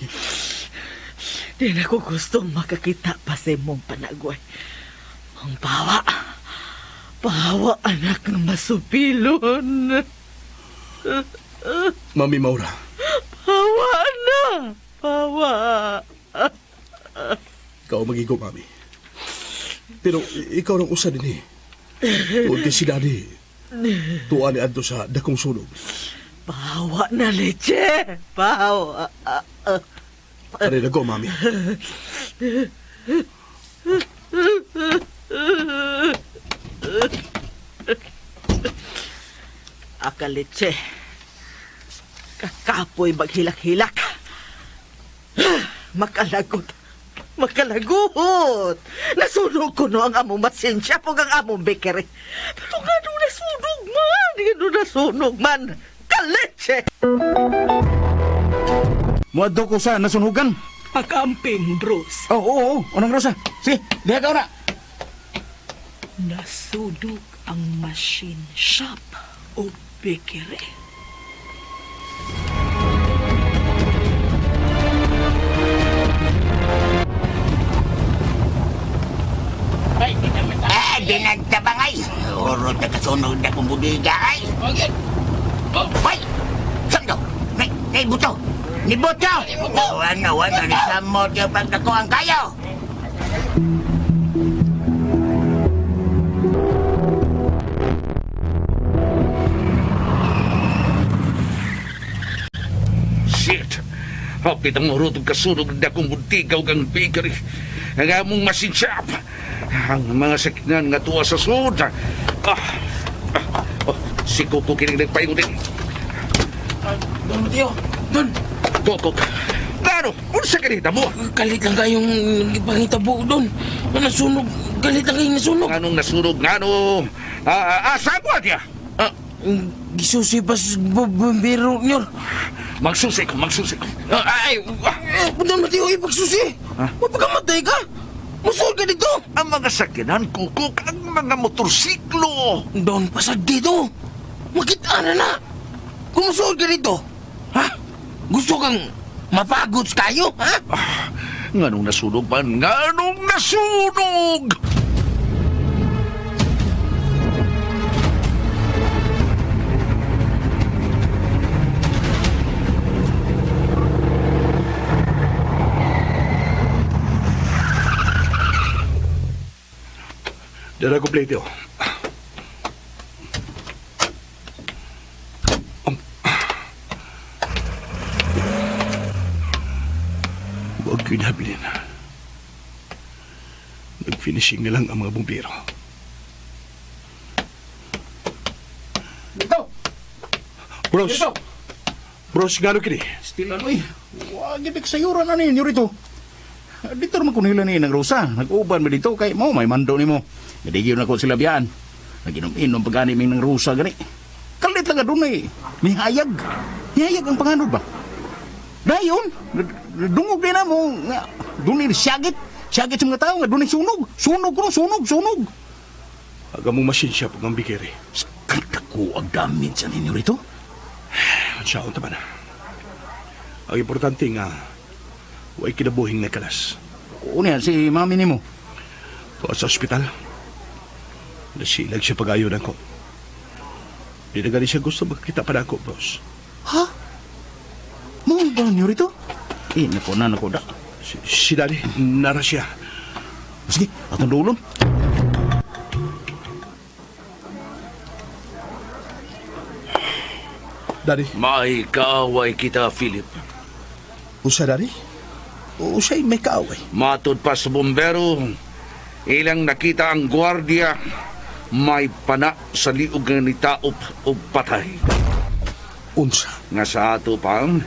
Di na ko gustong makakita pa sa imong panagway. Ang pawa. Pawa, anak nga masupilon. Mami Maura. Pawa na. Pawa. Ikaw magigo, Mami. Pero ikaw lang usa din eh. Tuod kay si Daddy. Tuwa ni Adto sa dakong sunog. Pawa na, leche. Pawa. Aray na go, Mami. Aka, leche. Kakapoy maghilak-hilak. Makalagot. Makalagot. Nasunog ko no ang among masensya pag ang among bakery. Pero nga nung nasunog man. Nga nung nasunog man. Kaleche! Muadto ko sa nasunugan. Pakamping, Bruce. Oh, oo, oo. Unang Rosa. Sige, diha ka una. Nasunog ang machine shop o bakery. Ah, dinagtabangay. Urot na kasunog na kong budiga ay. Hoy! Sando! Nay, buto! Ni buto! Wala, wala, ni samot yung pagdakuan kayo! Shit! Hapit ang urot og kasunog na akong budiga ug ang bakery. Ang among machine shop. Ang mga sakyanan nga tuwa sa sud. Oh, si Coco kining nagpaingon din. Don Mateo, Don! Coco, Claro, unsa kini tabo? Kalit lang kayong gipangitabo, Don. Nasunog, galit lang kayong nasunog. Anong nasunog ngano? Asa ko diya? Ah, gisusi pa sa bumbiro niyo. Magsusi ko, magsusi ko. Ay, Don Mateo, ipagsusi. Mapagkamatay ka. Musuod ka dito. Ang mga sakyanan, Kukuk, ang mga motorsiklo. Don, pasag dito. Makita na na. Kung musuod ka dito, ha? Gusto kang mapagod kayo, ha? Nganong nasunog man? Nganong nasunog? Dara kompleto. Huwag ko inabilin. Nag-finishing na lang ang mga bumbero. Dito! Bros! Dito! Bros, ngano kini? Still ano eh. Wag ibig sayura na ninyo rito. Dito naman kunila ni ng Rosa. Nag-uban mo dito kay mo may mando nimo. Nadigyo na ko sila biyaan. Naginom-inom pagani ming ng Rosa gani. Kalit lang adunay. Nihayag. Nihayag ang panganod ba? Dayon, dungog din na mo. Nga, dunay siyagit. Siyagit sa mga tao nga dunay sunog. Sunog kuno, sunog, sunog. Aga mong machine shop ang bikiri. Ko ang damage sa ninyo rito. Siya unta man. Ang importante nga, way kinabuhing nakalas. Unya, si mami nimo. Tuwa sa ospital. Nasilag siya pag-ayon ako. Di na gani siya gusto magkita pa na ako, bros. Ha? Mo ba ninyo rito? Eh, nako na, nako da. Si Daddy, nara siya. Sige, atong dulon. Daddy. May kaaway kita, Philip. Usa, Daddy? Usay may kaaway. Matod pa sa bombero, ilang nakita ang gwardiya, may pana sa liog nga nitaop og patay. Unsa? Nga sa ato pang,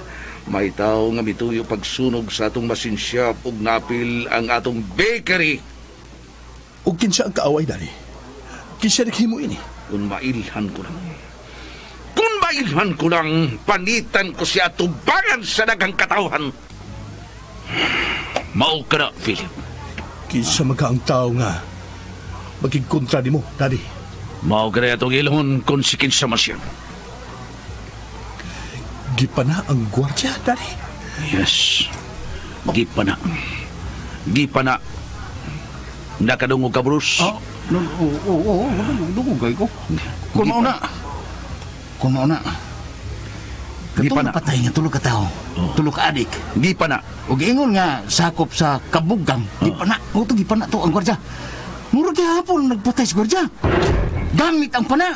may tao nga mituyo pagsunog sa atong machine shop ug napil ang atong bakery. Ug kinsa ang kaaway, Daddy? Kinsa naghimo ini? Kung mailhan ko lang. Kung mailhan ko lang, panitan ko siya tubangan sa daghang katawhan. Mao ka na, Philip. Kinsa magka ang tao nga magigkontra nimo, Daddy? Mao ka na itong ilhon kung si kinsa man siya. Gipa na ang gwardiya, Daddy? Yes. Gipa na. Gipa na. Nakadungog ka, Bruce? Oh, no, oo, oo, oo, dungog kay ko. Kung mauna. Kung mauna. Gipa Katong na. napatay nga tulo ka tawo. Tulo ka adik. Gipa na. Ug ingon nga sakop sa kabugang. Gipa na. Mo to gipa na to ang gwardiya. Murag gihapon nagpatay sa gwardiya. Gamit ang pana.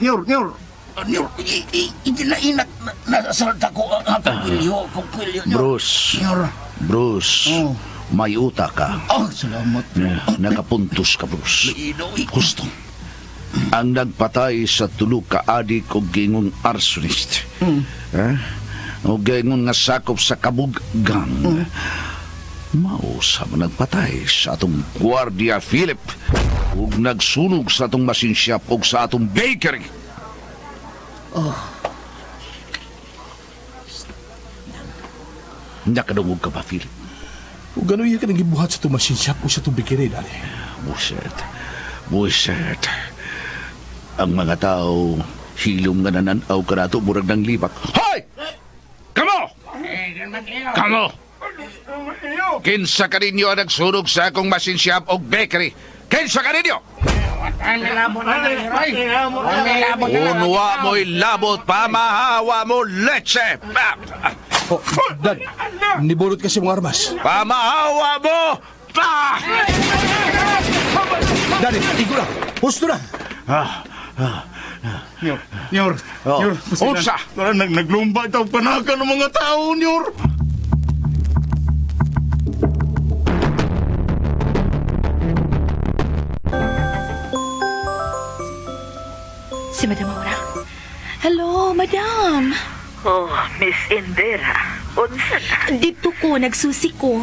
Niyor, niyor. Niyor, inat na salta ko ang akong kwilyo, akong kwilyo. Niyor. Bruce. Niyor. Bruce. Oh. May utak ka. Oh, salamat. Nakapuntos ka, Bruce. Inoy. Husto. Ang nagpatay sa tulo ka adik og gingong arsonist. Ha? O gingon nga sakop sa kabuggang. Mao sa man nagpatay sa atong gwardiya Philip ug nagsunog sa atong machine shop ug sa atong bakery. Oh. Nakadungog ka ba, Philip? Ug gano'n iya ka nang gibuhat sa itong machine shop o sa itong bakery, Daddy? Buset. Buset. Ang mga tao, hilom nga nananaw ka nato, murag ng libak. Hoy! Kamo! Kamo! Kinsa ka ninyo ang nagsunog sa akong machine shop o bakery? Kinsa ka ninyo? Unwa mo'y labot, pamahawa mo leche! Oh, Dad, niburot kasi mong armas. Pamahawa mo! Pa! Daddy, igo na. Husto na. Niyor, Niyor, Oh. Niyor. Unsa? Tara, naglumba itaw panaka ng mga tao, Niyor. Si Madam Aura. Hello, Madam. Oh, Miss Indira. Unsa na? Dito ko, nagsusi ko.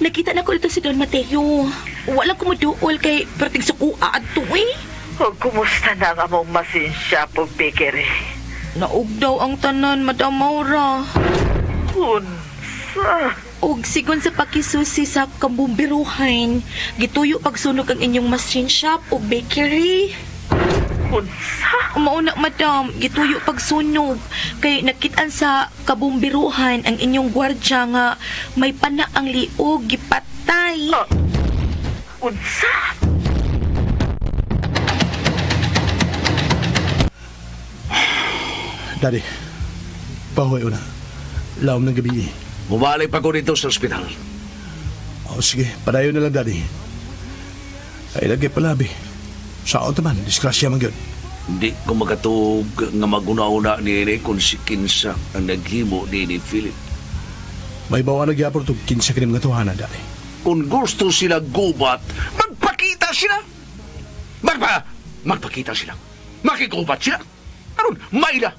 Nakita na ko dito si Don Mateo. Wala ko maduol kay perting sukuha adto eh. O, kumusta na ang among machine shop o bakery? Naog daw ang tanan, Madam Maura. Unsa? Og sigon sa pakisusi sa kambumbiruhan, gituyo pagsunog ang inyong machine shop o bakery. Unsa? Mauna, madam, gituyo pagsunog. Kay nakitaan sa kabumbiruhan ang inyong gwardya nga may pana ang liog, gipatay. Unsa? Daddy, pahuwi una. Laom ng gabi eh. Mubalik pa ko dito sa ospital. O sige, padayon na lang, Daddy. Ay, lagi palabi. Saan man, disgrasya man yun. Di ko makatuog nga maguna-una nini kung si Kinsa ang naghimo nini, Philip. May bawa na gyapon itong kinsa kini mga tuhanan, Daddy. Kung gusto sila gubat, magpakita sila. Magpakita sila. Makigubat sila. Aron, maila.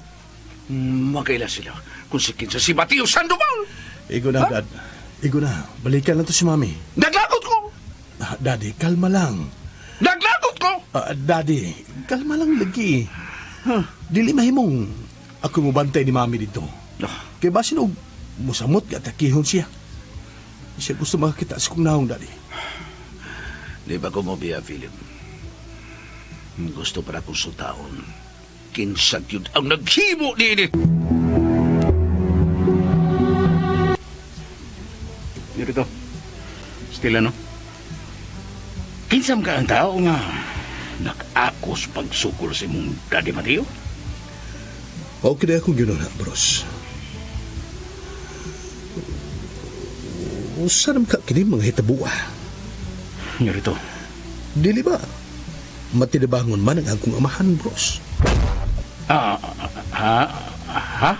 Makaila sila kung si Kinsa si Mateo Sandoval. Igo na, Dad. Igo na. Balikan lang to si Mami. Naglagot ko! Daddy, kalma lang. Naglagot ko! Daddy, kalma lang lagi. Huh? Dili mahimong ako mubantay ni Mami dito. Kaya basin og musamot ka atakihon siya. Siya gusto makakita sa kong naong, Daddy. Di ba ko mo biya, Philip? Gusto para kong sutaon. Kinsa gyud ang naghimo niini. Dito. Stila, no? Kinsam ka ang tao nga nag-akos pagsukol sa imong Daddy Mateo? Okay na akong ginuna, bros. Usa naman ka kini mga hitabua. Ngarito. Dili ba? Matinabangon man ang akong amahan, bros. Ha? Ha?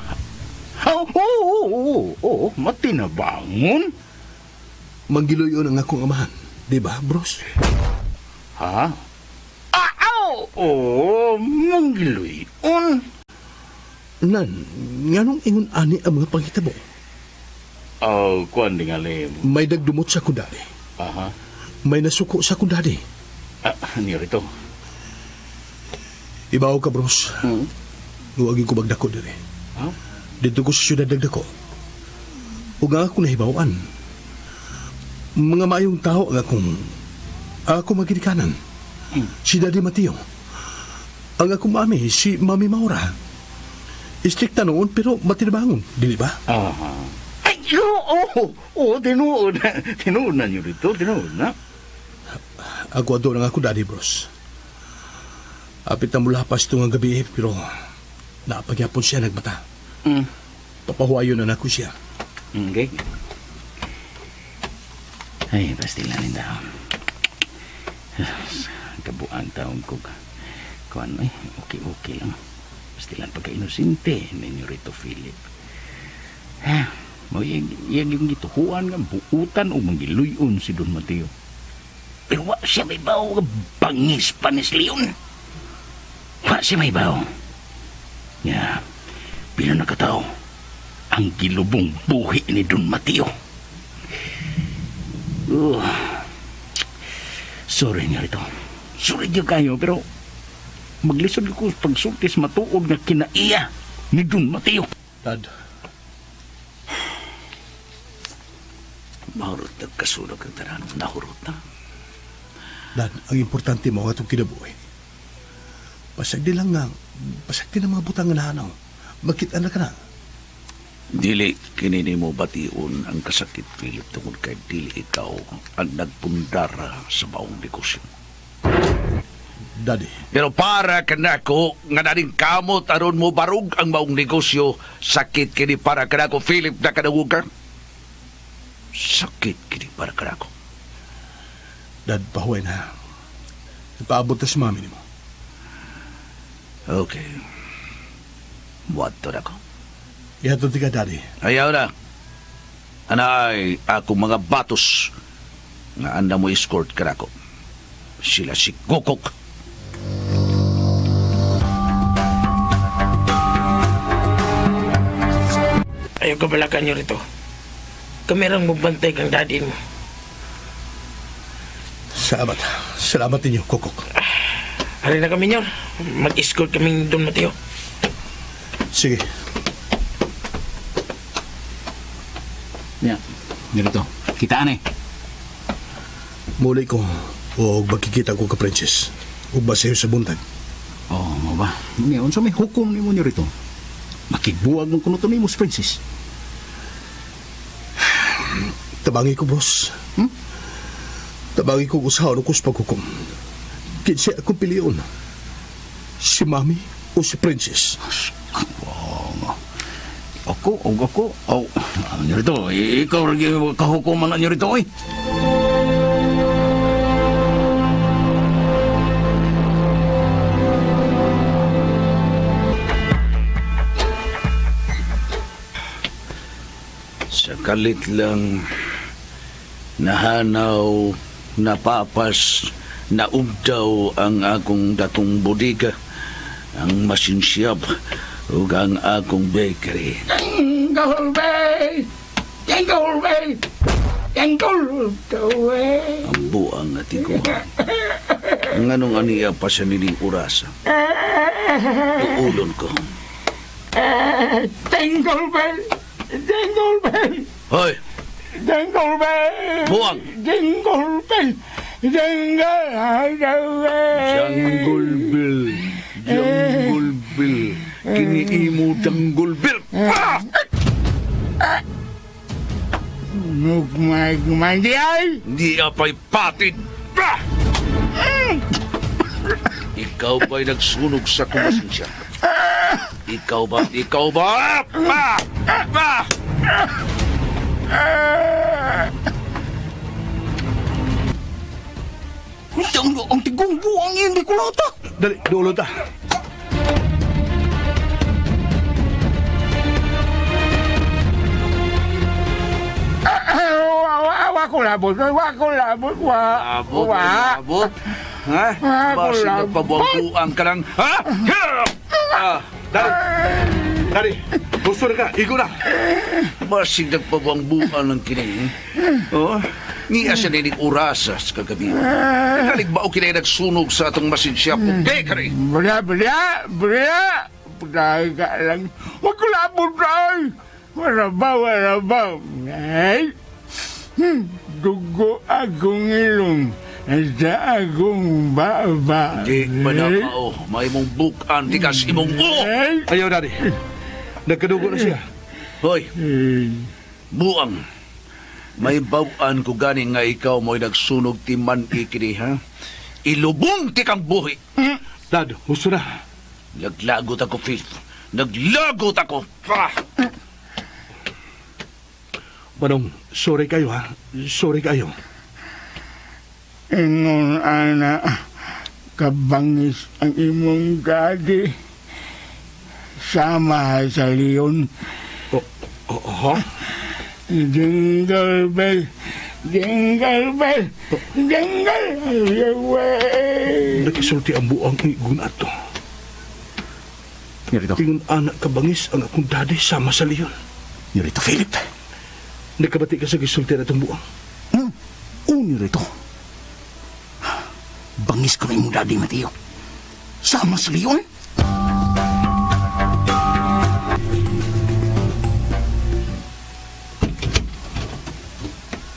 Oo, matinabangon? Manggiluyon ang akong amahan, di ba, bros? Ha? Oo, manggiluyon. Nan, nganong ingon ani ang mga panghitabo? Oh, kuan di nga lim. May nagdumot sa kundali. Aha. May nasuko sa kundali. Nirito. Ibaw ka, bros. Luwagin ko magdako diri. Ha? Dito ko sa syudad nagdako. Ug ang akong nahibawan. Mga maayong tao ang akong magginikanan. Si Daddy Mateo. Ang akong mami, si Mami Maura. Istrikta noon pero matinabangon, dili ba? Aha. Ay, oo, tinuod. Tinuod na niyo rito, tinuod na. Ako ato ng ako, Daddy Bros. Apit na mula pa ito nga gabi, pero napagyapon siya nagmata. Papahuwayo na nako siya. Okay. Ay, basta lang daw. Kabuang taon ko. Kuan, ay, okay-okay lang. Basta lang pagka-inosente ninyo rito, Philip. Ha? Mo iyang yung gituhuan nga buutan o manggiluyon si Don Mateo. Pero wa siya may bawo nga bangis pa ni Leon. Wa siya may bawo. Ya, pila na katao ang gilubong buhi ni Don Mateo. Oh. Sorry nga rito. Sorry gyud kayo pero maglisod ko pagsultis matuod nga kinaiya ni Don Mateo. Dad. Mahurot nagkasunog ang tanan. Nahurot na. Dad, ang importante mo ang atong kinabuhi. Pasag di lang nga, pasag di ng mga butang nga nahanaw. Magkita na ka na. Dili kinini mo bation ang kasakit, Philip, tungod kay dili ikaw ang nagpundara sa maong negosyo. Daddy. Pero para kanako nga naning kamot aron mo barug ang maong negosyo, sakit kini para kanako, Philip, na kadungog ka. Sakit kini para kanako. Dad, pahuway na. Ipaabot na si mami nimo. Okay. Muadto na ko. Ihatod ka, Daddy. Ayaw na. Anay, akong mga batos nga anda mo escort ka nako. Sila si Gokok. Ayaw ka balakan nyo rito. Kami rang magbantay kang daddy mo. Salamat. Salamat ninyo, Kokok. Hari na kami, Nyor. Mag-escort kami Don Mateo. Sige. Ya, dito. Kitaan eh. Muli ko o magkikita ko ka, Princess. O ba sa'yo sa buntag? Oo, mo ba? Ngayon, unsa may hukom nimo niyo rito? Makigbuwag mong kuno to nimo, Princess. Tabangi ko, bros. Tabangi ko usahaon ko sa paghukom. Kinsa akong piliyon. Si Mami o si Princess? Ako, og ako. Oh, ano rito? Ikaw rin kahukuman na niyo rito, oy. Sa kalit lang, nahanaw, napapas, naugdaw ang akong datong bodega, ang machine shop, ug ang akong bakery. Jingle bell! Jingle bell! Jingle the way! Ang buang nga tiguan. Nganong aniya pa siya nining orasa? Tuulon ko. Jingle bell! Jingle bell! Hoy! Jingle bell! Buang! Jingle bell! Jingle all the way! Jungle Bill! Jungle Bill! Kiniimo Jungle Bill! Ah! Mugmay di ay! Di apay patid! Ah! Ikaw ba'y nagsunog sa kumasensya? Ikaw ba? Ikaw ba? Ah! Ah! Ang tigong buang yun, di kulata. Dali, dulo ta. Wa ko labot, wa ko labot, wa. Abot, Wa. abot. Ha? Ah, Basin wala. nagpabuang-buang ka lang. Ha? Ah, Dari, dari, gusto na ka, igo na. Basig nagpabuang-buang ng kini. Oh, niya siya nining orasas kagabi. Nagalig ba o kinay nagsunog sa atong machine shop o bakery? Bra, bra, bra. Pagka lang. Wa ko labot ay. Wala ba, wala ba. Ay. Dugo akong ilong. Sa akong baba. Di ba na kao, may mong bukan, di kas imong uo. Ayaw, daddy. Nagkadugo na siya. Hoy, buang. May bawaan ko gani nga ikaw mo'y nagsunog ti man ikini, ha? Ilubong ti kang buhi. Dad, gusto na. Naglagot ako, Philip. Naglagot ako. Ah! Manong, sorry kayo ha. Sorry kayo. Ingon ana, kabangis ang imong daddy. Sama sa leon. Oh, oh, ha? Jingle bell, jingle bell, jingle all the way. Nakisulti ang buang igon ato. Nirito. Ingon anak kabangis ang akong daddy sama sa leon. Nirito, Philip. Nagkabati ka sa gisulti na itong buang. O, nirito. Bangis ko na imong daddy, Mateo. Sama sa leon.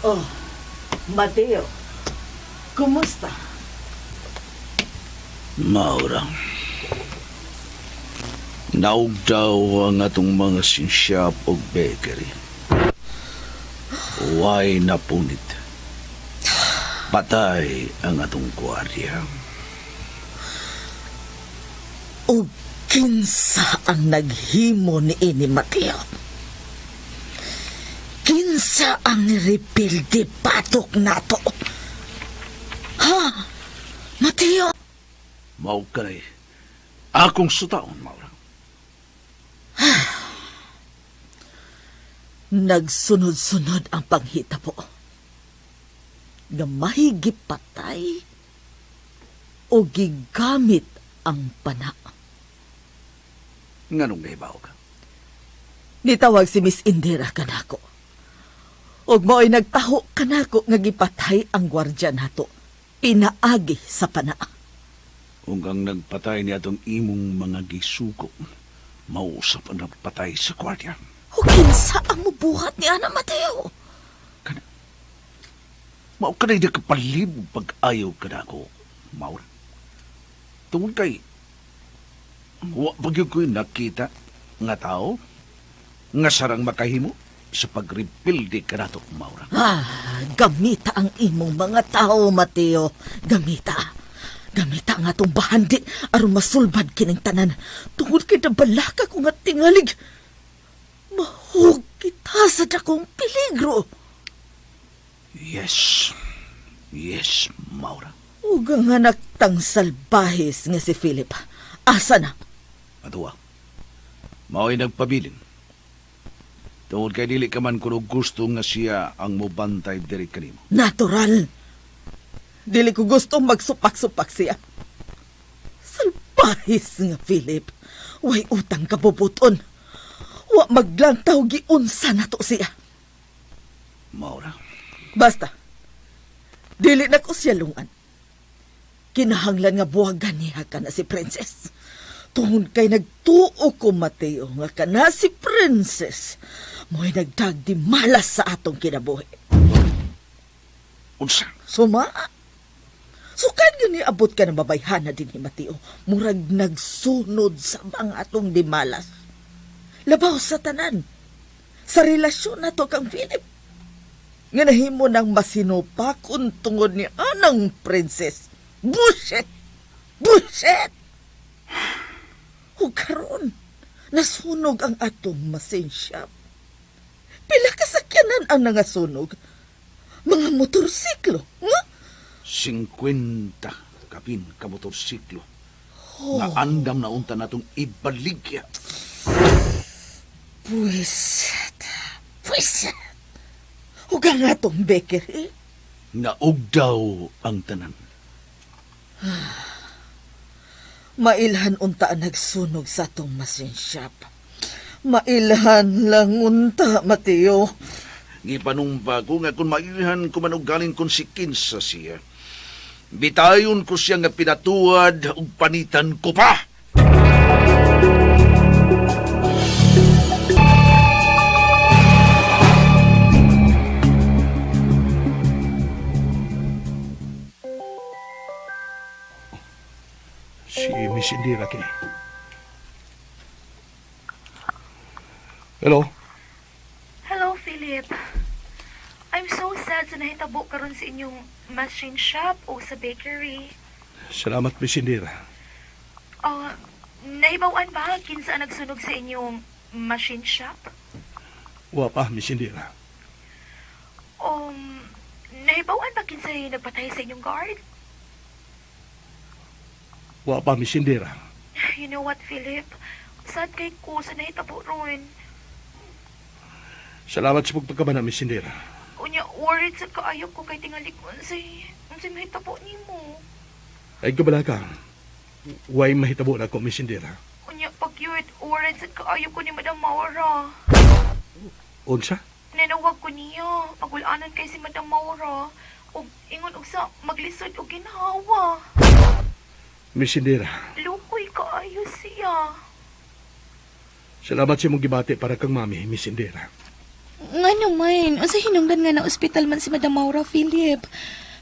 Oh, Mateo. Kumusta? Maura. Naugdaw ang atong mga sinshop og bakery. Way napunit. Patay ang atong gwardiya. O kinsa ang naghimo ni ini, Mateo? Kinsa ang nirepilde patok nato? Ha? Mateo? Mao kanay akong sutaon, Maura. Nagsunod-sunod ang panghitabo. Nga mahigipatay o gigamit ang pana. Nganong nahibaw ka? Nitawag si Miss Indira kanako. Ug mao'y nagtaho kanako nga gipatay ang gwardya nato. Pinaagi sa pana. Ug ang nagpatay ni atong imong mga gisuko, mauusap ang nagpatay sa gwardya. O kinsa ang mubuhat ni Ana, Mateo? Mao kanay nakapalibog pag-ayaw kanako, Maura. Tungod kay, wa pa gyud ko'y nakita nga tao nga sarang makahimo sa pagrepilde kanato, Maura. Ah, gamita ang imong mga tao, Mateo. Gamita. Gamita ang atong bahandi aron masulbad kining tanan. Tungod kay nabalaka ko nga tingalig. Mahug kita sa dakong peligro. Yes. Yes, Maura. Ug ang anak tang salbahis nga si Philip. Asa na? Atua. Mao'y nagpabilin. Tungod kay dili ka man kuno gusto nga siya ang mobantay diri kanimo. Natural. Dili ko gusto magsupak-supak siya. Salpahis nga, Philip. Way utang kabubuton. Wa maglantaw giunsa na to siya. Maura. Basta. Dili na ko siya lungan. Kinahanglan nga buwagan niya ka na si Princess. Tungod kay nagtuo ko, Mateo, nga ka na si Princess. Mo'y nagdagdi malas sa atong kinabuhi. Unsa? Suma. Sukad nga niabot ka na mabayhana din ni Mateo. Murag nagsunod sa mga atong dimalas. Labaw sa tanan. Sa relasyon na to kang Philip. Nga nahimo ng masinupakon tungod ni anang princess. Bullshit! Bullshit! Ug karon, nasunog ang atong machine shop. Pila ka sakyanan ang nangasunog? Mga motorsiklo, nga? 50 kapin ka motorsiklo. Oh. Nga andam na unta natong ibaligya. Buwisit. Buwisit. Ug ang atong bakery. Naugdaw ang tanan. Mailhan unta ang nagsunog sa atong machine shop. Mailhan lang unta, Mateo. Gipanumpa ko nga kung mailhan ko man og galing konsekinsa siya. Bitayon ko siya nga pinatuad ug panitan ko pa. Si Miss Indira kini. Hello? Hello, Philip. I'm so sad sa nahitabo karon sa inyong machine shop o sa bakery. Salamat, Miss Indira. Oh, nahibaw-an ba kinsa ang nagsunog sa inyong machine shop? Wa pa, Miss Indira. Nahibaw-an ba kinsa nagpatay sa inyong guard? Wa pa, Miss Indira. You know what, Philip? Sad kay ko sa nahitabo ron. Salamat sa pagpagkabana, Miss Indira. Unya, worried sa kaayo ko kay tingali ko unsay mahitabo nimo. Ay, kabala ka. Way mahitabo na ako, Miss Indira. Unya, pag yun, worried sa kaayo ko ni Madam Maura. Unsa? Nanawag ko niya. Pagulanan kay si Madam Maura. Og ingon og sa maglisod og ginhawa. Miss Indira, Lukoy kaayo siya. salamat sa imong gibati para kang mami, Miss Indira. Nga naman, unsa hinungdan nga na ospital man si Madam Maura, Philip?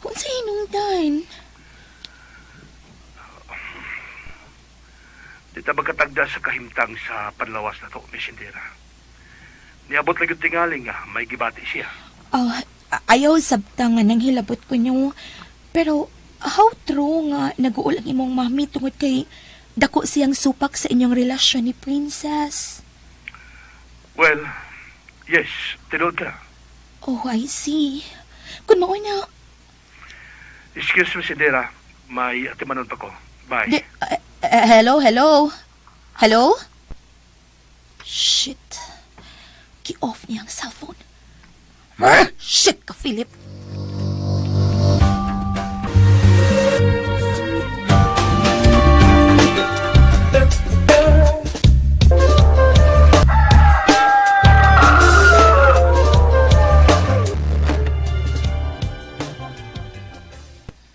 Unsa hinungdan? Di ta magkatagda sa kahimtang sa panlawas na to, Miss Indira. Niabot lagi tingali nga may gibati siya. Oh, ayaw sabta nga nang hilabot ko niyo. Pero how true nga nag-uul ang imong mami tungod kay dako siyang supak sa inyong relasyon ni Princess. Well, yes, tinuod ka. Oh, I see. Kun mao na, Excuse me, Indira. May atimanon pa ko. Bye. Hello, hello? Hello? Shit. Ki-off niya ang cellphone. Shit ka, Philip.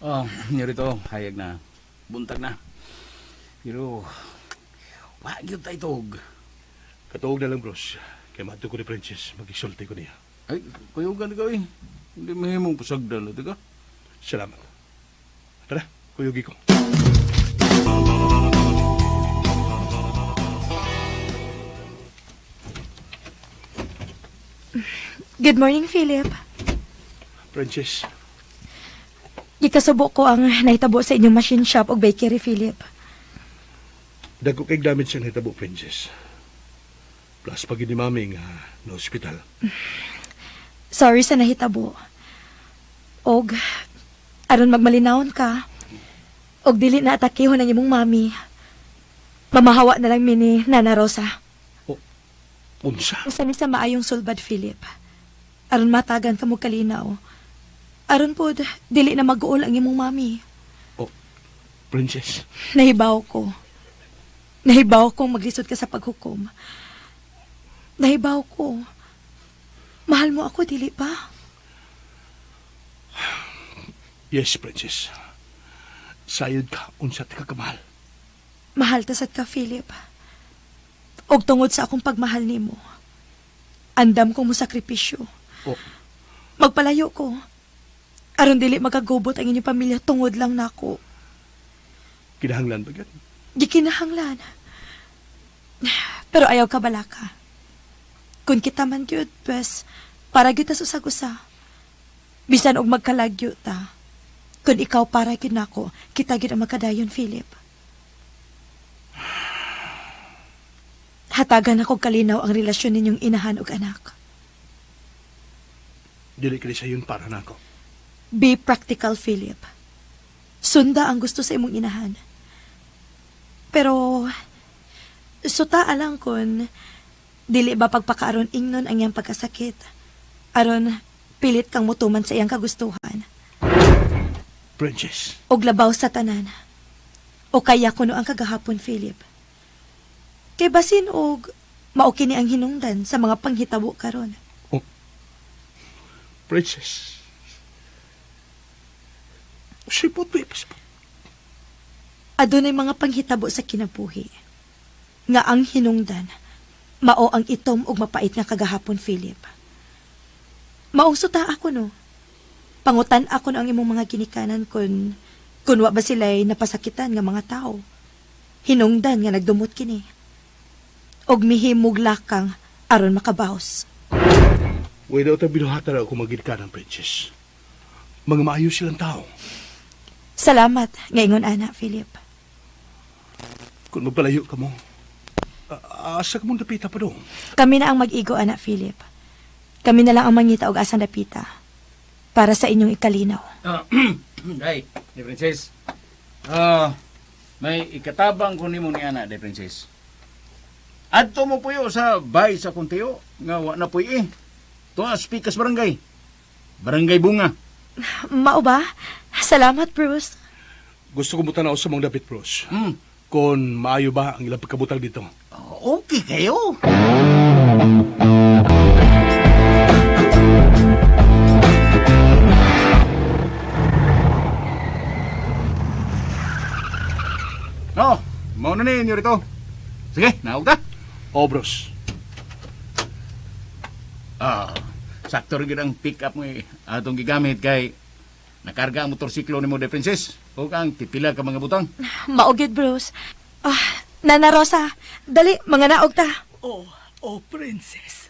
Oh, nirito, hayag na. Buntag na. Pero, wa gyud tay tuog. Katuog na lang, bros. Kay madto ko ni Princess, magisulti ko niya. Ay, kuyugan ka eh. Hindi mahimong pasagdan, ito ka. Salamat. Tara, kuyugi ko. Good morning, Philip. Princess, Gikasubo ko ang nahitabo sa inyong machine shop o bakery, Philip. Dagko kay damage ang nahitabo, Princess. Plus pag ni mami nga na ospital. Sorry sa nahitabo. Og, aron magmalinawon ka. Og dili na atakihon ang imong mami. Mamahawa na lang mi ni Nana Rosa. Unsa? Usa ni sa maayong sulbad, Philip. Aron matagan ka mo kalinaw. Aron pod, dili na mag-uol ang imong mami. Princess, Nahibaw ko. Nahibaw kong maglisod ka sa paghukom. Nahibaw ko. Mahal mo ako, dili ba? Yes, Princess. Sayod ka, unsa ti ka kamahal. Mahal ta sad ka, Philip. Og tungod sa akong pagmahal nimo, andam kong mosakripisyo. Oh. Magpalayo ko. Aron dili magagubot ang inyong pamilya tungod lang nako. Kinahanglan ba gyud? Gikinahanglan. Pero ayaw ka balaka. Kung kita man gyud, pues, para gyud ta sa usag-usa. Bisan og magkalagyo ta. Kung ikaw para gyud nako, kita gyud ang magkadayon, Philip. Hatagan ako kalinaw ang relasyon ninyong inahan ug anak. Dili kini sayon para nako. Be practical, Philip. Sunda ang gusto sa imong inahan. Pero, suta alang kun, dili ba pagpakaaron ingnon ang iyang pagkasakit? Aron, pilit kang mutuman sa iyang kagustuhan. Princess. Og labaw sa tanan. O kaya kuno ang kagahapon, Philip. Kay basin og mao kini ang hinungdan sa mga panghitabo karon. Oh. Princess. Sipot, babe. Sipot. Adunay mga panghitabo sa kinabuhi nga ang hinungdan mao ang itom ug mapait nga kagahapon, Philip. Maong suta ako no. Pangutan ako no ang imong mga ginikanan kun wa ba sila'y napasakitan nga mga tao. Hinungdan nga nagdumot kini. Og mihimog lakang aron makabaos. Without a binuhatan ako magginikanan, Princess. Mga maayo silang tao. Salamat, ngaingon ana, Philip. Kung magpalayo ka mo, asa ka mong dapita pa doon? Kami na ang mag-igo, ana, Philip. Kami na lang ang mangita og asang dapita para sa inyong ikalinaw. Day, di Princess. May ikatabang ko nimo ni ana, di Princess. Adto mo puyo sa bay sa kuntiyo nga wa na puy eh. Tuwa speakas barangay. Barangay Bunga. Mao ba? Salamat, Bruce. Gusto ko mutanaw sa mong dapit, Bruce. Kung maayo ba ang ilang pagkabutang dito. Okay kayo. Oh, mao na ni inyo rito. Sige, naog ta. Oh, Bruce. Sakto rin ang pick up mo eh. Atong gigamit kay nakarga ang motorsiklo ni mo de Princess. O ang tipila ka mga butang. Maugid, Bruce. Nana Rosa, dali, mga naog ta. Oh, Princess.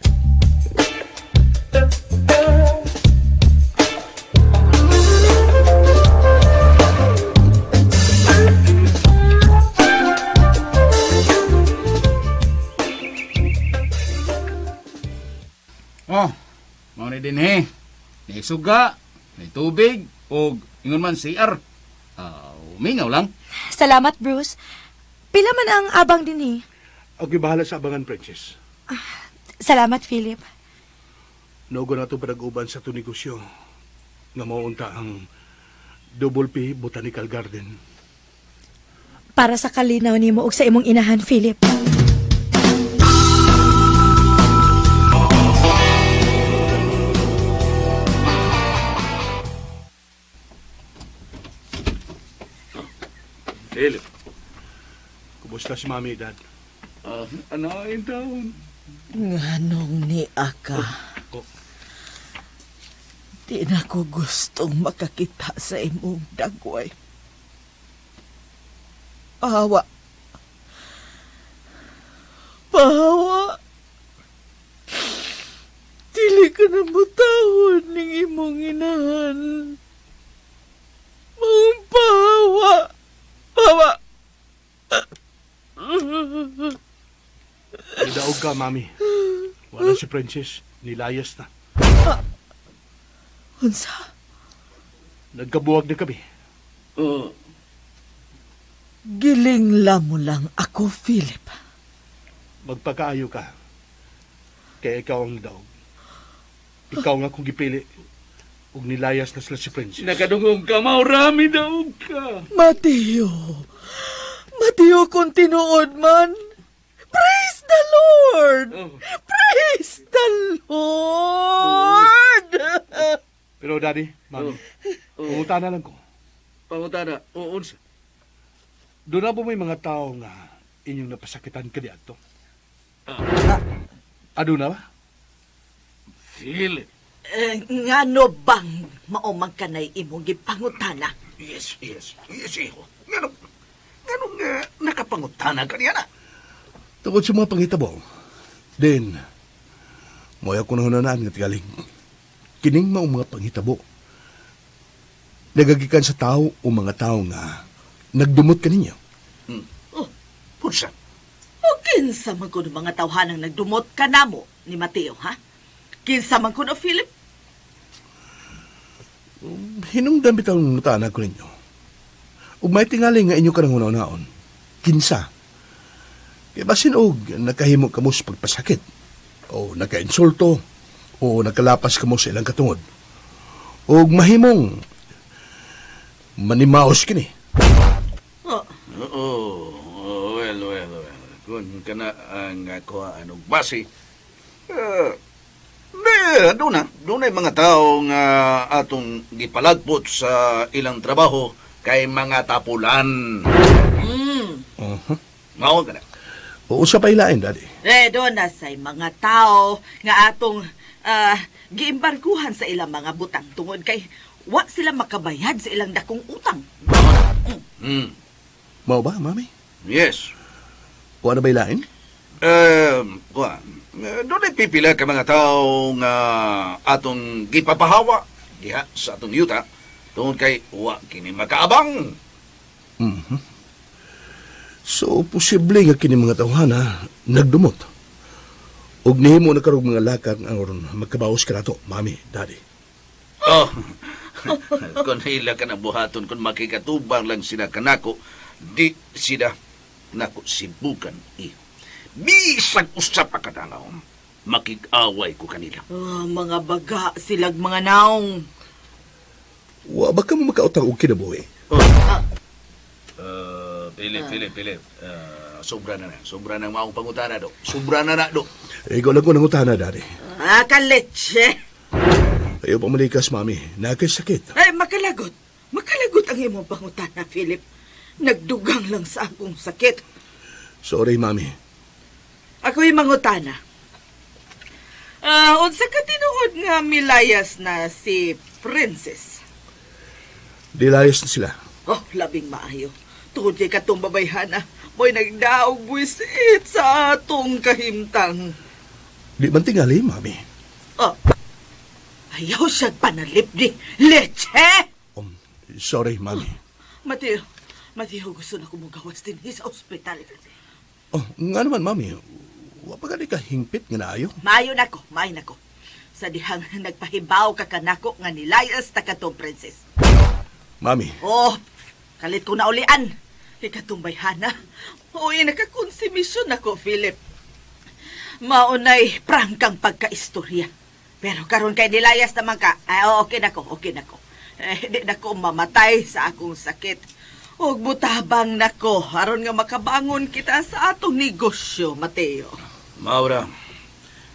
Oh, mao ni din he. May suga, may tubig, og ingon man CR. Umingaw lang. Salamat, Bruce. Pila man ang abang din eh. Ako'y bahala sa abangan, Princess. Salamat, Philip. Nogo na ito panag-uban sa itong negosyo. Nga maunta ang Double P Botanical Garden. Para sa kalinaw nimo og sa imong inahan, Philip. Philip, kumusta si Mami, Dad? Ano in town? Nganong ni Aka. Oh. Di na ko gustong makakita sa imong dagway. Pahawa. Pahawa. Dili ka na mutawon ng imong inahan. Maong pahawa. Pahawa. Nidaog ka, Mami. Wala si Princess. Nilayas na. Unsa? Nagkabuwag na kami. Giling lamo lang ako, Philip. Magpakaayo ka. Kaya ikaw ang daog. Ikaw nga akong gipili. Ug nilayas na sila si Princess. Nakadungog ka, Maura. Midaog ka. Mateo. Mateo, kung tinuod man. Praise the Lord! Praise the Lord! Pero Daddy, Mami, pangutana lang ko. Pangutana, oo, unsa? Doon na po may mga tao nga inyong napasakitan ka diadto? Ado na ba? Philip. Eh, ngano bang maumang kanay imong gipangutana? Yes, yes. Yes, iho. Nganong, nganong nakapangutana ka niya na? Tungod sa mga pangitabo, then, mo'y ako nahunanaan nga tigaling. Kining maong mga pangitabo. Nagagikan sa tao o mga tao nga nagdumot kaninyo. Oh. Punsa? O kinsa man kuno mga tawhanang nagdumot kanamo ni Mateo, ha? Kinsa man kuno, Philip? Hinungdan bitaw ng nutana ko ninyo. Ug may tingali nga inyo kanang hunaon, kinsa. Kaya basin og nakahimo kamo sa pagpasakit, o nakainsulto, o nakalapas kamo sa ilang katungod. Og mahimong manimaos kini. Oh. Oo, oh, well, well, well. Kung kana ang kuhaan og base, Di, doon na. Doon na mga tao nga atong gipalagpot sa ilang trabaho kay mga tapulan. Mm. Uh-huh. Mao ka na. Oo, sa pailain, Daddy. Eh, doon na say mga tao nga atong giimbarguhan sa ilang mga butang tungod kay wa sila makabayad sa ilang dakong utang. Mao ba, Mami? Yes. Kuha na ba ilain? Kuha. Doon ay pipila ka mga tao nga atong gipapahawa diha sa atong yuta tungod kay wa kini makaabang. So, posible nga kini mga tawhana nagdumot. Ug nihimo na karog mga lakang ang aron magkabaos ka nato, Mami, Daddy. Oh. Kung ila ka na buhaton, kung makikatubang lang sila kanako, di sila nako sibukan iho. Bisag usa pa kadalaw, makig-away ko kanila. Oh, mga baga silag mga naong. Wa ba ka mo makautang og kinabuhi? Oh. Philip, Philip, Philip. Sobra na na. Sobra na ang maong pangutana do. Sobra na na do. Ikaw lang ko nangutana, Daddy. Ah, kaletche. Ayaw pa malikas, Mami. Nakay sakit. Ay, makalagot. Makalagot ang imong pangutana, Philip. Nagdugang lang sa akong sakit. Sorry, Mami. Ako'y mangutana. Unsa ka tinuod nga milayas na si Princess? Dilayas na sila. Oh, labing maayo. Tungod kay katong babayhana, mo'y nagdaog buwisit sa atong kahimtang. Di man tingali, Mami. Oh, ayaw siyang panalip ni Leche! Sorry, Mami. Mateo, Mateo, gusto na kumugawas din sa ospital. Oh, nga naman, Mami. Wa pa gani ka hingpit nga naayo. Maayo nako, maayo nako. Sa dihang nagpahibaw ka kanako nga nilayas ta katong princess. Mami. Oh, kalit ko na ulian. Ikatong bayhana. Uy, nakakonsumisyon ako, Philip. Maunay prangkang pagkaistorya. Pero karon kay nilayas naman ka, ay, oh, okay nako, okay nako. Eh, di nako mamatay sa akong sakit. Ug butabang nako, aron nga makabangon kita sa atong negosyo, Mateo. Maura,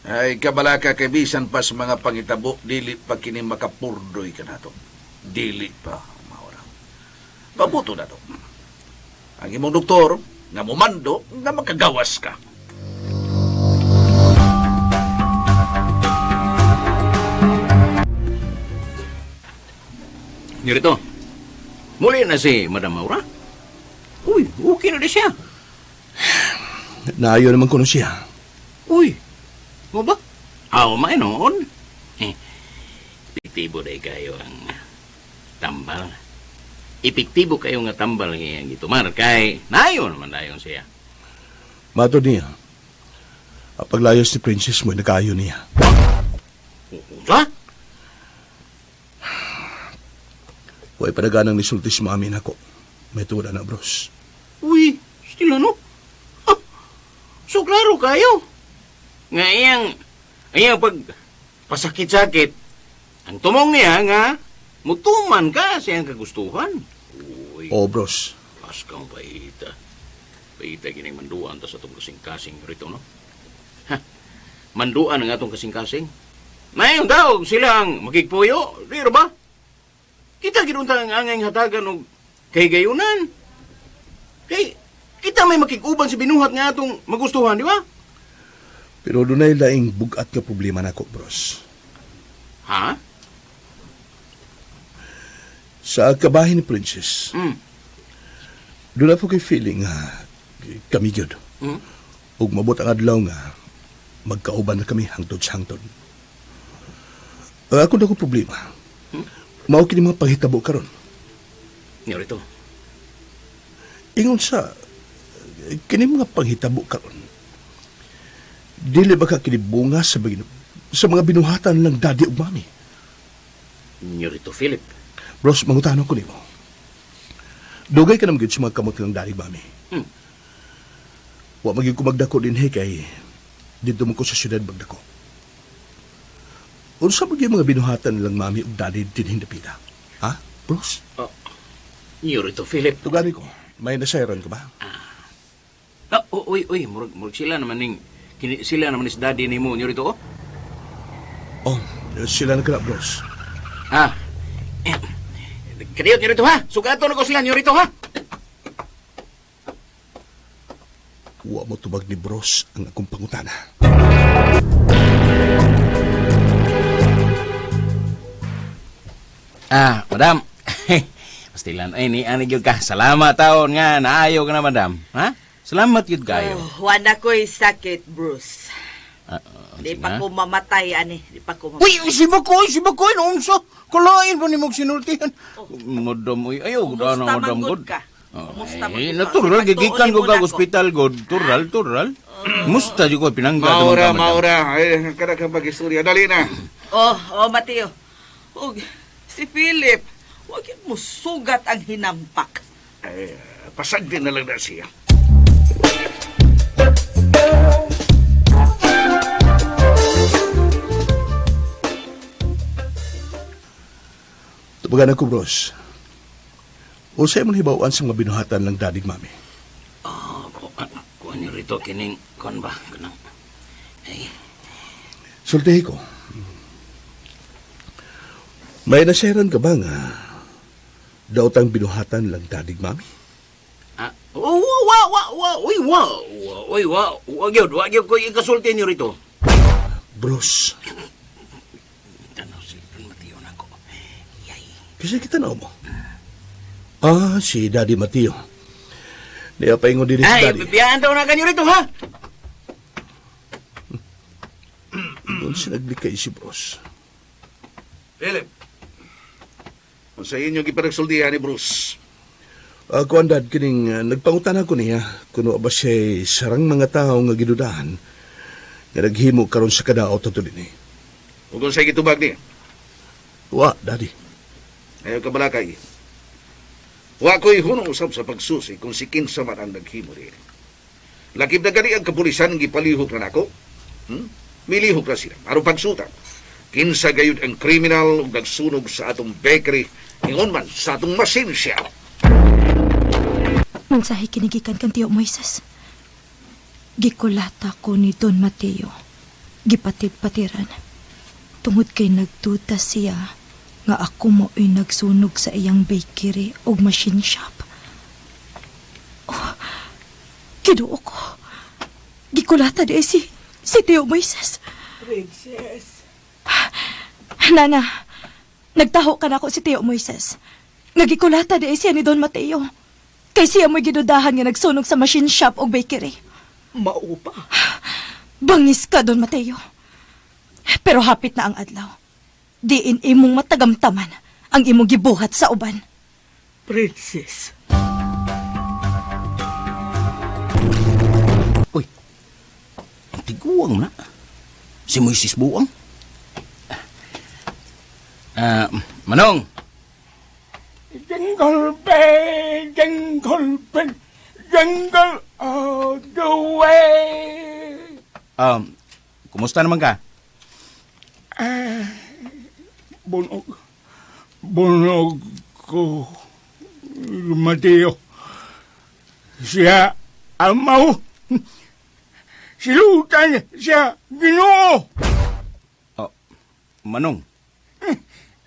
ay kabalaka kay bisan pa sa mga pangitabo, dili pa kini makapurdoy ka nato. Dili pa, Maura. Pabuto na to. Ang imong doktor, nga mumando, nga makagawas ka. Nirito, muli na si Madam Maura. Uy, okay na di siya. Naayo naman kuno siya. Uy, mo ba? Aw, mainoon. Eh, epektibo day kayo ang tambal. Epektibo kayo nga tambal nga iyang gitumar kay naayo naman dayon siya. Matod niya, ang paglayas ni Princess mo'y nagkaayo niya. Unsa? Huwag padaganang nisulti si mami nako. May tuda na, bros. Uy, still ano? Ah, so klaro kayo. Nga iyang Ayaw pag pasakit-sakit, ang tumong niya nga, mutuman ka sa iyang kagustuhan. Uy, Oh, bros. Paskang paita. Paita gining manduan ta sa atong kasing-kasing rito, no? Ha, manduan ang atong kasing-kasing. Maayong daw sila ang makigpuyo, di ba? Kita ginunta ang angay hatagan og kahigayunan. Kay, kita may makiguban sa binuhat nga atong magustuhan, di ba? Pero dunay laing bugat nga problema nako, bros. Ha? Sa kabahin ni Princess, doon po kay feeling nga kami gyud. Ug mabot ang adlaw nga magkauban na kami hangtod sa hangtod. Ang ako na ko problema. Mao kini mga panghitabo karon. Nyorito. Ingon sa kini mga panghitabo karon. Dili ba ka kini bunga sa mga binuhatan lang daddy ug mami? Nyorito Philip. Bros, mangutano ko nimo. Dugay ka naman gyud sa mga kamot ng daddy mami. Wa magyud ko magdako dinhi kay didto mo ko sa syudad magdako. Unsa man gyud mga binuhatan nilang mami ug daddy dinhing dapita? Ha, bros? Oh, Nyorito Philip. Tugani ko. May nasayran ka ba? Ah, uy, uy, murag sila naman ning kini, sila naman is daddy nimo Nyorito oh. Oh, sila na kana, bros. Ah. Kadiyot Nyorito ha. Sugato na ko sila Nyorito ha. Wa mo tubag ni bros ang akong pangutana. Ah, madam. Pastilan ay ni ani gyud ka. Salamat taon nga naayo ka na, madam. Ha? Salamat gyud kayo. Oh, wala ko'y sakit, Bruce. Di pa ko mamatay, ani. Di pa ko mamatay. Uy, si Bakoy, noon sa kalain pa ni mong sinultihan. Madam, uy, ayaw, Kumusta dana, madam, man good. good ka? Kumusta man Ay, good ka? natural, Pagtuon gigikan ko mo ka na ako. ospital, god. Tural. Musta, di ko, pinangga. Maura, maura. Ay, kada kang pag-istorya. Dali na. Oh, Mateo. Ug, si Philip, huwag yun mo sugat ang hinampak. Ay, pasagdi na lang na siya. Tubagan ako, bros. Usay man hibawan sa mga binuhatan lang dadig mami. Oh, kuan niyo rito, kining, kuan ba? Kanang, ay. Sultihi ko. May nasairan ka ba nga daotang binuhatan lang dadig mami? Ah, oh, wa, wa, wa, uy, wa, uy, wa, wa, gyud, wa gyud ko ikasulti niyo rito. Bros. Tanaw si Don Mateo na ko. Yay. Kasi kita na mo. Ah, si Daddy Mateo. Niya paingon din si Ay, Daddy. biyaan daw na kanyo rito, ha? Doon siya naglikay si Bros. Philip, kung sa inyo giparagsultihan ni Bruce. Kuan dad, kining nagpangutan ako niya kuno ba siya sarang mga tao nga gidudahan nga naghimo karon sa kadaot ato dinhi. Ug unsay gitubag niya? Wa, Daddy. Ayaw ka balakay. Wa ko'y hunong usab sa pagsusi kung si kinsa man ang naghimo dinhi. Lakip na gani ang kapulisan ang gipalihok na nako. Milihok na sila aron pagsuta. Kinsa gayud ang kriminal ug nagsunog sa atong bakery ingon man sa atong machine shop. Mensahe kinigikan kang Tiyo Moises. Gikulata ko ni Don Mateo. Gipatid-patiran. Tungod kay nagduda siya nga ako mo'y nagsunog sa iyang bakery o machine shop. Oh, kiduo ko. Gikulata di ay si Tiyo Moises. Princess. Nana, nagtaho ka na ako si Tiyo Moises. Nagikulata di ay siya ni Don Mateo. Kay siya mo'y gidudahan nga nagsunog sa machine shop o bakery. Mao pa. Bangis ka, Don Mateo. Pero hapit na ang adlaw. Diin imong matagamtaman ang imong gibuhat sa uban. Princess. Uy, ang tiguang na. Si Moises Buang. Manong. Jingle bell, jingle bell, jingle all the way. Kumusta naman ka? Ah, bunog. Bunog ko. Mateo. Siya amaw. Silutan siya Ginoo. Oh, Manong.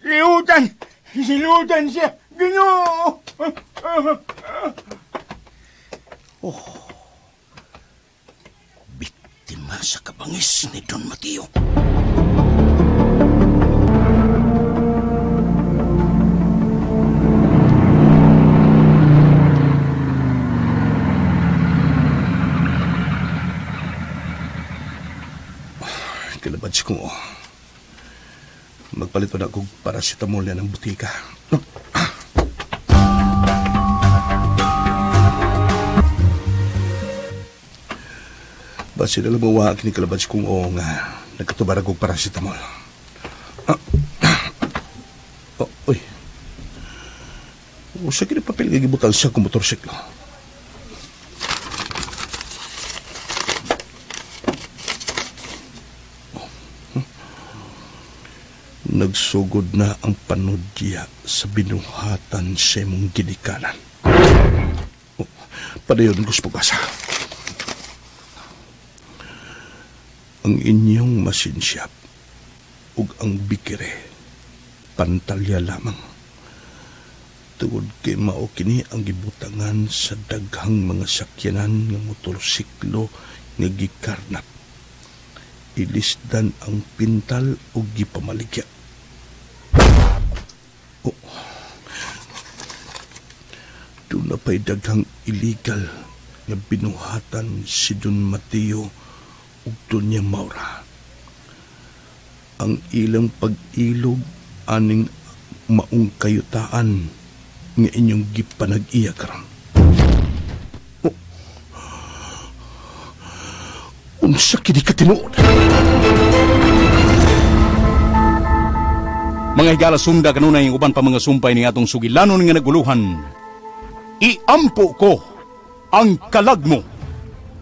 Silutan. Silutan siya Ginoo. Oh. Biktima sa kabangis ni Don Mateo. Kalabad si Kungo. Magpalit pa na akong paracetamol yan ng butika. Basi na lang mawa kini kalabad si Kungo nga nagkatubar akong paracetamol. Oh, uy. Usa kini papel nga gibutang siya kong motorsiklo. Nagsugod na ang panudya sa binuhatan sa imong ginikanan. Oh, padayon gusto pag-asa. Ang inyong masinsyap ug ang bikire pantalya lamang. Tungod kay mao kini ang gibutangan sa daghang mga sakyanan nga motorsiklo nga gikarnap. Ilisdan ang pintal ug gipamaligya. Oh. Doon na pa'y daghang illegal nga binuhatan si Don Mateo ug Doña Maura. Ang ilang pag-ilog aning maong kayutaan nga inyong gipanag-iya karon. Oh. Unsa kini katinuod? Mga higala, sunda kanunay ang uban pa mga sumpay ni atong sugilanon nga naguluhan. Iampo ko ang kalag mo.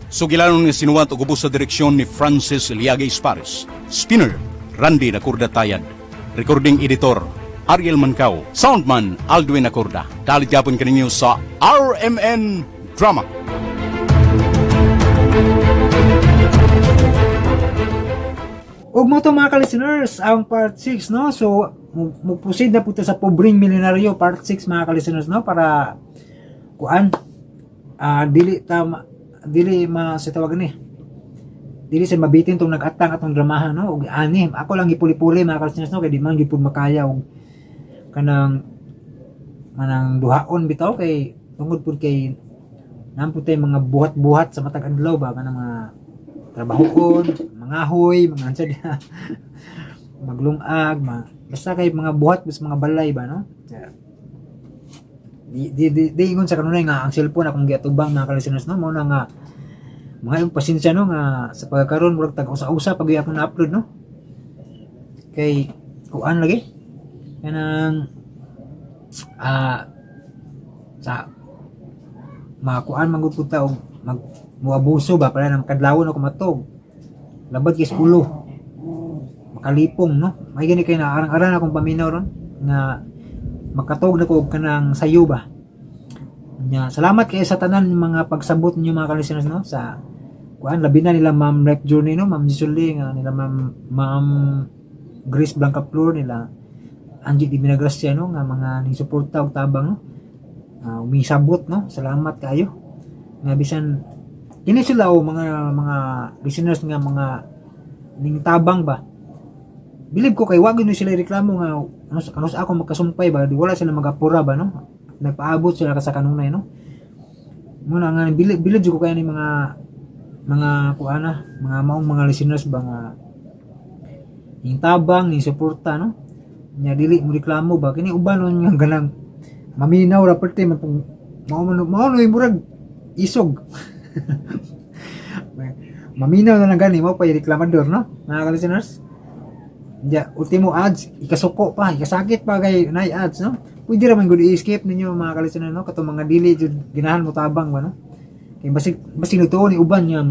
Sugilanon nga sinuwat og ubos sa direksyon ni Francis Liaga Espares. Spinner, Randy Nakurda Tayad. Recording editor, Ariel Mancao. Soundman, Aldwin Nakurda. Dalit yapon kaninyo sa RMN Drama. Ug mo to mga ka-listeners, ang part 6, no? So, mo-proceed na po ta sa Pobreng Milyonaryo part 6 mga ka-listeners, no? Para kuan, dili ta dili ma sa tawag ni. Dili sa mabitin tong nag-atang atong dramahan, no? Ug ani, ako lang gipuli-puli mga ka-listeners, no? Kay di man gyud pud makaya og kanang manang duhaon bitaw kay tungod pud kay nampud tay mga buhat-buhat sa matag adlaw ba kanang mga trabahoon, mga huy, mga ansa diha, maglungag, basta kay mga buhat sa mga balay ba, no? Kaya, di ingon sa kanunay nga ang cellphone akong giatubang mga ka-listeners, no? Mao na nga mga yung pasensya, no, nga sa pagkakaroon murag tag usa-usa pag akong na-upload, no? Kay kuan lagi kanang sa makuan man gud ta og mag muabuso ba para nang kadlawon ako matog labad kay ulo makalipong, no? May gani kay naarang-aran akong paminaw ron nga makatog na ko og kanang sayo ba. Nya salamat kay sa tanan mga pagsabot ninyo mga ka-listeners, no, sa kuan labi na nila Ma'am Rep Journey, no, Ma'am Gisuli nga nila Ma'am Grace Blancaflor, nila Angie Di Minagracia, no, nga mga ning suporta og tabang, no, umisabot, no. Salamat kayo nga bisan kini sila o mga listeners nga mga ning tabang ba. Bilib ko kay wag gyud sila reklamo nga ano sa ako magkasumpay ba, di wala sila magapura ba, no? Nagpaabot sila ka sa kanunay, no? Muna nga bilib jud ko kay ni mga kuana, mga maong mga listeners ba nga ning tabang, ning suporta, no? Nya dili mo reklamo ba kini uban nun nga ganang maminaw ra perti man pong mao man mao no murag isog. Maminaw na lang gani mo pa reklamador, no, mga ka-listeners. Ya, ultimo ads, ikasuko pa, ikasakit pa kay nay ads, no? Pwede ra man gud i-skip ninyo mga ka-listener, no? Katong mga dili jud ginahan mo tabang ba, no? Kay basig nagtuo ni uban nga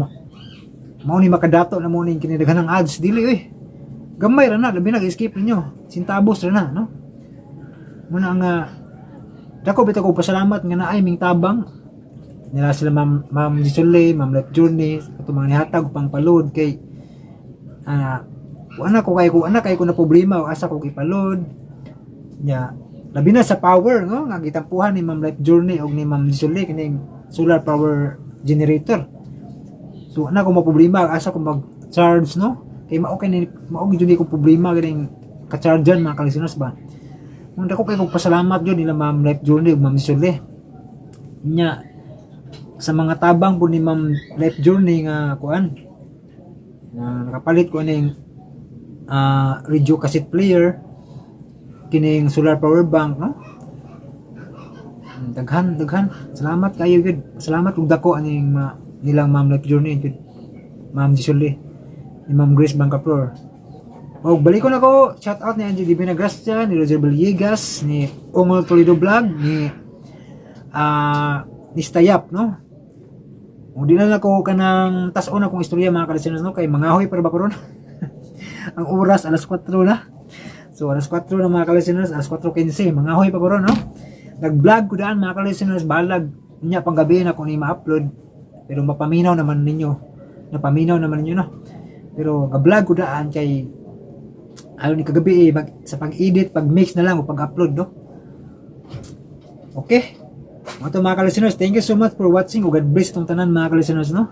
mao ni makadato na mo ni kinidaghan ng ads, dili oy. Gamay ra na, labi na escape ninyo. Sintabos ra na, no? Muna nga dako bitaw ko pasalamat nga naay ming tabang nila sila Ma'am Ma'am Gisole, Ma'am Life Journey, ato mga nihatag pang palod kay wala ko kay ko ana kay ko na problema o asa ko ipalod nya, labi na sa power, no, nga gitampuhan ni Ma'am Life Journey og ni Ma'am Gisole kining solar power generator. So ana ko maproblema asa ko mag-charge, no, kay mao kay ni mao gyud ni ko problema kining ka-chargean, mga kalisteners ba. Mao dako kay kog pasalamat gyud nila Ma'am Life Journey ug Ma'am Gisole. Nya sa mga tabang po ni Ma'am Life Journey nga kuan na nakapalit ko ning radio cassette player, kining solar power bank, no. Daghan daghan salamat kayo gyud. Salamat ug dako aning nilang Ma'am Life Journey gyud, Ma'am Gisole, ni Ma'am Grace Bancaflor. Og balik ko na ko, shout out ni Angie Divina Gracia, ni Roger Villegas, ni Ongol Toledo Vlog, ni Stayap, no. Kung di na lang ko kanang tas-on akong istorya, mga kalisteners, no, kay mangahoy para ba ko ron. Ang oras alas 4 na. So alas 4 na, mga kalisteners, alas 4:15, mangahoy pa ko ron, no. Nag-vlog ko daan, mga kalisteners, balag nya pang gabi na kung ni ma-upload, pero mapaminaw naman ninyo. Napaminaw naman ninyo, no. Pero ga-vlog ko daan kay ayon ni kagabi eh, sa pag-edit, pag-mix na lang o pag-upload, no. Okay. Mga to, mga ka-listeners, thank you so much for watching. O God bless itong tanan, mga ka-listeners, no?